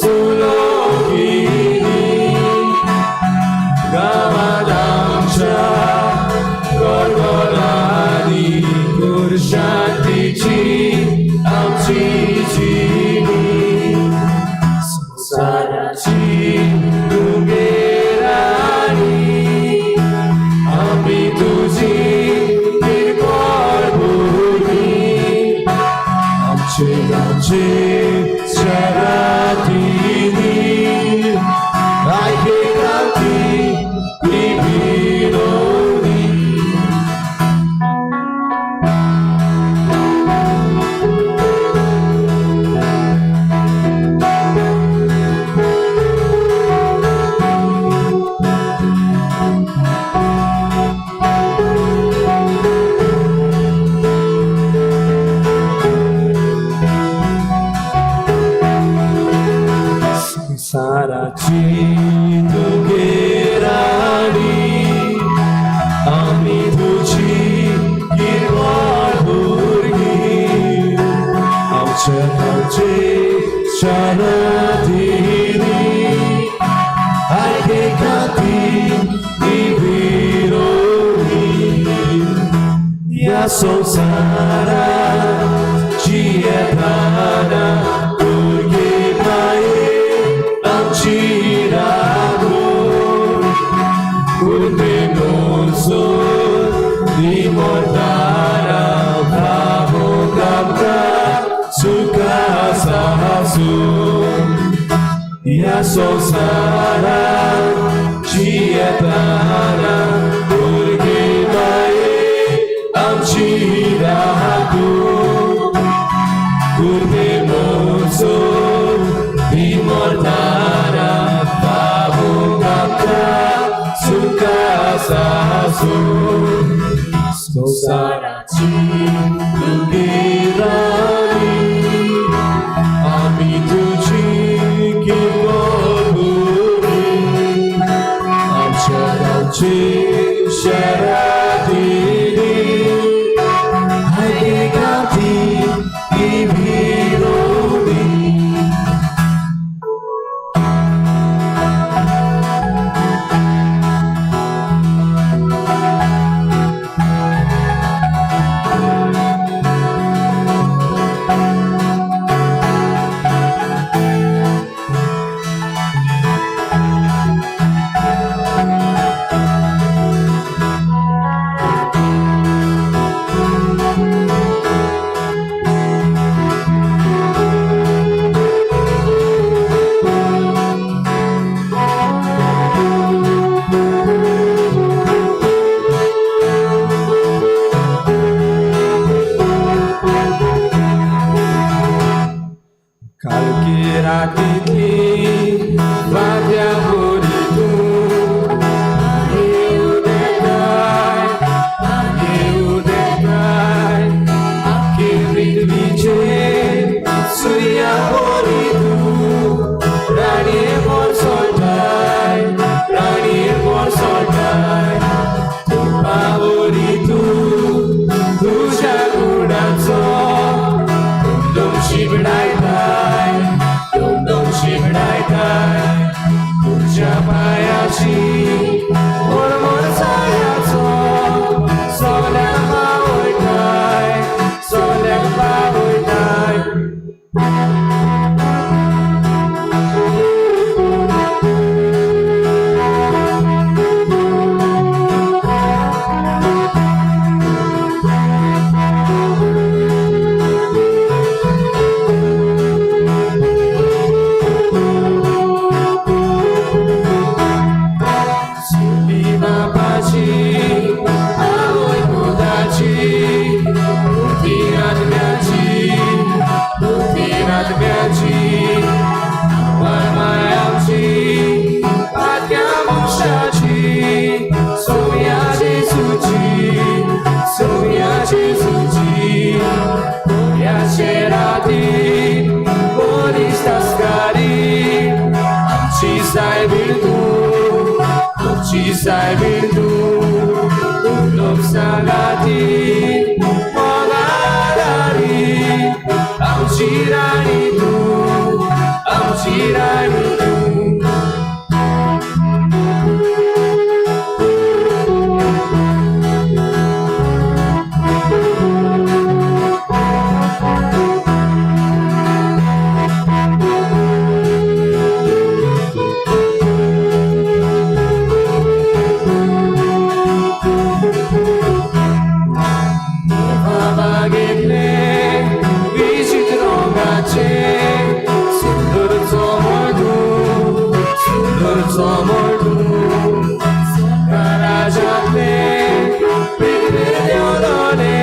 सुलोकिनी, गांवांत आमच्या गरगरांनी कर शांतीची आमची जिणी. संवसाराची तुगेराणी आमी तुजी किरकोळ भुरगीं, आमचे गांवचे शरातीनी आयकेता ती विनोदी. संसाराची तुगेराणी आमी तुजी किरकोळ भुरगीं, आमच्या गांवचे शारातीनी आयकेता ती विनोदी. ह्या संवसारात जियेताना तुगे माये आमची राखून, कुर्ते मोरसून निमोताना भावूंक आमकां सुखा सासून. ह्या संवसारात जियेताना तुगे माये आमची राखून, कुर्ते मोरसून निमोताना भावूंक आमकां सुखा सासून. संवसाराची तुगेराणी आमी तुजी किरकोळ भुरगीं, आमच्या गांवचे शरातीनी आयकेता ती विनोदी. रातींतली फांत्या बोरी तूं आनी उदेताय आनी उदेताय आख्खे पृथ्वीचेर सुर्या बोरी तूं राणये बोरसोटाय राणये बोरसोटाय कृपा बोरी तूं तुज्या गुणाचो डुमडुम शिबडायताय डुमडुम शिबडायताय तुज्या पांयाची मोरमोर सायाचो सगल्यांक पावयताय सगल्यांक पावयताय. सुली बापाची आवय पुताची मुक्ती आत्म्याची मुक्ती आत्म्याची वरमाय आमची पात्या मोक्षाची सोम्या जेजूची सोम्या जेजूची कोऱ्याचे राती पोलीस तस्करी आमची सायबीण तूं आमची सायबीण तूं लोक सांगाती मोगादारी आमची राणी तूं आमची राणी तूं. बागेतले विचित्र रंगाचे सुंदर चमळ तूं सुंदर चमळ तूं राजातले पृथ्वीर देवलोले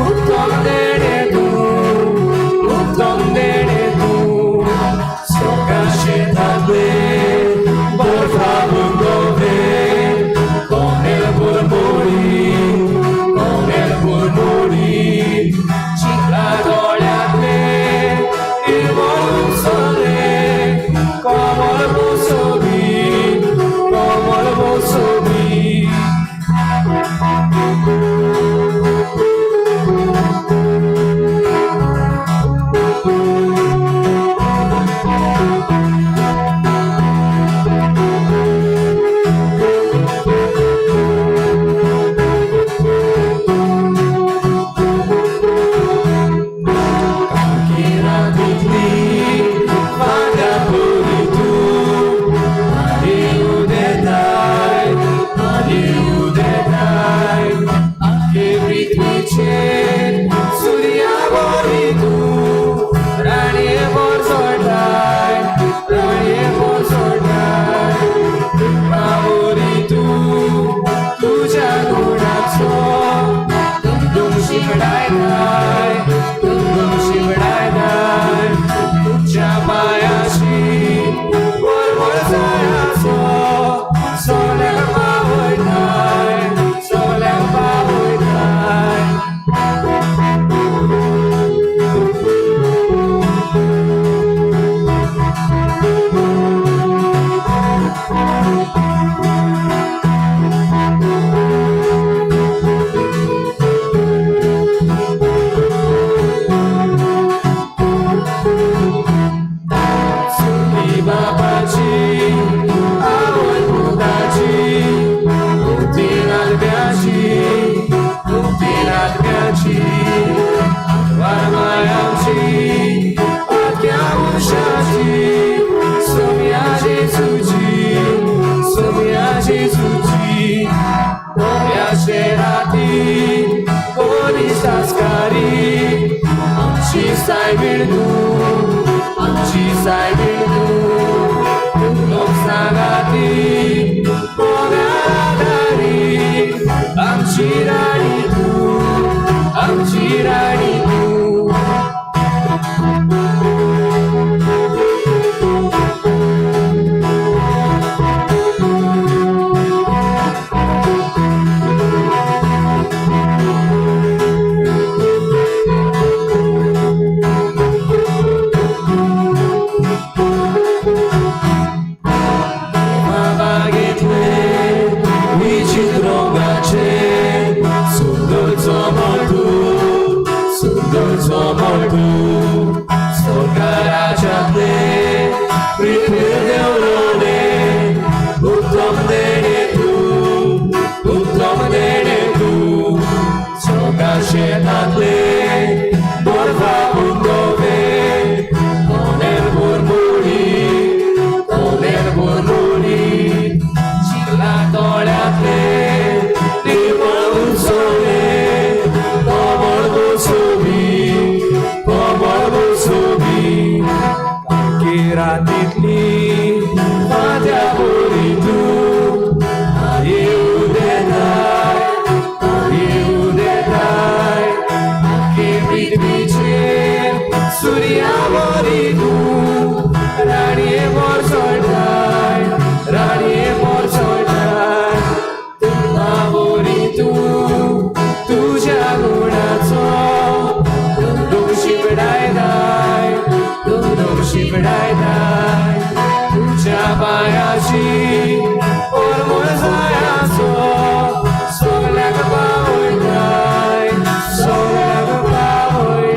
उत्तम देणे तूं उत्तम देणे तूं स्वर्गा शेतांतले बर्फा बुंदोवे कोणेल बुरबुरी कोणेल बुरबुरी चिखला दोळ्यांतले निर्मळ उसले कमल बसोबी कमल बसोबी. रातींतली फांत्या पुरी तूं आनी उदेताय आनी उदेताय आख्खे पृथ्वीचेर सुर्या बोरी तूं राणये बोरसोटाय राणये बोरसोटाय कृपा बोरी तूं तुज्या गुणाचो डुमडुम शिबडायताय डुमडुम शिबडायताय तुज्या पांयाची मोरमोर जायाचो सगल्यांक पावयताय सगल्यांक पावयताय. सुली बापाची आवय पुताची मुक्ती आत्म्याची मुक्ती आत्म्याची वरमाय आमची पात्या उशाची सोम्या जेजूची सोम्या जेजूची कोऱ्याचे राती पोलीस तस्करी आमची सायबीण तूं आमची सायबीण तूं लोक सांगाती मोगादारी आमची राणी तूं आमची राणी तूं. पृथ्वीर देवलोले उत्तम देणे तूं, उत्तम देणे तूं. सोका शेतांतले बर्फा पुंदोवे, तोनेर बुरबुरी, तोनेर बुरबुरी. चिखला तोळ्यांतले निर्मळ उसोले, कोमळ बसोबी, कोमळ बसोबी. रातीतली फांत्या बोरी तूं, येऊ देताय, येऊ देताय. आख्खे पृथ्वीचेर सुर्या बोरी तूं, राणये मोर सोडटाय, राणये मोर सोडटाय. तुका बोरी तूं, तुज्या गुणाचो दुमदुम शिंपडायताय, दुमदुम शिंपडायताय. तुज्या पांयाची परमळ जायाचो सगल्याक पावयताय, सगल्याक पावयताय.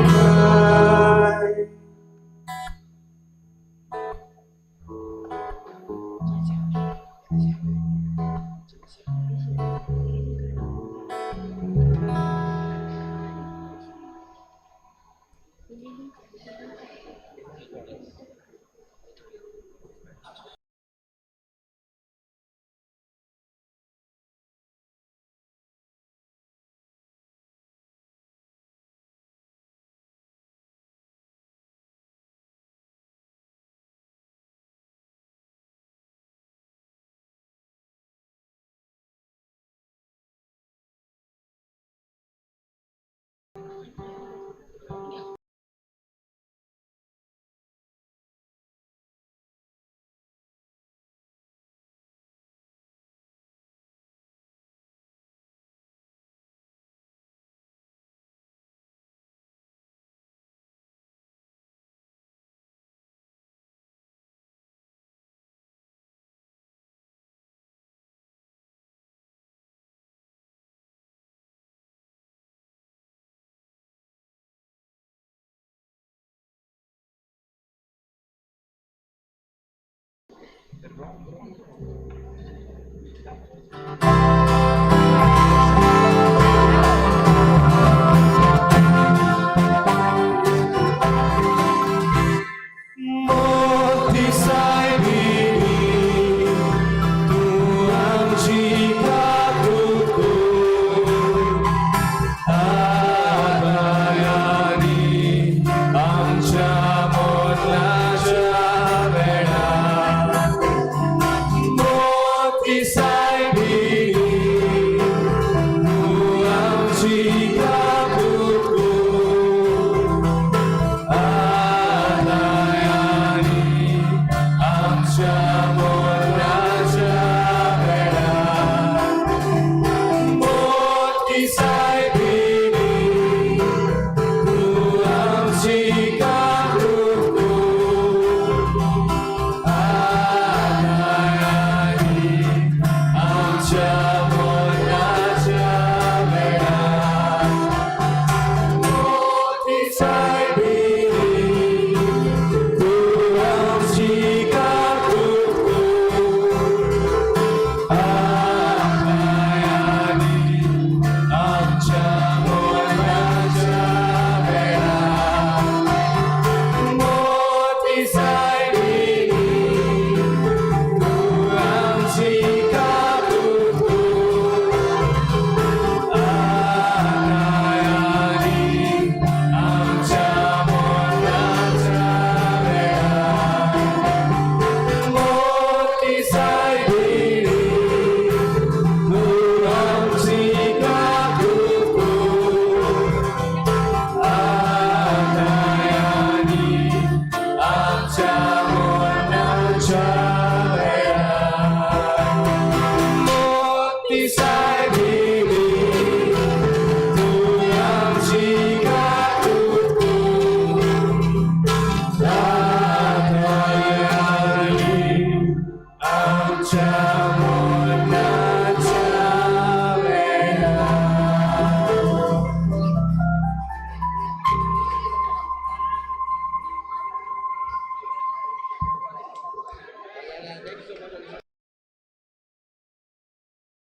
मोती सायबिणी, तूं आमची काकूट कर. आतां आमच्या मरणाच्या वेळार. मोती सायबिणी, तूं आमची काकूट कर. आतां